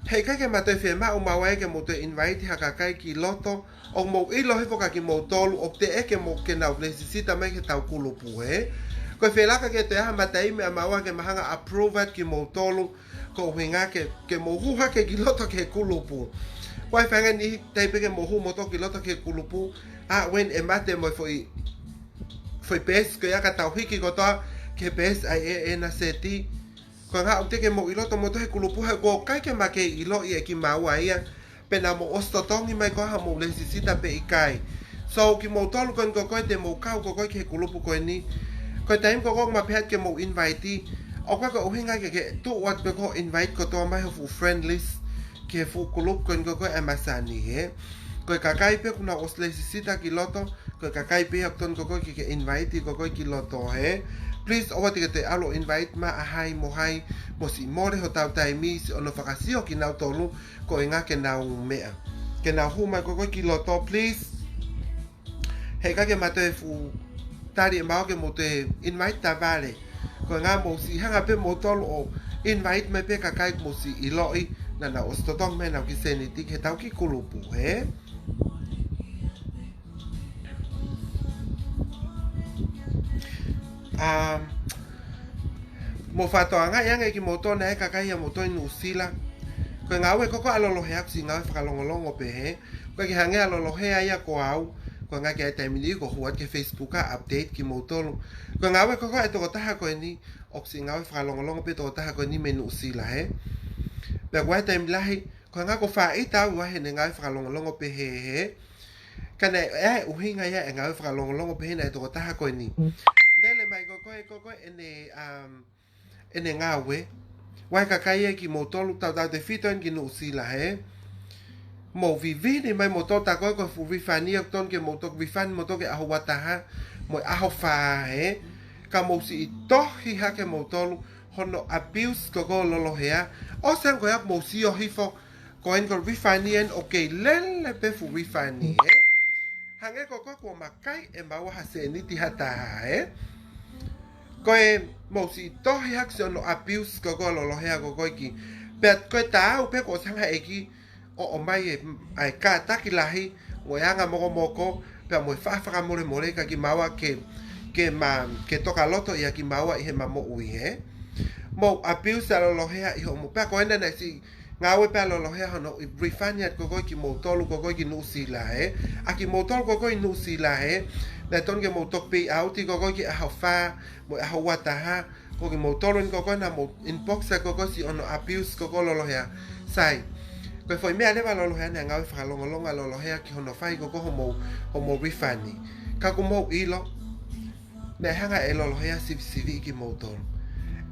Heʻikai ke ma toe fiemaʻu maua ia ke mou toe invite ha kakai ki loto, ʻoku mou ʻilo hifo kia kimoutolu ʻoku teʻeki ke mou, ke nau lēsisita mai ki heʻetau kulupu, ē? Ko e felaka ke toe ʻi ai hama taimi ʻa maua ke ma hanga ʻo approve atu kimoutolu, ko e ʻuhinga ke, ke mou hū hake ki loto ki he kulupu. Ko e faʻahinga ʻe niʻihi taimi pē ke mou hū moutolu ki loto ki he kulupu, ʻa, when ʻe mate mo e foʻi, foʻi peesi ko ia ka tau hiki kotoa ki he peesi ʻa e, ʻe, ʻe na seti. Ko e ʻuhinga ʻoku teʻeki ke mou ʻi loto moutolu he kulupu he ʻoku ʻikai ke ma kei ʻiloʻi ʻe kimaua ia pe naʻa mou ʻosi totongi mai ko ē haʻamou lēsisita pe ʻikai. So, kimoutolu ko eni ko koe te mou kau ko koe ki he kulupu ko eni, ko e taimi ko koe ʻoku ma pehē atu ke mou invite, ʻoku ʻikai ko e ʻuhinga ke ke tuʻu atu pē ko e invite kotoa mai ho fuʻu friend list ki he fuʻu kulupu ko eni ko koe ʻa e masani, hē? Ko e kakai pē ʻoku nau ʻosi lēsisita ki loto, ko e kakai pē ʻoku totonu ko koe ke ke invite ko koe ki loto, hē? Please, ʻoua te ke toe ʻalu ʻo invite mai ʻa hai mo hai, mo siʻi mole hotau taimi siʻono fakasio kinautolu, ko e ʻuhinga ke nau meʻa, ke nau hū mai ko koe ki loto, please. Heʻikai ke ma toe fuʻu tali ʻe maua ke mou toe invite tavale. Ko e ʻuhinga mou siʻi hanga pē moutolu ʻo invite mai pē kakai ʻoku mou siʻi ʻiloʻi naʻa nau ʻosi totongi mai ʻenau kiʻi sēniti ki heʻetau kiʻi kulupu, hē? Um, mou fakatokangaʻi ange kimoutolu naʻe kakai ʻa moutolu ʻi Nuʻusila. Ko e ngāue ko koe ʻa Lolohea ʻoku siʻi ngāue fakalongolongo pē, hē? ʻOku ʻikai ke hangē ʻa Lolohea ia ko au, ko e ʻuhinga ki he taimi ni ʻoku ou hū atu ki he Facebook ʻo update kimoutolu. Ko e ngāue ko koe ʻa e tokotaha ko eni, ʻoku siʻi ngāue fakalongolongo pē tokotaha ko eni mei Nuʻusila, hē? Pea ko e taimi lahi, ko e ʻuhinga ʻoku faʻita au ʻi heʻene ngāue fakalongolongo pehē, hē? Ka naʻe ʻi ai e ʻuhinga ia ʻene ngāue fakalongolongo pehē ʻa e tokotaha ko eni. Lele mai ko koe, ko koe ʻene, um, ʻene ngāue. Vakai kakai ē kimoutolu tautautefito eni ki Nuʻusila, hē? Mou vivili mai moutolu, tā ko ē ko e fuʻu refund ia ʻoku totonu ke mou toki refund moutolu ki he ʻaho ua taha mo e ʻaho fā, hē? Ka mou siʻi tohi hake moutolu hono abuse ko koe ʻo Lolohea. ʻOsi ange ko ia ʻoku mou sio hifo ko eni ko e refund eni ʻoku kei lele pē fuʻu refund, hē? Hangē ko koe kuo makai ʻe maua ha sēniti ha taha, hē? Ko e mou siʻi tohi hake siʻono abuse ko koe ʻa Lolohea ko koe ki. Pea ko e taau pē kuo ʻosi hanga ʻe he ʻEiki ʻo ʻomai e, ʻa e kātaki lahi mo e anga mokomoko, pea mo e faʻa fakamolemole kia kimaua ke, ke ma, ke toka loto ia kimaua ʻi heʻema moʻui, hē? Mou abuse ʻa Lolohea ʻi hoʻomou, pea ko ena naʻe siʻi ngāue pē ʻa Lolohea hono refund atu ko koe kimoutolu ko koe ki Nuʻusila, hē? ʻA kimoutolu ko koe ʻi Nuʻusila, hē? Naʻe totonu ke mou toki pay out ko koe ki he ʻaho fā mo e ʻaho ua taha. Ko kimoutolu eni ko koe naʻa mou inbox atu ko koe siʻono abuse ko koe ʻa Lolohea. Sai. Ko e foʻi meʻa leva ʻa Lolohea naʻe ngāue fakalongolongo ʻa Lolohea ki hono fai ko koe hoʻomou, hoʻomou refund. Ka ʻoku mou ʻilo, naʻe hanga ʻe Lolohea ʻo sivisiviʻi kimoutolu.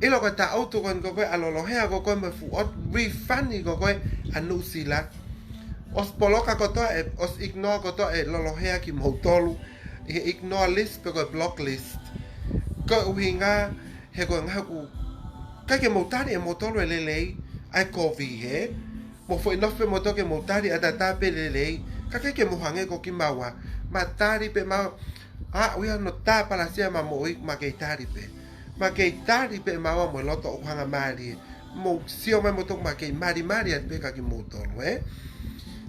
ʻIlo ko e taʻutu ko eni ko koe ʻa Lolohea ko koe mo e fuʻu ʻotu refund ko koe ʻa Nuʻusila. ʻOsi poloka kotoa ē, ʻosi ignore kotoa ʻe Lolohea kimoutolu ʻi he ignore list pe ko e block list. Ko e ʻuhinga he ko e ʻuhinga ʻoku ʻikai ke mou tali ʻe moutolu e lelei ʻa e kovi, hē? Mou foʻi nofo pē moutolu ke mou tali ʻataʻatā pē lelei, ka ʻikai ke mou hangē ko kimaua. Ma tali pē maua, ʻa, ʻoku ʻi ai hono tāpalasia ʻema moʻui, ma kei tali pē. Ma kei tali pē maua mo e loto ʻoku hangamālie. Mou sio mai moutolu ma kei malimali atu pē kia kimoutolu, hē?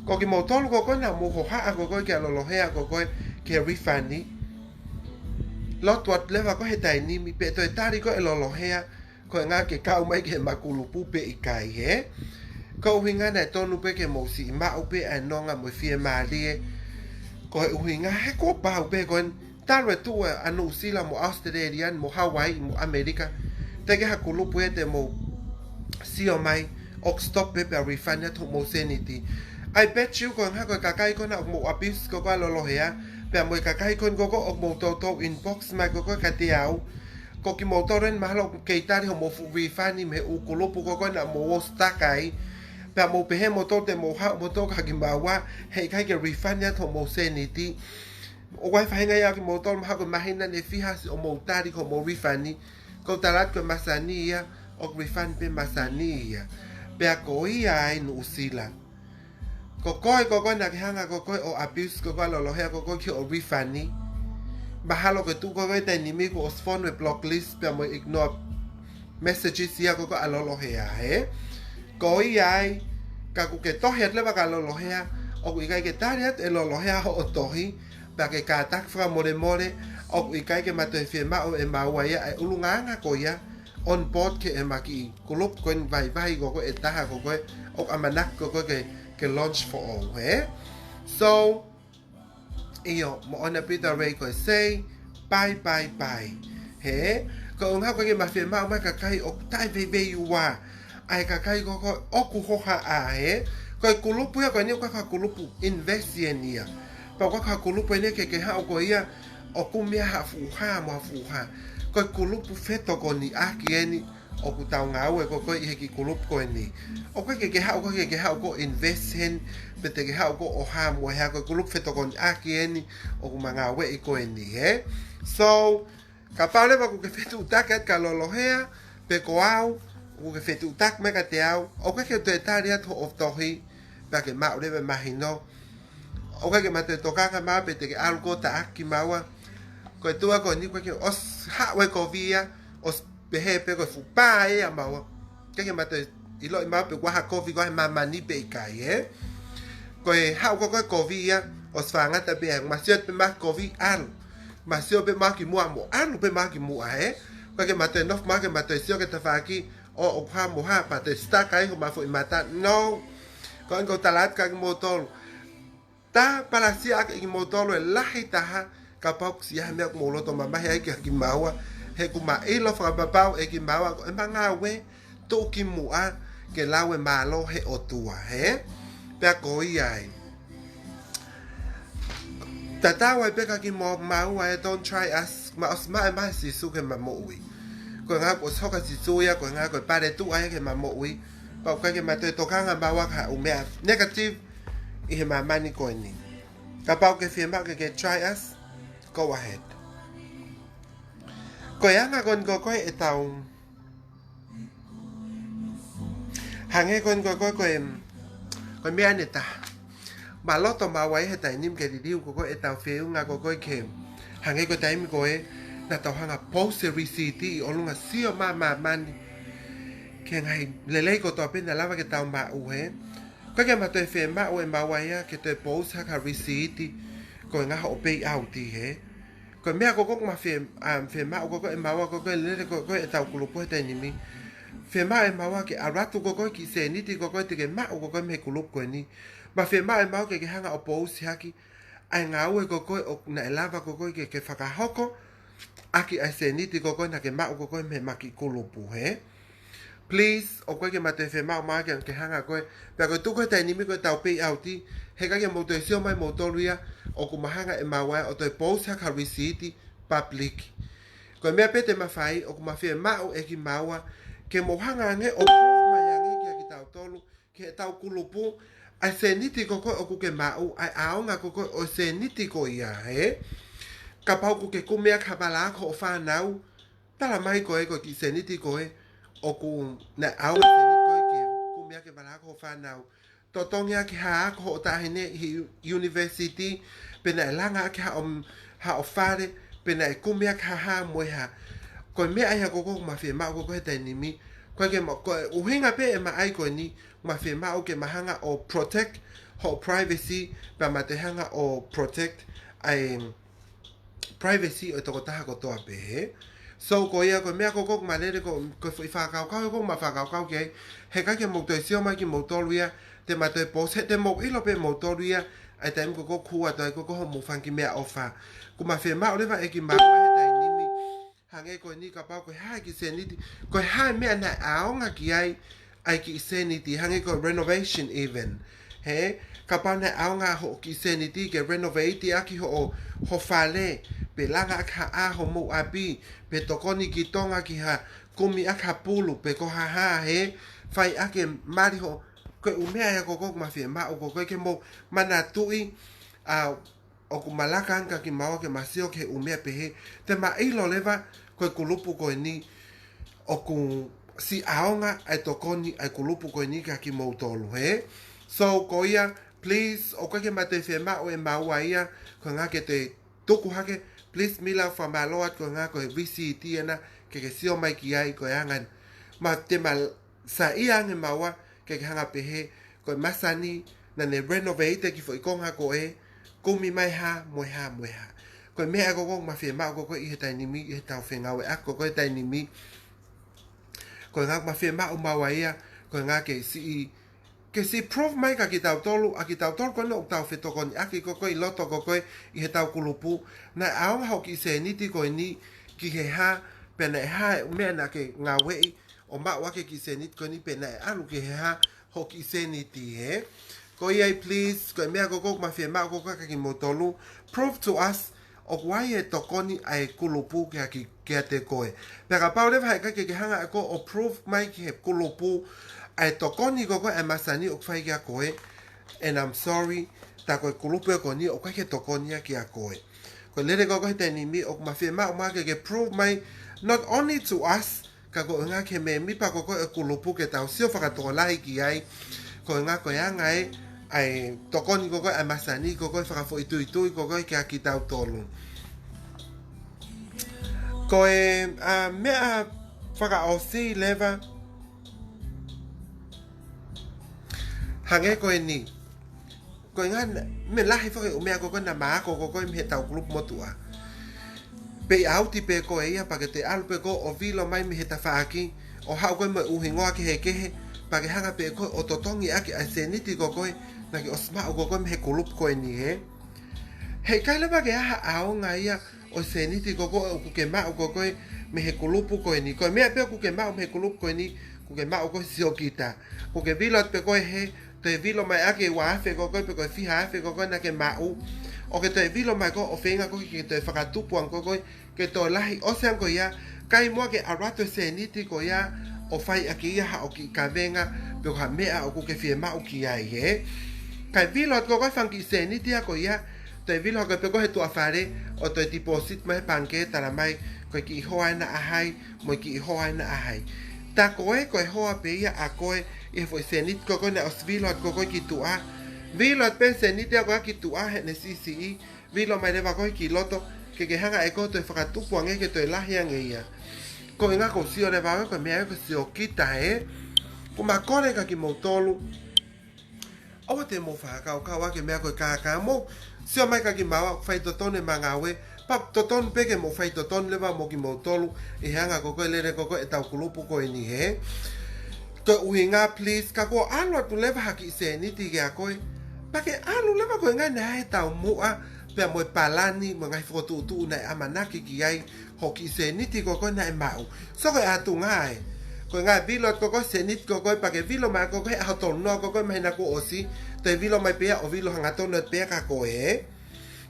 Ko kimoutolu ko koe naʻa mou hohaʻa ko koe kia Lolohea ko koe ki he refund. Lotu atu leva ko ē he taimi ni, pe toe tali ko ē ʻe Lolohea ko e ʻuhinga ke kau mai ki heʻema kulupu pe ʻikai, hē? Ko e ʻuhinga naʻe totonu pē ke mou siʻi maʻu pē ʻa e nonga mo e fiemālie. Ko e ʻuhinga he kuo pau pē ko eni, talu e tuʻu ʻa Nuʻusila mo ʻAositelēlia mo Hawaii mo ʻAmelika, teʻeki ha kulupu ia te mou sio mai ʻoku stop pē pea refund atu hoʻomou sēniti. I bet you ko e ʻuhinga ko e kakai ko ena ʻoku mou abuse ko koe ʻa Lolohea, pea mo e kakai ko eni ko koe ʻoku mou toutou inbox mai ko koe kiate au, ko kimoutolu eni mahalo ʻoku kei tali hoʻomou fuʻu refund mei he ʻū kulupu ko koe naʻa mou ʻosi stuck ai. Pea mou pehē moutolu te mou haʻu moutolu kia kimaua heʻikai ke refund atu hoʻomou sēniti. ʻOku ʻi ai e faʻahinga ia ʻo kimoutolu mahalo ko e māhina ʻe fiha siʻomou tali ko hoʻomou refund. Ko e tala atu ko e masani ia, ʻoku refund pē masani ia. Pea ko ia ai Nuʻusila. Ko koe, ko koe naʻa ke hanga ko koe ʻo abuse ko koe ʻa Lolohea ko koe ki hoʻo refund. Mahalo ko e tuʻu ko koe he taimi ni kuo ʻosi fonu e block list pea mo e ignore messages ia ko koe ʻa Lolohea, hē? Ko ia ai, ka ʻoku ke tohi atu leva kia Lolohea, ʻoku ʻikai ke tali atu ʻe Lolohea hoʻo tohi, pea ke kātaki fakamolemole, ʻoku ʻikai ke ma toe fiemaʻu ʻe maua ia ʻa e ʻulungaanga ko ia on board ki heʻema kiʻi kulupu ko eni vaivai ko koe ʻe taha ko koe ʻoku ʻamanaki ko koe ke, ke launch foʻou, hē? So, ʻio, moʻoni ʻa Peter Ray ko e say, bye, bye, bye. Hē? Ko e ʻuhinga ko e ʻikai ke ma fiemaʻu mai kakai ʻoku taʻeveiveiua. ʻA e kakai ko koe ʻoku hohaʻa, hē? Ko e kulupu ia ko eni ʻoku ʻikai ko ha kulupu invest eni ia. Pea ko e kulupu eni ke ke haʻu ko ia ʻo kumi ha fuʻu hā mo ha fuʻu hā. Ko e kulupu fetokoniʻaki eni ʻoku tau ngāue ko ē ʻi he kiʻi kulupu ko eni. ʻOku ʻikai ke ke haʻu ko ē ke ke haʻu ʻo invest heni, pe te ke haʻu ko ē ʻo hā mo e hā, ko e kulupu fetokoniʻaki eni ʻoku ma ngāueʻi ko eni, hē? So, kapau leva ʻoku ke fetuʻutaki atu kia Lolohea, pe ko au, ʻoku ke fetuʻutaki mai kiate au, ʻoku ʻikai ke u toe tali atu hoʻo tohi, pea ke maʻu leva e mahino. ʻOku ʻikai ke ma toe tokanga maua pe te ke ʻalu kotoa ʻaki kimaua. Ko e tuʻa ko eni ʻoku ʻikai ke ʻosi haʻu e kovi ia, ʻosi pehē pē ko e fuʻu pā ia ʻa maua. ʻIkai ke ma toe ʻiloʻi maua pe ʻoku ʻi ai ha kovi ko ē ʻi māmani pe ʻikai, ē. Ko e haʻu ko ē ko e kovi ia, ʻosi faingataʻa pē ia, ma sio pē maua ki he kovi ʻalu. Ma sio pē maua ki muʻa mo ʻalu pē maua ki muʻa, ē. ʻOku ʻikai ke ma toe nofo maua ke ma toe sio ki he tafaʻaki, ʻo, ʻoku hā mo hā, pea toe stuck ai homau foʻi mata. No. Ko eni ʻoku ou tala atu kia kimoutolu. Tāpalasia ʻaki ʻe kimoutolu e lahi taha, kapau ʻoku ʻi ai ha meʻa ʻoku mou loto mamahi ai kia kimaua, he ʻoku ma ʻilo fakapapau ʻe kimaua ko ʻema ngāue tuʻukimuʻa ke lau e mālō ʻa e ʻOtua, hē? Pea ko ia ai. Tatau ai pē kia kimaua ē, don't try us, ma ʻosi maʻu mai ʻe Sīsū ki heʻema moʻui. Ko e ʻuhinga kuo ʻosi hoko ʻa Sīsū ia, ko e ʻuhinga ko e pale tuʻa ia ki heʻema moʻui. Pea ʻoku ʻikai ke ma toe tokanga maua ki ha ʻū meʻa negative ʻi he māmani ko eni. Kapau ʻoku ke fiemaʻu ke ke try us, go ahead. Ko e anga ko eni ko ē ʻetau hangē ko eni ko ē, ko e, ko e meʻa ʻe taha. Ma loto maua ʻi he taimi ni ke liliu ko ē ʻetau feʻunga ko ē ke hangē ko e taimi ko ē naʻa tau hanga ʻo post e receipt ʻi ʻolunga sio mai māmani ki he ngaahi lelei kotoa pē naʻe lava ke tau maʻu, hē. ʻOku ʻikai ke ma toe fiemaʻu ʻe maua ia ke toe post ha kiʻi receipt ko e ʻuhinga hoʻo payout, hē. Ko e meʻa ko ē ʻoku ma fie, um, fiemaʻu ko ē ʻe maua ko ē lele ko ē ʻetau kulupu he taimi ni. Fiemaʻu ʻe maua ke ʻalu atu ko ē kiʻi sēniti ko ē te ke maʻu ko ē mei he kulupu ko eni. Ma fiemaʻu ʻe maua ke ke hanga ʻo post ʻaki ʻa e ngāue ko ē ʻoku, naʻe lava ko ē ke, ke fakahoko ʻaki ʻa e sēniti ko ē naʻa ke maʻu ko ē mei heʻema kiʻi kulupu, hē. Please, ʻoku ʻikai ke ma toe fiemaʻu maua ke, ke hanga ko ē. Pea ko e tuʻu ko ē he taimi ni ko ʻetau payout, he ʻikai ke mou toe sio mai moutolu ia, ʻoku ma hanga ʻe maua ia ʻo toe post ha kiʻi receipt public. Ko e meʻa pē te ma fai, ʻoku ma fiemaʻu ʻe kimaua ke mou hanga ange ʻo prove mai ange kia kitautolu, ki heʻetau kulupu, ʻa e sēniti ko ē ʻoku ke maʻu, ʻa e ʻaonga ko ē ʻo e sēniti ko ia, hē? Kapau ʻoku ke kumi ʻaki ha vala ako hoʻo fānau, tala mai ko ē ko e kiʻi sēniti ko ē ʻoku, naʻe ʻaonga e sēniti ko ē ke kumi ʻaki e vala ako hoʻo fānau. Totongi ʻaki ha ako hoʻo taʻahine ʻi he u-, university, pe naʻe langa ʻaki haʻo, haʻo fale, pe naʻe kumi ʻaki ha hā mo e hā. Ko e meʻa ia ko ē ʻoku ma fiemaʻu ko ē he taimi ni. Ko e ke ma, ko e ʻuhinga pē ʻema ʻai ko eni, ma fiemaʻu ke ma hanga ʻo protect hoʻo privacy, pea ma toe hanga ʻo protect ʻa e privacy ʻo e tokotaha kotoa pē, hē. So, ko ia, ko e meʻa ko ē ʻoku ma lele ko, ko e foʻi fakakaukau ko ē ʻoku ma fakakaukau ki ai, he ʻikai ke mou toe sio mai kimoutolu ia, te ma toe post, he te mou ʻilo pē moutolu ia, ʻa e taimi ko ē ʻoku hū atu ai ko ē homou fanga kiʻi meʻaʻofa. ʻOku ma fiemaʻu leva ʻe kimaua he taimi ni. Hangē ko eni kapau ko e hā e kiʻi sēniti, ko e hā e meʻa naʻe ʻaonga ki ai ʻa e kiʻi sēniti, hangē ko e renovation even. Hē, kapau naʻe ʻaonga hoʻo kiʻi sēniti ke renovate ʻaki hoʻo, ho fale, pe langa ʻaki ha ʻā homou ʻapi, pe tokoni ki Tonga ki ha kumi ʻaki ha pulu, pe ko ha hā, hē, fai ʻaki e mali hoʻo, ko e ʻū meʻa ia ko ē ʻoku ma fiemaʻu ko ē ke mou manatuʻi, ʻa, ʻoku ma laka ange kia kimaua ke ma sio ki he ʻū meʻa pehē, te ma ʻilo leva ko e kulupu ko eni ʻoku siʻi ʻaonga ʻa e tokoni ʻa e kulupu ko eni kia kimoutolu, hē? So, ko ia, please, ʻoku ʻikai ke ma toe fiemaʻu ʻe maua ia, ko e ʻuhinga ke toe tuku hake, please, Mila, fakamālō atu, ko e ʻuhinga ko e receipt ena, ke ke sio mai ki ai, ko e anga ena. Ma te ma saiʻia ange maua, ke ke hanga pehē, ko e masani, naʻa ne renovate e kiʻi foʻi konga ko ē, kumi mai hā, mo e hā, mo e hā. Ko e meʻa ko ē ʻoku ma fiemaʻu ko ē ʻi he taimi ni, ʻi heʻetau fengāueʻaki ko ē he taimi ni. Ko e ʻuhinga ʻoku ma fiemaʻu maua ia, ko e ʻuhinga ke siʻi, ke siʻi prove mai kia kitautolu, ʻa kitautolu ko eni ʻoku tau fetokoniʻaki ko ē ʻi loto ko ē ʻi heʻetau kulupu, naʻe ʻaonga hoʻo kiʻi sēniti ko eni ki he hā, pe naʻe hā e meʻa naʻa ke ngāueʻi, ʻo maʻu ʻaki e kiʻi sēniti ko eni pe naʻe ʻalu ki he hā hoʻo kiʻi sēniti, hē? Ko ia ai, please, ko e meʻa ko ē ʻoku ma fiemaʻu ko ē kia kimoutolu, prove to us ʻoku ʻi ai e tokoni ʻa e kulupu kia ki, kiate koe. Pea kapau leva he ʻikai ke ke hanga ʻe koe ʻo prove mai ki he kulupu ʻa e tokoni ko ē ʻa e masani ʻoku fai kia koe, and I'm sorry, tā ko e kulupu ē ko eni ʻoku ʻikai ke tokoni ia kia koe. Ko e lele ko ē he taimi ni ʻoku ma fiemaʻu mai ke ke prove mai, not only to us, ka ko e ʻuhinga ki he mēmipa ko ē ʻo e kulupu ke tau sio fakatokolahi ki ai, ko e ʻuhinga ko e anga ē ʻa e tokoni ko ē ʻa e masani ko ē fakafoʻituitui ko ē kia kitautolu. Ko e, ā, meʻa fakaʻosi leva, hangē ko eni. Ko e ʻuhinga, meʻa lahi foki ʻū meʻa ko ē naʻa ma ako ko ē mei heʻetau kulupu motuʻa. Pay out pē ko ē ia pea ke toe ʻalu pē ko ē ʻo vilo mai mei he tafaʻaki, ʻo haʻu ko ē mo e ʻū hingoa kehekehe, pea ke hanga pē ko ē ʻo totongi ʻaki ʻa e sēniti ko ē naʻa ke ʻosi maʻu ko ē mei he kulupu ko eni, ē. He ʻikai leva ke ʻi ai ha ʻaonga ia ʻo e sēniti ko ē ʻoku ke maʻu ko ē mei he kulupu ko eni. Ko e meʻa pē ʻoku ke maʻu mei he kulupu ko eni, ʻoku ke maʻu ko ē siokita. ʻOku ke vilo atu pē ko ē hē, toe vilo mai ʻaki e ua afe ko ē pe ko e fiha afe ko ē naʻa ke maʻu. ʻO ke toe vilo mai ko ē ʻo feinga ko ē ke toe fakatupu ange ko ē, ke toe lahi ʻosi ange ko ia, kae ʻumaʻā ke ʻalu atu e sēniti ko ia ʻo fai ʻaki ia haʻo kiʻi kavenga pe ko ha meʻa ʻoku ke fiemaʻu ki ai, ē. Kae vilo atu ko ē fanga kiʻi sēniti ia ko ia, toe vilo hake pē ko ē he tuʻa fale, ʻo toe deposit mai he pangikē, tala mai ko e kiʻi hoa ena ʻa hai, mo e kiʻi hoa ena ʻa hai. Tā ko ē ko e hoa pē ia ʻa koe ʻi he foʻi sēniti ko ē naʻe ʻosi vilo atu ko ē ki tuʻa. Vilo atu pē sēniti ia ko ia ki tuʻa heʻene siʻisiʻi, vilo mai leva ko ē ki loto, ke ke hanga ʻe koe ʻo toe fakatupu ange ke toe lahi ange ia. Ko e ʻuhinga ʻoku ou sio leva ko e meʻa ko e siokita, ē. ʻOku ma kole kia kimoutolu, ʻoua te mou fakakaukau ʻa e meʻa ko e kākā, mou sio mai kia kimaua, faitotonu ʻema ngāue, pea totonu pē ke mou faitotonu leva mo kimoutolu ʻi he anga ko ē e lele ko ē ʻetau kulupu ko eni, ē. Ko e ʻuhinga, please, ka kuo ʻalu atu leva ha kiʻi sēniti kia koe, pea ke ʻalu leva ko e ʻuhinga naʻe ʻi ai e taumuʻa pea mo e palani mo e ngaahi fokotuʻutuʻu naʻe ʻamanaki ki ai hoʻo kiʻi sēniti ko ē naʻe maʻu. So ko e ʻatunga ē, ko e ʻuhinga vilo atu ko ē sēniti ko ē pea ke vilo mai ko ē he ʻaho tolu noa ko ē māhina kuo ʻosi, toe vilo mai pē ia ʻo vilo hangatonu pē ia kia koe, ē.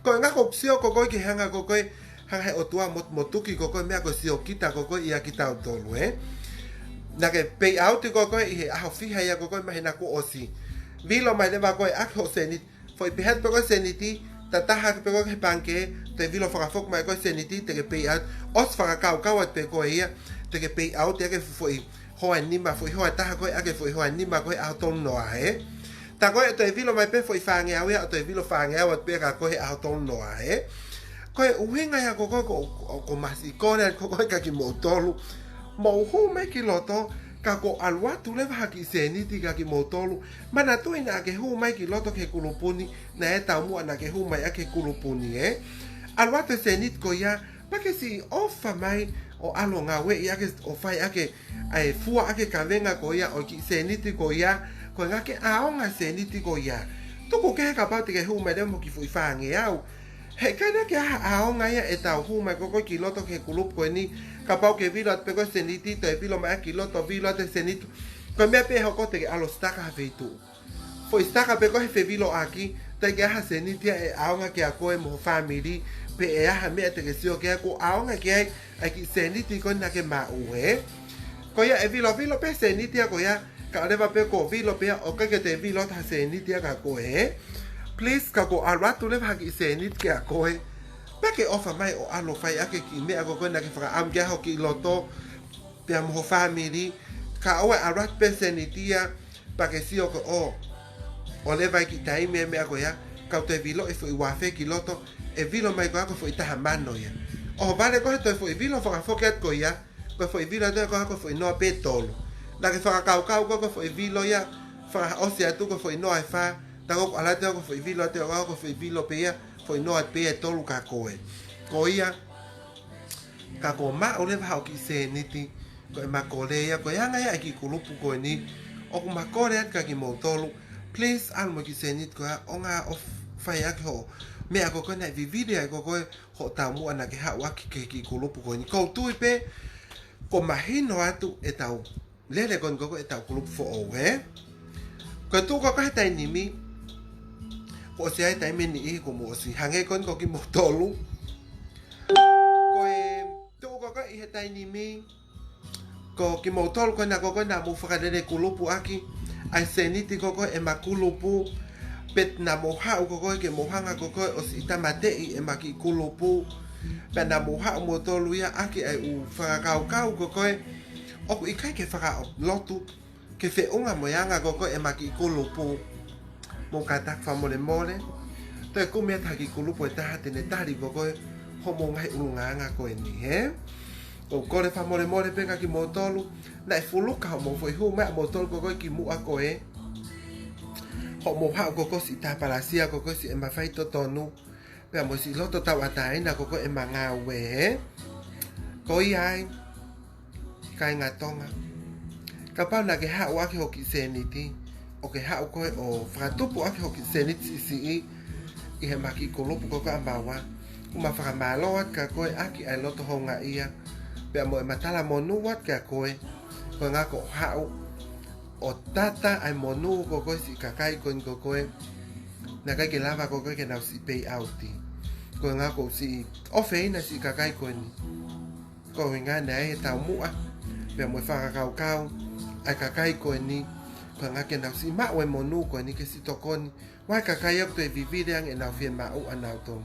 Ko e ʻuhinga ʻoku ou sio ko ē ki he anga ko ē, hanga he ʻOtua mo, motuki ko ē meʻa ko e siokita ko ē ʻia kitautolu, ē. Naʻa ke pay out ko ē ʻi he ʻaho fiha ia ko ē māhina kuo ʻosi. Vilo mai leva ko ē ʻaki hoʻo sēniti, foʻi pehē atu pē ko ē sēniti, tataha pē ko ē he pangikē, toe vilo fakafoki mai ko ē sēniti, te ke pay out, ʻosi fakakaukau atu pē ko ē ia, te ke pay out ia ki he foʻi hoa ʻe nima, foʻi hoa ʻe taha ko ē ʻaki e foʻi hoa ʻe nima ko ē he ʻaho tolu noa, ē. Tā ko ē toe vilo mai pē foʻi fāngeau ia, ʻo toe vilo fāngeau atu pē kia koe he ʻaho tolu noa, ē. Ko e ʻuhinga ia ko ē ʻoku, ʻoku, ʻoku ma siʻi kole ko ē kia kimoutolu, mou hū mai ki loto, ka kuo ʻalu atu leva ha kiʻi sēniti kia kimoutolu, manatuʻi naʻa ke hū mai ki loto ki he kulupu ni, naʻe taumuʻa naʻa ke hū mai ʻaki e kulupu ni, ē. ʻAlu atu e sēniti ko ia, pea ke siʻi ʻofa mai ʻo ʻalu ʻo ngāueʻi ʻaki, ʻo fai ʻaki ʻa e fua ʻaki e kavenga ko ia ʻo e kiʻi sēniti ko ia, ko e ʻuhinga ke ʻaonga e sēniti ko ia. Tuku kehe kapau te ke hū mai leva mo e kiʻi foʻi fāngeau. He ʻikai naʻa ke ʻi ai ha ʻaonga ia ʻetau hū mai ko ē ki loto ki he kulupu ko eni, kapau ke vilo atu pē ko ē sēniti, toe vilo mai ʻaki loto, vilo atu e sēniti. Ko e meʻa pē ʻe hoko te ke ʻalu ʻo sitaka ha feituʻu. Foʻi sitaka pē ko ē he feviloʻaki, ʻikai ke ʻi ai ha sēniti ia ʻe ʻaonga kia koe mo ho fāmili, pe ʻe ʻi ai ha meʻa te ke sio ki ai kuo ʻaonga ki ai ʻa e kiʻi sēniti ko ē naʻa ke maʻu, ē. Ko ia ʻe vilovilo pē sēniti ia ko ia, kae ʻoua leva pē kuo vilo pē ia ʻo ʻikai ke toe vilo atu ha sēniti ia kia koe, ē. Please, ka kuo ʻalu atu leva ha kiʻi sēniti kia koe, pea ke ʻofa mai ʻo ʻalu ʻo fai ʻaki e kiʻi meʻa ko ē naʻa ke fakaʻamu ki ai ho kiʻi loto, pea mo ho fāmili, kae ʻoua ʻe ʻalu atu pē sēniti ia, pea ke sio ko ē ʻo, ʻo leva e kiʻi taimi e meʻa ko ia, kau toe vilo e foʻi ua afe ki loto, ʻe vilo mai ko ia ko e foʻi taha mano ia. ʻOhovale ko ē he toe foʻi vilo fakafoki atu ko ia, ko e foʻi vilo atu ko ia ko e foʻi noa pē ʻe tolu. Naʻa ke fakakaukau ko ē ko e foʻi vilo ia, fakaʻosi atu ko e foʻi noa ʻe fā, tā ko ē ʻoku ʻalu atu ko e foʻi vilo atu ko ia ko e foʻi vilo pē ia, foʻi noa pē ʻe tolu kia koe. Ko ia, ka kuo maʻu leva haʻo kiʻi sēniti, ko ʻema kole ia, ko e anga ia e kiʻi kulupu ko eni, ʻoku ma kole atu kia kimoutolu, please, ʻalu mo e kiʻi sēniti ko ia, ʻo ngāue ʻo fai ʻaki hoʻo meʻa ko ē naʻe vivili ai ko ē hoʻo taumuʻa naʻa ke haʻu ʻaki ki he kiʻi kulupu ko eni. ʻOku ou tui pē, kuo mahino atu ʻetau lele ko eni ko ē ʻetau kulupu foʻou, ē? Ko e tuʻu ko ē he taimi ni, Kuo ʻosi ʻi ai e taimi ʻe niʻihi kuo mou ʻosi hangē ko eni ko kimoutolu. Ko e tuʻu ko ē ʻi he taimi ni, ko kimoutolu ko ena ko ē naʻa mou fakalele kulupu ʻaki ʻa e sēniti ko ē ʻema kulupu, pe naʻa mou haʻu ko ē ke mou hanga ko ē ʻo siʻi tāmateʻi ʻema kiʻi kulupu, pe naʻa mou haʻu moutolu ia ʻaki ʻa e ʻū fakakaukau ko ē ʻoku ʻikai ke fakalotu ke feʻunga mo e anga ko ē ʻema kiʻi kulupu. Mou kātaki fakamolemole, toe kumi atu ha kiʻi kulupu ʻe taha te ne tali ko ē hoʻomou ngaahi ʻulungaanga ko eni, hē? ʻOku ou kole fakamolemole pē kia kimoutolu naʻe fuluka hoʻomou foʻi hū mai ʻamoutolu ko ē ki muʻa ko ē, hoʻomou haʻu ko ē siʻi tāpalasia ko ē siʻi ʻema faitotonu, pea mo siʻi loto tauʻatāina ko ē ʻema ngāue, hē? Ko ia ai, kāinga Tonga, kapau naʻa ke haʻu ʻaki hoʻo kiʻi sēniti, ʻo ke haʻu ko ē ʻo fakatupu ʻaki hoʻo kiʻi sēniti siʻisiʻi ʻi heʻema kiʻi kulupu ko ē ʻa maua, ʻoku ma fakamālō atu kia koe ʻaki ʻa e loto houngaʻia, pea mo ʻema talamonū atu kia koe, koeʻuhinga ko hoʻo haʻu ʻo tata ʻa e monū ko ē siʻi kakai ko eni ko ē naʻe ʻikai ke lava ko ē ke nau siʻi pay out. Koeʻuhinga ʻoku ou siʻi ʻofeina siʻi kakai ko eni. Koeʻuhinga naʻe ʻi ai e taumuʻa pea mo e fakakaukau ʻa e kakai ko eni, koeʻuhinga ke nau siʻi maʻu e monū ko eni ke siʻi tokoni. Vakai kakai ʻoku toe vivili ange ʻenau fiemaʻu ʻanautolu.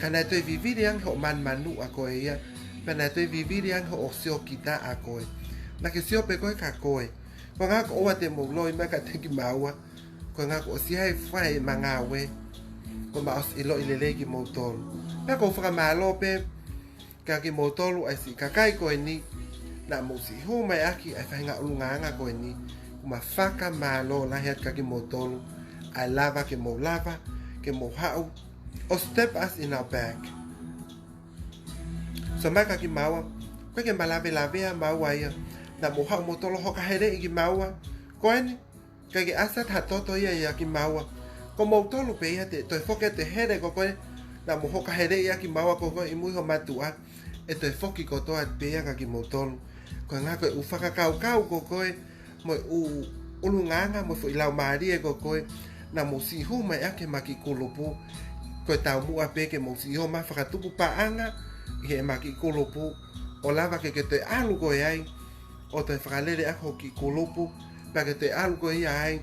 Ka naʻe toe vivili ange hoʻo manumanuʻa ko ē ia, pea naʻe toe vivili ange hoʻo siokita ʻa koe. Naʻa ke sio pē koe kia koe. Koeʻuhinga ko ʻoua te mou loi mai kiate kimaua. Koeʻuhinga kuo ʻosi ʻi ai e fai ʻema ngāue, kuo ma ʻosi ʻiloʻi lelei kimoutolu. Pea ʻoku ou fakamālō pē kia kimoutolu ʻa e siʻi kakai ko eni naʻa mou siʻi hū mai ʻaki ʻa e faʻahinga ʻulungaanga ko eni. ʻOku ma fakamālō lahi atu kia kimoutolu ʻa e lava ke mou lava ke mou haʻu ʻo step us in our back. Sio mai kia kimaua, ʻoku ʻikai ke ma lavelavea maua ia, naʻa mou haʻu moutolu hoka heleʻi kimaua. Ko eni, ʻikai ke ʻasi atu ha toto ia ʻia kimaua. Ko moutolu pē ia te toe foki atu e hele ko ē naʻa mou hoka heleʻi ʻa kimaua ko ē ʻi mui ho mātuʻa, ʻe toe foki kotoa atu pē ia kia kimoutolu. Koeʻuhinga ko e ʻū fakakaukau ko ē mo e ʻū ʻulungaanga mo e foʻi laumālie ko ē naʻa mou siʻi hū mai ʻaki heʻema kiʻi kulupu, ko e taumuʻa pē ke mou siʻi ō mai fakatupu paʻanga ʻi heʻema kiʻi kulupu, ʻo lava ke ke toe ʻalu koe ai ʻo toe fakalele ʻaki hoʻo kiʻi kulupu, pea ke toe ʻalu koe ia ai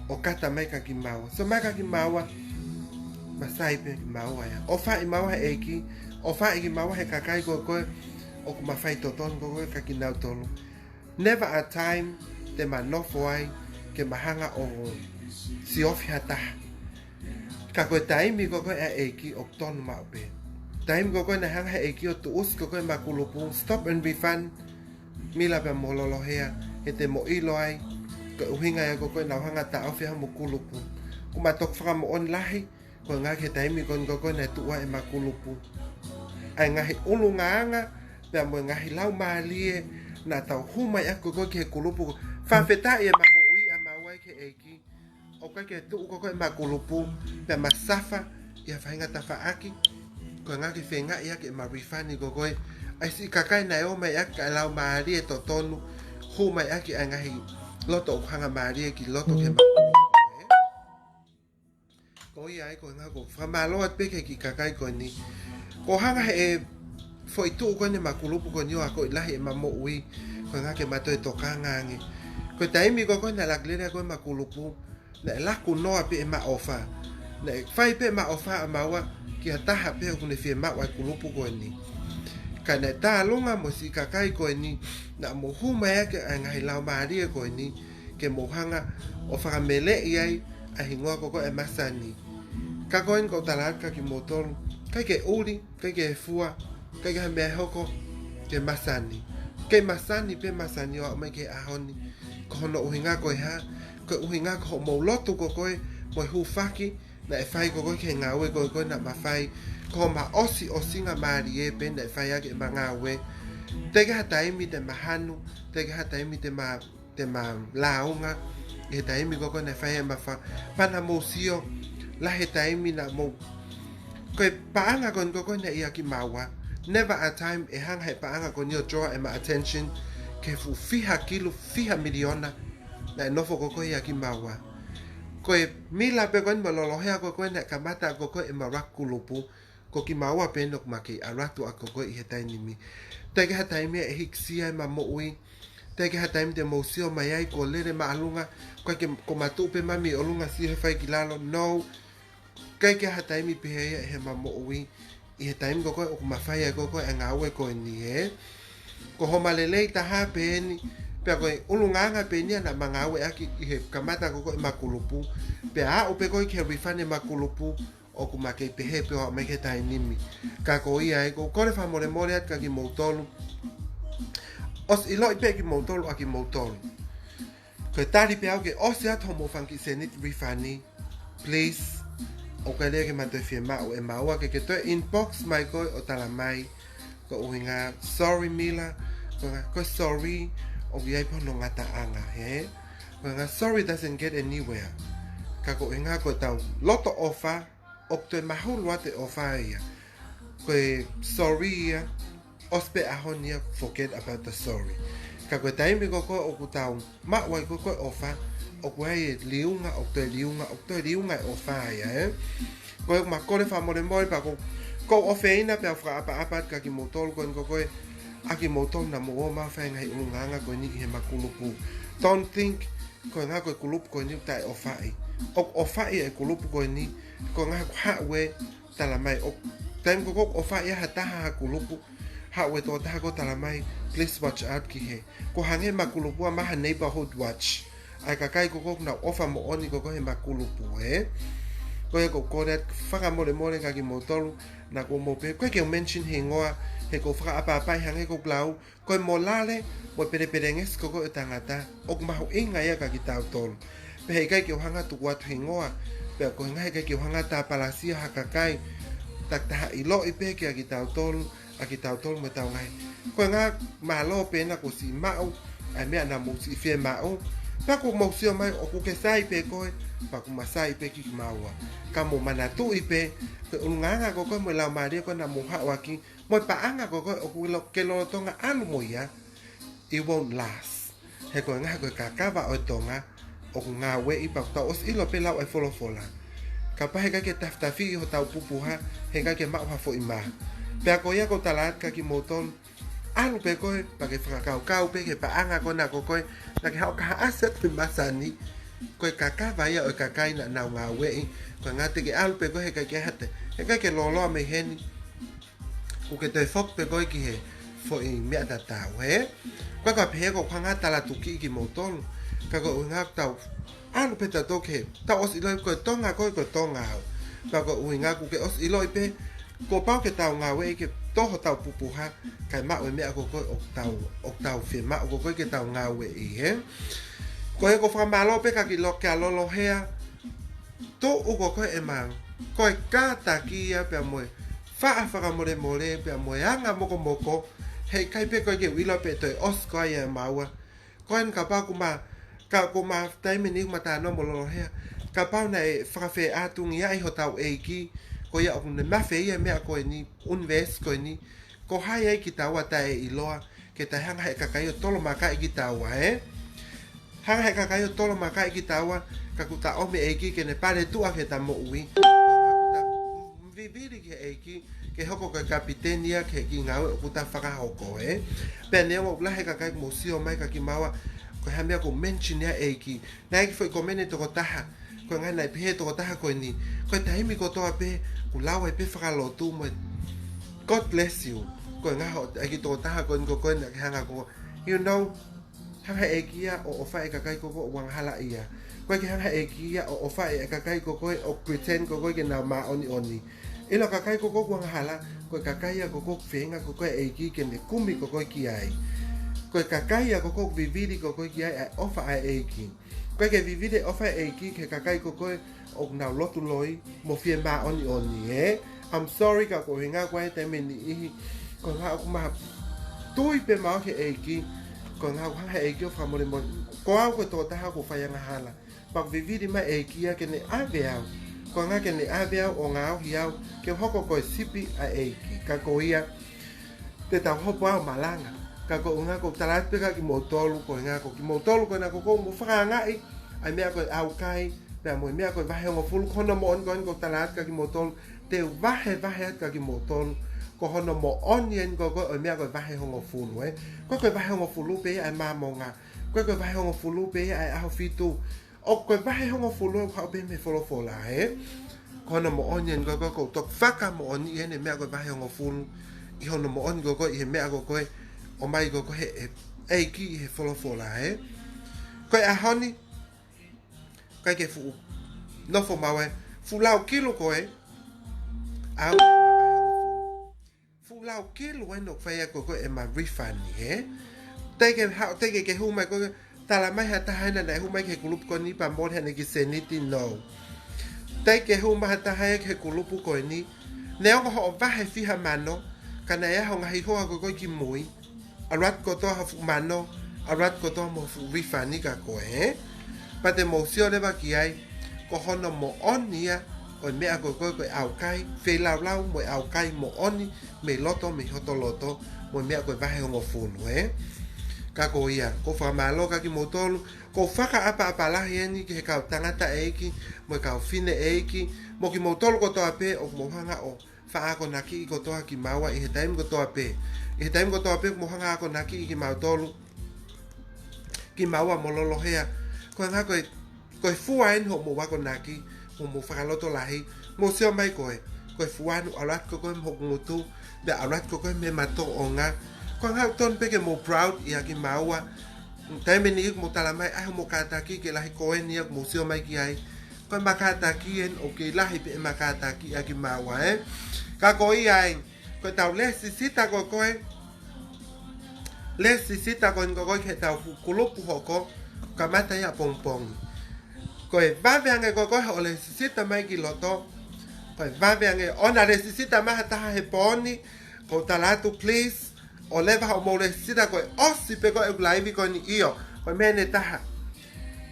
ʻo kata mai kia kimaua. Sio mai kia kimaua, ma sai pē kimaua ia. ʻOfaʻi maua he ʻEiki, ʻofaʻi kimaua he kakai ko ē ʻoku ma faitotonu ko ē kia kinautolu. Never a time te ma nofo ai ke ma hanga ʻo siofi ha taha. Ka ko e taimi ko ē ʻa e ʻEiki ʻoku tonu maʻu pē. Taimi ko ē naʻe hanga he ʻEiki ʻo tuʻusi ko ē ʻema kulupu, stop and refund, Mila pea mo Lolohea, he te mo ʻilo ai ko e ʻuhinga ia ko ē naʻa ku hanga ʻo taʻofi ai homo kulupu. ʻOku ma toki fakamoʻoni lahi, koeʻuhinga he taimi ko eni ko ē naʻe tuʻu ai ʻema kulupu, ʻa e ngaahi ʻulungaanga pea mo e ngaahi laumālie naʻa tau hū mai ʻaki ko ē ki he kulupu. Fakafetaʻi ʻema moʻui ʻa maua ki he ʻEiki. ʻOku ʻikai ke tuʻu ko ē ʻema kulupu, pea ma suffer ʻi ha faʻahinga tafaʻaki, koeʻuhinga ke feingaʻi ʻaki ʻema refund ko ē ʻa e siʻi kakai naʻe ō mai ʻaki ʻa e laumālie totonu, hū mai ʻaki ʻa e ngaahi loto ʻoku hangamālie ki loto ki heʻema kulupu. Ko ia ai, koeʻuhinga ʻoku ou fakamālō atu pē ki he kiʻi kakai ko eni. Ko e hanga he foʻi tuʻu ko eni ʻema kulupu ko eni ʻo akoʻi lahi ʻema moʻui, koeʻuhinga ke ma toe tokanga ange. Ko e taimi ko ē naʻe laku lele ai ko ē ʻema kulupu, naʻe laku noa pē ʻema ʻofa. Naʻe fai pē ʻema ʻofa ʻa maua ki ha taha pē ʻoku ne fiemaʻu ʻa e kulupu ko eni. Ka naʻe tālunga mo e siʻi kakai ko eni naʻa mou hū mai ʻaki ʻa e ngaahi laumālie ko eni, ke mou hanga ʻo fakameleʻi ai ʻa e hingoa ko ē ʻo e masani. Ka ko eni ʻoku ou tala atu kia kimoutolu, ʻikai ke ʻuli, ʻikai ke fua, ʻikai ke ha meʻa ʻe hoko ki he masani. Kei masani pē masani ʻo aʻu mai ki he ʻaho ni. Ko hono ʻuhinga ko e hā? Ko e ʻuhinga ko hoʻomou lotu ko ē mo e hūfaki naʻe fai ko ē ki he ngāue ko ē naʻa ma fai. Ko homa ʻosiʻosingamālie pē naʻe fai ʻaki ʻema ngāue. Teʻeki ha taimi te ma hanu, teʻeki ha taimi te ma te ma lāunga ʻi he taimi ko ē naʻe fai ai ʻema fā. Pea naʻa mou sio, lahi e taimi naʻa mou, ko e paʻanga ko eni ko ē naʻe ʻia kimaua, never a time ʻe hanga he paʻanga ko eni ʻo draw ʻema attention ki he fuʻu fiha kilu, fiha miliona naʻe nofo ko ē ʻia kimaua. Ko e Mila pē ko eni mo Lolohea ko ē naʻe kamata ko ē ʻema rock kulupu, ko kimaua pē eni ʻoku ma kei ʻalu atu ʻa ko ē ʻi he taimi ni. Teʻeki ha taimi ʻe hīkisia ʻema moʻui. Teʻeki ha taimi te mou sio mai ai ko e lele māʻolunga, ko e ke ko matuʻu pē mami ʻolunga sio he fai ki lalo, no. Teʻeki ha taimi pehē ia ʻi heʻema moʻui. ʻI he taimi ko ē ʻoku ma fai ai ko ē ʻa e ngāue ko eni ē. Ko homa lelei taha pē eni, pea ko e ʻulungaanga pē eni ia naʻa ma ngāueʻaki ʻi he kamata ko ē ʻema kulupu. Pea aʻu pē ko ē ki he refund ʻema kulupu, ʻoku ma kei pehē pē ʻo aʻu mai ki he taimi ni. Ka ko ia ē, ʻoku ou kole fakamolemole atu kia kimoutolu. ʻOsi ʻiloʻi pē kimoutolu ʻa kimoutolu. Ko e tali pē au ke ʻosi atu hoʻomou fanga kiʻi seniti refund, please. ʻOku ʻikai leva ke ma toe fiemaʻu ʻe maua ke ke toe inbox mai ko ē ʻo tala mai. Ko e ʻuhinga, sorry Mila, ko e ʻuhinga, ko e sorry, ʻoku ʻi ai pē hono ngataʻanga, hē? Ko e ʻuhinga, sorry doesn't get anywhere. Ka ko e ʻuhinga, ko ʻetau loto ʻofa, ʻoku toe mahulu atu e ʻofa ia. Ko e sorry ia, ʻosi pē ʻaho ni ia, forget about the sorry. Ka ko e taimi ko ē ʻoku tau maʻu ai ko ē ʻofa, ʻoku ʻi ai e liunga, ʻoku toe liunga, ʻoku toe liunga e ʻofa ia, ē? Ko ia ʻoku ma kole fakamolemole pea ʻoku, ʻoku ou ʻofeina pea fakaʻapaʻapa atu kia kimoutolu ko eni ko ē, ʻa kimoutolu naʻa mou ō mai ʻo fai e ngaahi ʻulungaanga ko eni ʻi heʻema kulupu. Don't think, ko e ʻuhinga ko e kulupu ko eni ʻoku taʻeʻofaʻi. ʻOku ʻofaʻi e kulupu ko eni, ko e ʻuhinga ko e haʻu ē, tala mai ʻoku, taimi ko ē ʻoku ʻofaʻi ai ha taha ha kulupu, haʻu e tokotaha ko ē tala mai, please watch out ki hē. Ko e hangē ʻema kulupu ʻa ma ha neighborhood watch. ʻA e kakai ko ē ʻoku nau ʻofa moʻoni ko ē heʻema kulupu ē. Ko ia ʻoku ou kole atu fakamolemole kia kimoutolu, naʻa ʻoku mou pehē, ʻoku ʻikai ke u mention hingoa, he ʻoku ou fakaʻapaʻapaʻi hangē ko ʻeku lau, ko e molale, mo e pelepelengesi ko ē ʻo e tangata, ʻoku mahuʻinga ia kia kitautolu. Pea heʻikai ke u hanga ʻo tuku atu hingoa, pea ko e ʻuhinga heʻikai ke u hanga ʻo tāpalasia ha kakai, takitaha ʻiloʻi pē kia kitautolu, ʻa kitautolu mo ʻetau ngaahi. Ko e ʻuhinga mālō pē naʻa ku siʻi maʻu, ʻa e meʻa naʻa mou siʻi fiemaʻu, pea ʻoku mou sio mai ʻoku ke sai pē koe, pea ʻoku ma sai pē kimaua. Ka mou manatuʻi pē, ko e ʻulungaanga ko ē mo e laumālie ko ē naʻa mou haʻu ʻaki, mo e paʻanga ko ē ʻoku ke lolotonga ʻalu mo ia, it won't last. He ko e ʻuhinga ko e kakava ʻo e Tonga, ʻoku ngāueʻi pea ʻoku tau ʻosi ʻilo pē lau ʻa e folofola. Kapau heʻikai ke tafitafiʻi hotau pupuha, heʻikai ke maʻu ha foʻi mā. Pea ko ia ʻoku ou tala atu kia kimoutolu, ʻalu pē koe, pea ke fakakaukau pē ki he paʻanga ko ena ko ē, naʻa ke haʻu ʻo kaihaʻasi atu he masani, ko e kakava ia ʻo e kakai naʻa nau ngāueʻi, ko e ʻuhinga te ke ʻalu pē koe heʻikai ke hate, heʻikai ke lōloa mei heni, ʻoku ke toe foki pē koe ki he foʻi meʻa tatau, hē? Ko ia ka pehē ʻoku ou hanga ʻo talatukiʻi kimoutolu, ka ko e ʻuhinga ʻoku tau ʻalu pē tautolu ki hē, tau ʻosi ʻiloʻi ko e Tonga koe, ko e Tonga au. Ka ko e ʻuhinga ʻoku ke ʻosi ʻiloʻi pē, kuo pau ke tau ngāueʻi ke tō hotau pupuha, kae maʻu e meʻa ko ē ʻoku tau, ʻoku tau fiemaʻu ko ē ke tau ngāueʻi, hē? Ko ia ʻoku ou fakamālō pē kia ki lo, kia Lolohea, tuʻu ko ē ʻema, ko e kātaki ia pea mo e faʻa fakamolemole pea mo e anga mokomoko, heʻikai pē ko ē ke u ʻilo pe toe ʻosi ko ā ia ʻe maua. Ko eni kapau ʻoku ma, ka ʻoku ma taimi ni ʻoku ma talanoa mo Lolohea, kapau naʻe fakafeʻātungiaʻi hotau ʻEiki, ko ia ʻoku ne mafeia e meʻa ko eni, ʻunivēsi ko eni, ko hai ai kitaua taʻeʻiloa, ke taʻehanga he kakai ʻo tolomakaʻi kitaua, ē? Hanga he kakai ʻo tolomakaʻi kitaua, ka kuo ta ʻomi e ʻEiki ke ne paletuʻa ki heʻeta moʻui. Kuo ta vivili ki he ʻEiki, ke hoko ko e kapiteni ia ki he kiʻi ngāue ʻoku ta fakahoko, ē? Pea neongo ʻoku lahi e kakai ʻoku mou sio mai kia kimaua, ko e hā e meʻa ʻoku mention ai e ʻEiki. Naʻe ʻi ai e kiʻi foʻi komeni ʻa e tokotaha, ko e ʻuhinga naʻe pehē ʻe he tokotaha ko eni, ko e taimi kotoa pē, ʻoku lau ai pē fakalotu mo e God bless you. Ko e ʻuhinga hoʻo, ʻa e kiʻi tokotaha ko eni ko ē naʻa ke hanga ko, you know, hanga he ʻEiki ia ʻo ʻofaʻi e kakai ko ē ʻoku angahala ia. ʻOku ʻikai ke hanga he ʻEiki ia ʻo ʻofaʻi e kakai ko ē ʻoku pretend ko ē ke nau māʻoniʻoni. ʻIlo e kakai ko ē ʻoku angahala, ko e kakai ia ko ē ʻoku feinga ko ē e ʻEiki ke ne kumi ko ē ki ai. Ko e kakai ia ko ē ʻoku vivili ko ē ki ai ʻa e ʻofa ʻa e ʻEiki. ʻOku ʻikai ke vivili e ʻofa ʻa e ʻEiki ki he kakai ko ē ʻoku nau lotu loi mo fiemāʻoniʻoni, ē? I'm sorry ka ko e ʻuhinga ko e taimi ʻe niʻihi, ko e ʻuhinga ʻoku ma tui pē maʻu ki he ʻEiki, ko e ʻuhinga ʻoku hanga he ʻEiki ʻo fakamolemole. Ko au ko e tokotaha ʻoku fai angahala. Pea ʻoku vivili mai e ʻEiki ia ke ne ʻave au. Ko e ʻuhinga ke ne ʻave au ʻo ngaohi au ke hoko ko e sipi ʻa e ʻEiki. Ka ko ia, te tau hopo ʻo malanga. Ka ko e ʻuhinga ʻoku ou tala atu pē kia kimoutolu, ko e ʻuhinga ko kimoutolu ko ena ko ē ʻoku mou fakaangaʻi ʻa e meʻa ko e ʻaukai, Pea mo e meʻa ko e vahe hongofulu, ko hono moʻoni ko eni ʻoku ou tala atu kia kimoutolu, te u vahevahe atu kia kimoutolu, ko hono moʻoni eni ko ē ko e meʻa ko e vahe hongofulu, ē. Ko e, ko e vahe hongofulu pē ia ʻa e Māmonga. Ko e, ko e vahe hongofulu pē ia ʻa e ʻAho Fitu. ʻO ko e vahe hongofulu ʻoku haʻu pē mei he folofola, ē. Ko hono moʻoni eni ko ē ko ē ʻoku ou toki fakamoʻoniʻi eni e meʻa ko e vahe hongofulu. ʻI hono moʻoni ko ē ko ē ʻi he meʻa ko ē ko ē ʻomai ko ē ko ē he, he ʻEiki ʻi he folofola, ē. Ko e ʻaho ni, ʻikai ke fuʻu nofo maua e fuʻu lau kilu ko ē. ʻAu, fuʻu lau kilu eni ʻoku fai ai ko ē ko ē ʻema refund, ē. Teʻeki ke haʻu, teʻeki ke hū mai ko ē, tala mai ha taha ena naʻe hū mai ki he kulupu ko eni pea mole haʻane kiʻi sēniti, no. Teʻeki ke hū mai ha taha ia ki he kulupu ko eni. Neongo hoʻo vahe fiha mano, ka naʻe ʻi ai ho ngaahi hoa ko ē ko ē kimui. ʻAlu atu kotoa ha fuʻu mano, ʻalu atu kotoa mo ha fuʻu refund kia koe, ē? Pea te mou sio leva ki ai, ko hono moʻoni ia ʻo e meʻa ko ē ko ē ko e ʻaukai feilaulau mo e ʻaukai moʻoni mei loto, mei hoto loto, mo e meʻa ko e vahe hongofulu, ē? Ka ko ia, ʻoku ou fakamālō kia kimoutolu, ʻoku ou fakaʻapaʻapa lahi eni ki he kau tangataʻeiki mo e kau fineʻeiki, mo kimoutolu kotoa pē ʻoku mou hanga ʻo faʻa akonakiʻi kotoa kimaua ʻi he taimi kotoa pē. ʻI he taimi kotoa pē ʻoku mou hanga ʻo akonakiʻi kimautolu, kimaua mo Lolohea. Ko e ʻuhinga ko e, ko e fua eni hoʻomou akonaki, mo hoʻomou fakalotolahi, mou sio mai ko ē, ko e fua eni ʻalu atu ko ē mei hoku ngutu, pea ʻalu atu ko ē mei heʻema tōʻonga. Ko e ʻuhinga ʻoku totonu pē ke mou proud ʻia kimaua. Taimi ni ʻoku mou tala mai, ʻai hoʻomou kātaki ke lahi ko eni ia ʻoku mou sio mai ki ai. Ko ʻema kātaki eni ʻoku kei lahi pē ʻema kātaki ʻia kimaua, ē. Ka ko ia ai, ko ʻetau lēsisita ko ē ko ē. Lēsisita ko eni ko ē ko ē ki heʻetau fuʻu kulupu hoko, kamata ia ʻapongipongi. Ko e vave ange ko ē ko ē hoʻo lēsisita mai ki loto. Ko e vave ange ʻo na lēsisita mai ha taha he pō ni, ʻoku ou tala atu, please, ʻoua leva hoʻomou lēsisita, ko e ʻosi pē ko ē ʻeku laivi ko eni, ʻio, ko e meʻa eni ʻe taha.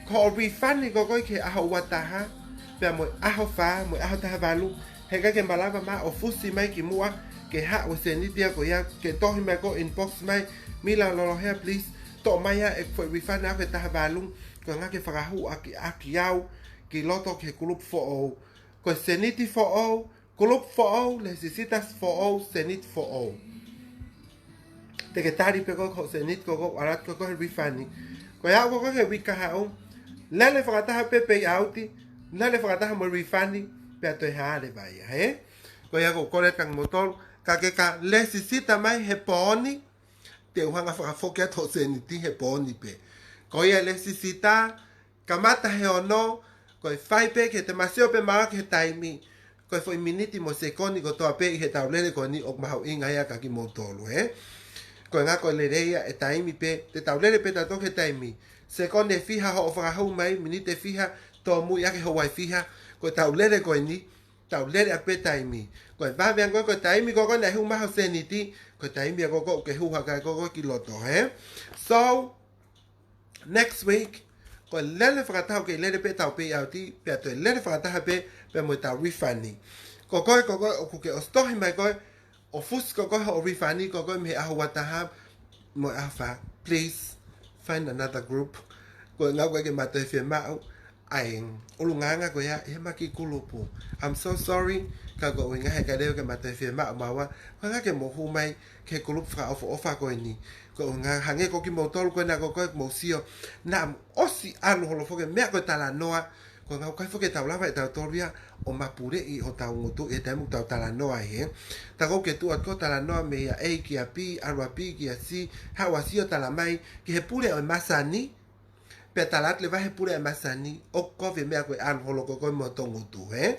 Ko hoʻo refund ko ē ko ē ki he ʻaho ua taha, pea mo e ʻaho fā, mo e ʻaho taha valu, heʻikai ke malava mai ʻo fusi mai ki muʻa, ke haʻu e sēniti ia ko ia, ke tohi mai ko ē, inbox mai, Mila, Lolohea, please, toʻo mai ā e foʻi refund ʻaʻaku he taha valu, ko e ʻuhinga ke fakahū ʻaki, ʻaki au ki loto ki he kulupu foʻou. Ko e sēniti foʻou, kulupu foʻou, lēsisita foʻou, sēniti foʻou. Te ke tali pē ko ē ko e sēniti ko ē ʻoku ʻalu atu ko ē ko ē he refund. Ko ia ko ē ko ē he uike kahaʻu, lele fakataha pē payout, lele fakataha mo e refund, pea toe hā leva ia, ē? Ko ia ʻoku ou kole kia kimoutolu, ka ke ka lēsisita mai he pō ni, te u hanga ʻo fakafoki atu hoʻo sēniti he pō ni pē. Ko ia lēsisita, kamata he ono, ko e fai pē ke te ma sio pē maʻu ki he taimi, ko e foʻi miniti mo e sekoni kotoa pē ʻi heʻetau lele ko eni ʻoku mahuʻinga ia kia kimoutolu, ē? Ko e ʻuhinga ko e lelei ia e taimi pē, te tau lele pē tautolu ki he taimi. Sekoni ʻe fiha hoʻo fakahū mai, miniti ʻe fiha, tōmui ʻaki e houa ʻe fiha, ko ʻetau lele ko eni, tau lele ʻaki pē taimi. Ko e vave ange ko ē ko e taimi ko ē ko ē naʻe hū mai hoʻo sēniti, ko e taimi ia ko ē ko ē ʻoku ke hū hake ai ko ē ko ē ki loto, ē? So, next week, ko e lele fakataha ʻoku kei lele pē ʻetau payout, pea toe lele fakataha pē, pea mo ʻetau refund. Ko koe, ko koe, ʻoku ke ʻosi tohi mai ko ē, ʻo fusi ko ē ko ē hoʻo refund ko ē ko ē mei he ʻaho ua taha mo e ʻaho fā, please find another group. Ko e ʻuhinga ʻoku ʻikai ke ma toe fiemaʻu ʻa e ʻulungaanga ko ia ʻi heʻema kiʻi kulupu. I'm so sorry, ka ko e ʻuhinga heʻikai leva ke ma toe fiemaʻu maua, ko e ʻuhinga ke mou hū mai ki he kulupu fakaʻofoʻofa ko eni. Ko e ʻuhinga hangē ko kimoutolu ko ena ko ē ko ē ʻoku mou sio, naʻa mou ʻosi ʻalu holo foki e meʻa ko e talanoa, ko e ʻuhinga ʻoku ʻikai foki ke tau lava ʻe tautolu ia ʻo mapuleʻi hotau ngutu ʻi he taimi ʻoku tau talanoa ai, ē. Ta ʻoku ke tuʻu atu ko ē ʻo talanoa mei he A ki he B, ʻalu he B ki he C, haʻu ʻa C ʻo tala mai ki he pule ʻo e masani, pea tala atu leva he pule ʻo e masani, ʻoku kovi e meʻa ko e ʻalu holo ko ē ko ē mei hoto ngutu, ē.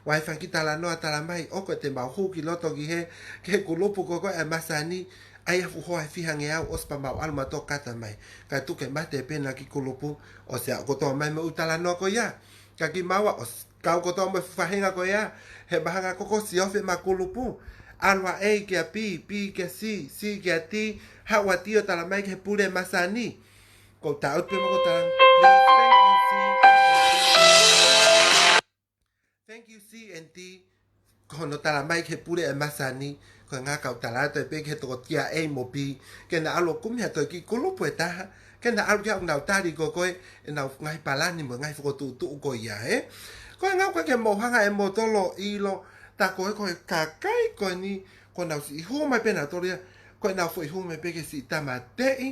Vakai e fanga kiʻi talanoa tala mai, ʻoku te mau hū ki loto ki he, ki he kulupu ko ē ko ē ʻo e masani, ʻai ha fuʻu hoa ʻe fiha ngeau ʻosi pea mau ʻalu mautolu ʻo kata mai. Kae tuku ke mate pē ʻena kiʻi kulupu, ʻosi ʻalu kotoa mai mei he ʻū talanoa ko ia. Kia kimaua ʻosi kau kotoa mo e faʻahinga ko ia, he mahanga ko ē kuo ʻosi ofi ʻema kulupu. ʻAlu ʻa A ki he B, B ki he C, C ki he D, haʻu ʻa D ʻo tala mai ki he pule ʻo e masani. Ko e taʻu pē mo ko e taʻu. Thank you, C. Thank you, C and D. Ko hono tala mai ki he pule ʻo e masani, Ko e ngaahi kau tala atu pē ki he toko tia A mo B, ke na ʻalu ʻo kumi ha toe kiʻi kulupu ʻe taha, ke na ʻalu ki ai ʻo nau tali ko koe ʻenau ngaahi palani mo e ngaahi fokotuʻutuʻu ko ia, ē. Ko e ngaahi, ko e ke mou hanga ʻe moutolu ʻo ʻilo, tā ko e, ko e kakai ko eni, ko ʻenau siʻi hū mai pē nautolu ia, ko ʻenau foʻi hū mai pē ke siʻi tāmateʻi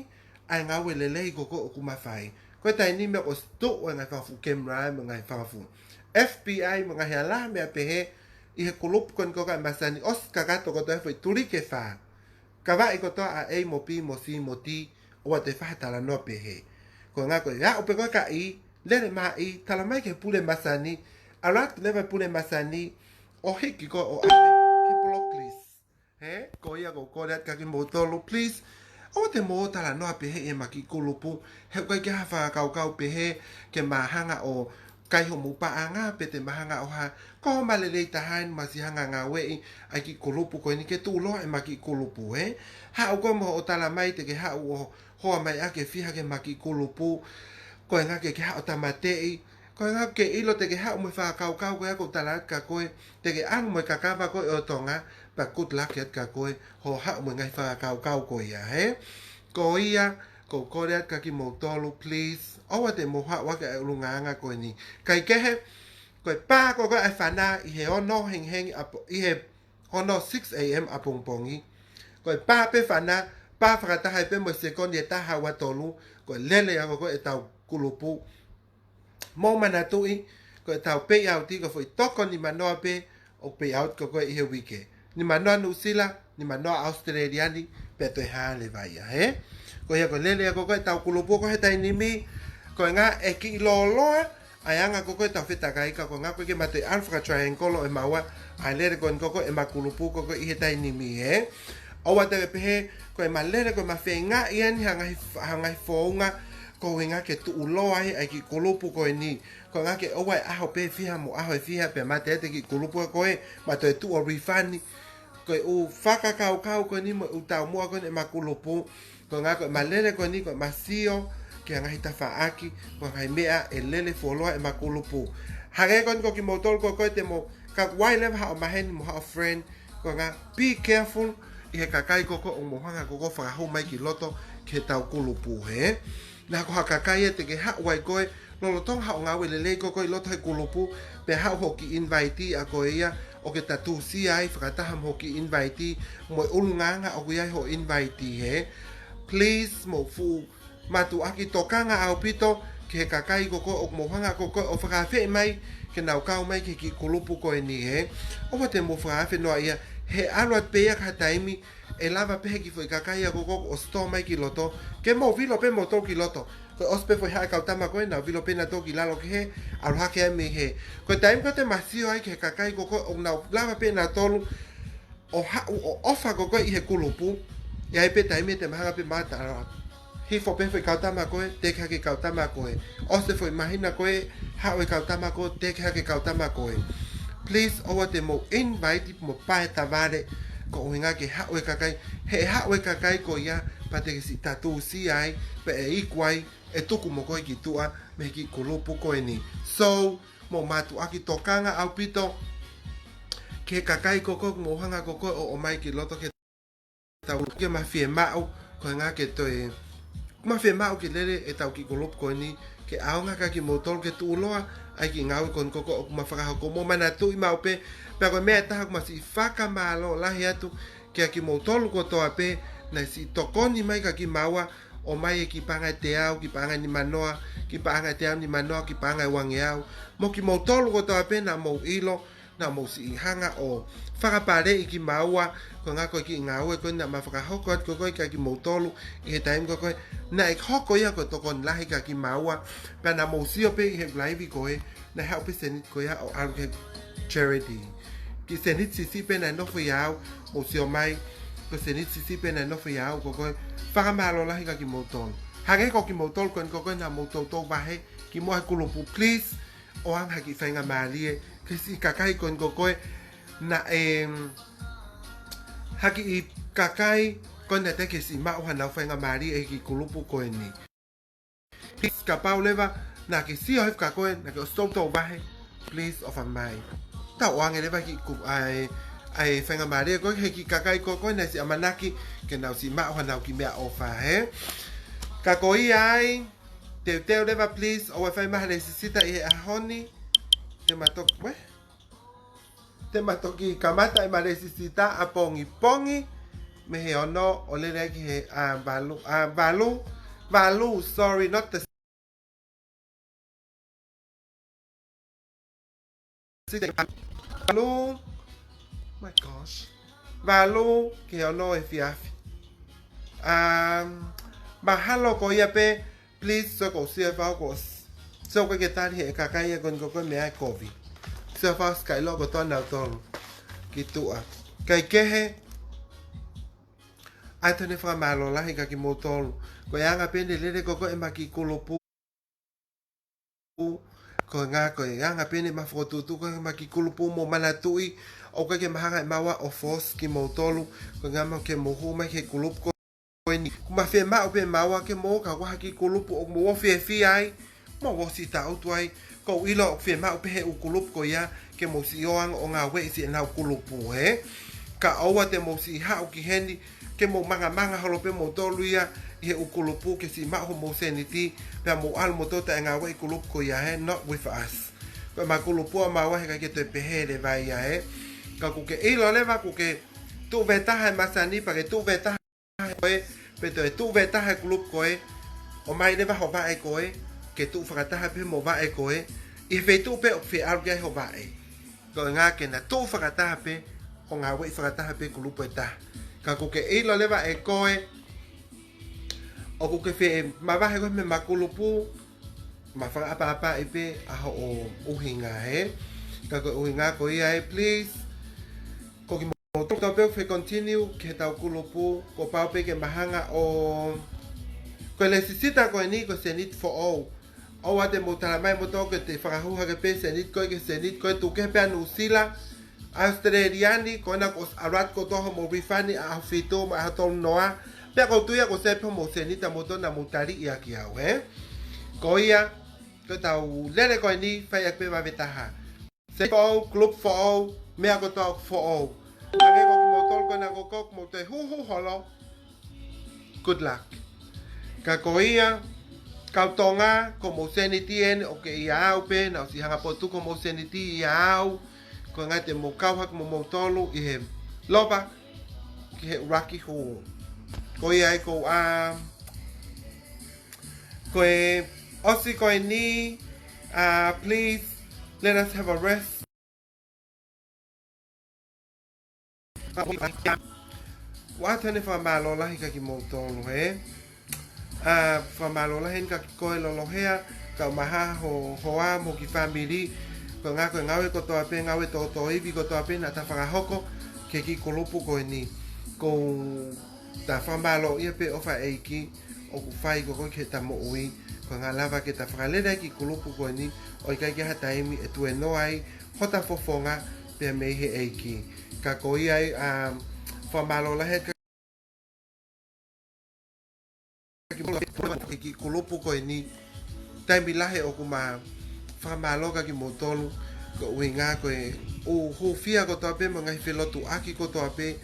ʻa e ngāue lelei ko koe ʻoku ma fai. Ko e taimi ni meʻa ko e situ ʻo e ngaahi fanga fuʻu camera mo e ngaahi fanga fuʻu F B I mo e ngaahi hala meʻa pehē ʻi he kulupu ko eni ko e kakai masani, ʻosi kakato kotoa e foʻi tuliki ʻe fā. Ka vaʻi kotoa ʻa A mo B mo C mo D, ʻoua te fai ha talanoa pehē. Ko e ngaahi ko e aʻu pē ko e kaʻi, lele mai, tala mai ki he pule masani, ʻalu atu leva e pule masani ʻo hiki koe ʻo ʻave ki he block list. Ē, ko ia ʻoku ou kole atu kia kimoutolu, please. ʻOua te mou talanoa pehē ʻi heʻema kiʻi kulupu, he ʻoku ʻikai ke ʻi ai ha fakakaukau pehē ke ma hanga ʻo kai homou paʻanga pe te ma hanga ʻo hā. Ko homa lelei taha eni, ma siʻi hanga ngāueʻi ʻa e kiʻi kulupu ko eni ke tuʻuloa ʻema kiʻi kulupu, ē. Haʻu koe mo hoʻo tala mai te ke haʻu ʻo hoa mai ʻaki e fiha ki heʻema kiʻi kulupu, ko e ngaahi ke ke haʻu ʻo tāmateʻi, ko e ngaahi ke ʻilo te ke haʻu mo e fakakaukau ko ia ʻoku ou tala atu kia koe, te ke ʻalu mo e kakava ko ē ʻo Tonga, but good luck atu kia koe hoʻo haʻu mo e ngaahi fakakaukau ko ia, ē. Ko ia ʻoku ou kole atu kia kimoutolu, please, ʻoua te mou haʻu ʻaki ʻa e ʻulungaanga ko eni. Kae kehe, ko e pā ko ē ʻa e fana ʻi he ono hengihengi ʻapo-, ʻi he ono six A M ʻapongipongi. Ko e pā pē fana, pā fakataha ai pē mo e sekoni ʻe taha, ua, tolu, ko e lele ia ko ē ʻetau kulupu. Mou manatuʻi, ko ʻetau payout ko e foʻi toko nimanoa pē ʻoku payout ko ē ʻi he uike. Nimanoa Nuʻusila, nimanoa Australia ni, pea toe hā leva ia, ē? Ko ia ko e lele ia ko ē ʻetau kulupu ko ē he taimi ni, ko e ngaahi kiʻi lōloa ʻa e anga ko ē ʻetau fetakai, ka ko e ngaahi ko ē ke ma toe ʻalu faka-triangle ʻe maua ʻa e lele ko eni ko ē ʻema kulupu ko ē ʻi he taimi ni, ē? ʻOua te ke pehē, ko ʻema lele ko ʻema feingaʻi eni ha ngaahi, ha ngaahi founga, ko e ʻuhinga ke tuʻuloa ai ʻa e kiʻi kulupu ko eni. Ko e ʻuhinga ke ʻoua ʻe ʻaho pē fiha mo ʻaho ʻe fiha pea mate ʻete kiʻi kulupu ko ē, ma toe tuʻu ʻo refund. Ko e ʻū fakakaukau ko eni mo e ʻū taumuʻa ko eni ʻema kulupu. Ko e ʻuhinga ko ʻema lele ko eni ko ʻema sio ki he ngaahi tafaʻaki, ko e ngaahi meʻa ʻe lele fuoloa ʻema kulupu. Hangē ko eni ko kimoutolu ko ē te mou, ka ʻoku ʻi ai leva haʻo maheni mo haʻo friend, ko e ʻuhinga be careful ʻi he kakai ko ē ʻoku mou hanga ko ē ʻo fakahū mai ki loto ki heʻetau kulupu, ē. Naʻa ko ha kakai ia te ke haʻu ai koe, lolotonga haʻo ngāue lelei ko ē ʻi loto he kulupu, pea haʻu hoʻo kiʻi invite ʻa koe ia, ʻo ke ta tūsia ai fakataha mo hoʻo kiʻi invite, mo e ʻulungaanga ʻoku ʻi ai hoʻo invite, ē. Please, mou fuʻu mātuʻaki tokanga ʻaupito ki he kakai ko ē ʻoku mou hanga ko ē ʻo fakaafeʻi mai ke nau kau mai ki he kiʻi kulupu ko eni, ē. ʻOua te mou fakaafe noaʻia, he ʻalu atu pē ia ki ha taimi, ʻe lava pē he kiʻi foʻi kakai ia ko ē ʻoku ʻosi tō mai ki loto, ke mou vilo pē moutolu ki loto. Ko e ʻosi pē foʻi haʻu e kau tama ko ē, nau vilo pē nautolu ki lalo kehe, ʻalu hake ai mei hē. Ko e taimi ko ē te ma sio ai ki he kakai ko ē ʻoku nau lava pē nautolu ʻo haʻu ʻo ʻofa ko ē ʻi he kulupu, ʻe ʻi ai pē taimi te ma hanga pē ma tala, hifo pē foʻi kau tama ko ē, teke hake kau tama ko ē. ʻOsi e foʻi māhina ko ē, haʻu e kau tama ko ē, teke hake kau tama ko ē. Please, ʻoua te mou invite mo pae tavale, ko e ʻuhinga ke haʻu e kakai, he haʻu e kakai ko ia, pea te ke siʻi ta tūsia ai, pea ʻe iku ai, ʻe tuku mo koe ki tuʻa mei he kiʻi kulupu ko eni. So, mou mātuʻaki tokanga ʻaupito ki he kakai ko ē ʻoku mou hanga ko ē ʻo ʻomai ki loto ke tau ke ma fiemaʻu, ko e ʻuhinga ke toe, ma fiemaʻu ke lele ʻetau kiʻi kulupu ko eni, ke ʻaonga kia kimoutolu ke tuʻuloa ʻa e kiʻi ngāue ko eni ko ē ʻoku ma fakahoko. Mou manatuʻi maʻu pē, pea ko e meʻa ʻe taha ʻoku ma siʻi fakamālō lahi atu kia kimoutolu kotoa pē naʻe siʻi tokoni mai kia kimaua, ʻomai e kiʻi paʻanga ʻe teau, kiʻi paʻanga ʻe nimanoa, kiʻi paʻanga ʻe teau nimanoa, kiʻi paʻanga ʻe uangeau. Mo kimoutolu kotoa pē naʻa mou ʻilo, naʻa mou siʻi hanga ʻo fakapaleʻi kimaua, ko e ʻuhinga ko e kiʻi ngāue ko ē naʻa ma fakahoko atu ko ē kia kimoutolu ʻi he taimi ko ē, naʻe hoko ia ko e tokoni lahi kia kimaua, pea naʻa mou sio pē ʻi he live ko ē, naʻe haʻu pē seniti ko ia ʻo ʻalu ki he charity. Kiʻi seniti siʻisiʻi pē naʻe nofo ʻia au, mou sio mai, ko e seniti siʻisiʻi pē naʻe nofo ʻia au ko ē, fakamālō lahi kia kimoutolu. Hangē ko kimoutolu ko eni ko ē naʻa mou toutou vahe ki muʻa he kulupu, please, ʻoange ha kiʻi faingamālie ki he siʻi kakai ko eni ko ē, naʻe, ha kiʻi kakai ko ē naʻe teʻeki ke siʻi maʻu haʻanau faingamālie he kiʻi kulupu ko eni. Please, kapau leva naʻa ke sio hifo kia koe, naʻa ke ʻosi toutou vahe, please, ʻofa mai. Tau ʻoange leva kiʻi ku-, ʻa e, ʻa e faingamālie ko ē ki he kiʻi kakai ko ē naʻe siʻi ʻamanaki ke nau siʻi maʻu haʻanau kiʻi meʻaʻofa, hē? Ka ko ia ai, teuteu leva, please, ʻoua ʻe fai mai ha lēsisita ʻi he ʻaho ni. Te ma toki, uē? Te ma toki kamata ʻema lēsisita ʻapongipongi mei he ono ʻo lele ai ki he, ʻa, valu, ʻa, valu, valu, sorry, not the Valu. My gosh. Valu ki he ono efiafi. Um, mahalo ko ia pē, please, sio ʻoku ou sio ʻe au ko s-, sio ʻoku ʻikai ke tali ʻe he kakai ia ko eni ko ē meʻa ʻa e kovi. Sio ʻe au ʻoku ʻikai loko tona ʻo tolu ki tuʻa. Kae kehe, ʻoatu eni e fakamālō lahi kiate kimoutolu. Ko e anga pē eni e lele ko ē ʻema kiʻi kulupu. Ko e anga, ko e anga pē eni ʻema fokotuʻutuʻu ko ē ʻema kiʻi kulupu, mou manatuʻi, ʻoku ʻikai ke ma hanga ʻe maua ʻo force kimoutolu, ko e anga ia ke mou hū mai ki he kulupu ko eni. ʻOku ma fiemaʻu pē maua ke mou ō ki ha kiʻi kulupu ʻoku mou fiefia ai, mou ʻosi taʻutu ai, ʻoku ou ʻilo ʻoku fiemaʻu pē he ʻū kulupu ko ia ke mou siʻi ō ange ʻo ngāueʻi siʻenau kulupu, hē? Ka ʻoua te mou siʻi haʻu ki heni, ke mou mangamanga holo pē moutolu ia ʻi he ʻū kulupu ke siʻi maʻu homou sēniti, pea mou ʻalu moutolu taʻe ngāueʻi kulupu ko ia, hē, not with us. Ko ʻema kulupu ʻa maua, heʻikai ke toe pehē leva ia, hē. Ka ʻoku ke ʻilo leva, ʻoku ke tuʻu vetaha e masani, pea ke tuʻu vetaha koe, pe toe tuʻu vetaha e kulupu ko ē, ʻomai leva ho vaʻe ko ē, ke tuʻu fakataha pē mo e vaʻe ko ē, ʻi he feituʻu pē ʻoku fie ʻalu ki ai ho vaʻe. Ko e anga ke na tuʻu fakataha pē, ʻo ngāueʻi fakataha pē kulupu ʻe taha. Ka ʻoku ke ʻilo leva ʻe koe, ʻoku ke fie mavahe koe mei heʻema kulupu, ma fakaʻapaʻapaʻi pē ʻa hoʻo ʻuhinga, hē? Ka ko e ʻuhinga ko ia ē, please. Ko kimoutolu kotoa pē ʻoku fie continue ki heʻetau kulupu, kuo pau pē ke ma hanga ʻo, ko e lēsisita ko eni ko e sēniti foʻou. ʻOua te mou talamai moutolu ke te fakahū hake pē sēniti ko ē ki he sēniti ko ē, tuku kehe pē ʻa Nuʻusila, ʻAositelēlia ni, ko ena kuo ʻosi ʻalu atu kotoa hoʻomou refund ʻi he ʻaho fitu mo e ʻaho tolu noa. Pea ʻoku ou tui ia kuo save pē hoʻomou sēniti ʻamoutolu naʻa mou taliʻi ʻaki au, hē? Ko ia, ko ʻetau lele ko eni, fai ʻaki pē vave taha. Sēniti foʻou, kulupu foʻou, meʻa kotoa ʻoku foʻou. Hangē ko kimoutolu ko ena ko ē ʻoku mou toe hūhū holo. Good luck. Ka ko ia, kau Tonga, ko homou sēniti eni, ʻoku ʻiate au pē, naʻa ku ʻosi hanga ʻo tuku homou sēniti ʻiate au, ko e anga te mou kau hake mo moutolu ʻi he lova ki he ʻuluaki hū. Ko ia ai ko ā, ko e ʻosi ko eni, uh, please let us have a rest. ʻOatu eni e fakamālō lahi kiate kimoutolu, hē? ʻA, fakamālō lahi eni kiate koe Lolohea, kau maha ho, hoa mo e kiʻi fāmili, ko e anga ko e ngāue kotoa pē, ngāue tōtōivi kotoa pē naʻa ta fakahoko ki he kiʻi kulupu ko eni. Ko ʻeta fakamālōʻia pē ʻofa ʻEiki ʻoku fai ko ē ki heʻeta moʻui, ko e anga lava ke ta fakalele ai e kiʻi kulupu ko eni, ʻo ʻikai ke ʻi ai ha taimi ʻe tuēnoa ai hota fofonga pea mei he ʻEiki. Ka ko ia ai, um, fakamālō lahi atu kiate kimoutolu he kiʻi kulupu ko eni. Taimi lahi ʻoku ma fakamālō kiate kimoutolu, ko e ʻuhinga ko e ʻū hūfia kotoa pē mo e ngaahi felotuʻaki kotoa pē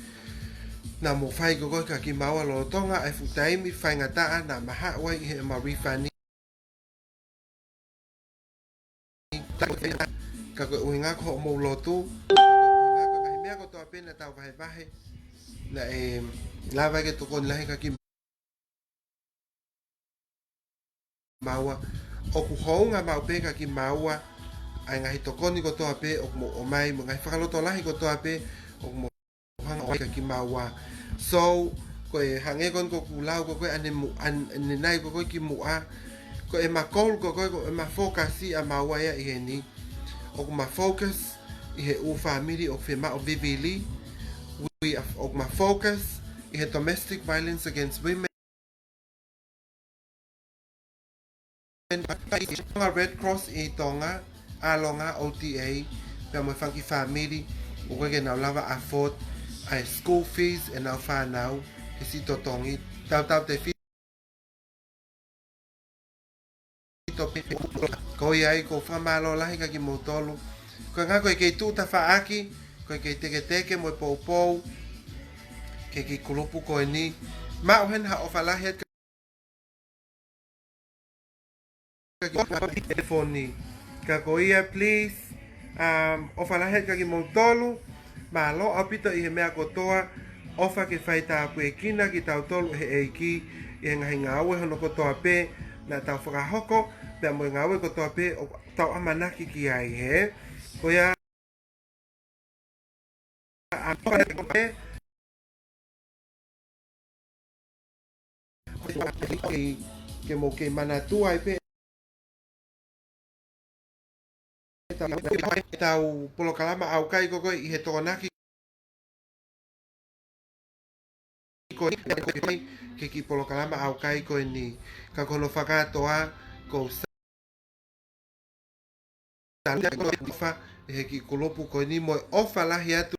naʻa mou fai ko ē kiate kimaua lolotonga e fuʻu taimi faingataʻa naʻa ma haʻu ai ʻi heʻema refund. Ka ko e ʻuhinga ko hoʻomou lotu, ka ko e ʻuhinga ko e ngaahi meʻa kotoa pē naʻa tau vahevahe, naʻe lava ke tokoni lahi kiate kimaua. ʻOku hounga maʻu pē kiate kimaua ʻa e ngaahi tokoni kotoa pē ʻoku mou ʻomai, mo e ngaahi fakalotolahi kotoa pē ʻoku mou hanga ʻo ʻai kiate kimaua. So, ko e hangē ko eni ko ʻeku lau ko ē ko ē ʻanemu-, ʻan-, ʻanenai ko ē ko ē kimuʻa, ko ʻema goal ko ē ko ē, ko ʻema focus ʻa maua ia ʻi heni. ʻOku ma focus ʻi he ʻū fāmili ʻoku fiemaʻu vivili. We are, ʻoku ma focus ʻi he domestic violence against women. Tonga Red Cross ʻi Tonga, ʻAlonga, O T A, pea mo e fanga kiʻi fāmili ʻoku ʻikai ke nau lava afford ʻa e school fees ʻenau fānau, he siʻi totongi, tautautefito pē. Ko ia ai ʻoku ou fakamālō lahi kiate kimoutolu. Ko e anga ko e kei tuʻu tafaʻaki, ko e kei teketeke mo e poupou ki he kiʻi kulupu ko eni. Maʻu heni ha ʻofa lahi atu ki he telefoni. Ka ko ia, please, um, ʻofa lahi atu kia kimoutolu. Mālō ʻaupito ʻi he meʻa kotoa. ʻOfa ke fai tāpuekina kitautolu ʻe he ʻEiki ʻi he ngaahi ngāue hono kotoa pē naʻa tau fakahoko, pea mo e ngāue kotoa pē ʻoku tau ʻamanaki ki ai, hē? Ko ia, a, ke, ke mou kei manatua ai pē ʻetau polokalama ʻaukai ko ē ʻi he Tokonaki ko eni, ke kiʻi polokalama ʻaukai ko eni. Ka ko hono fakakātoa, ko u sa-, sa-, ʻofa ʻi he kiʻi kulupu ko eni mo e ʻofa lahi atu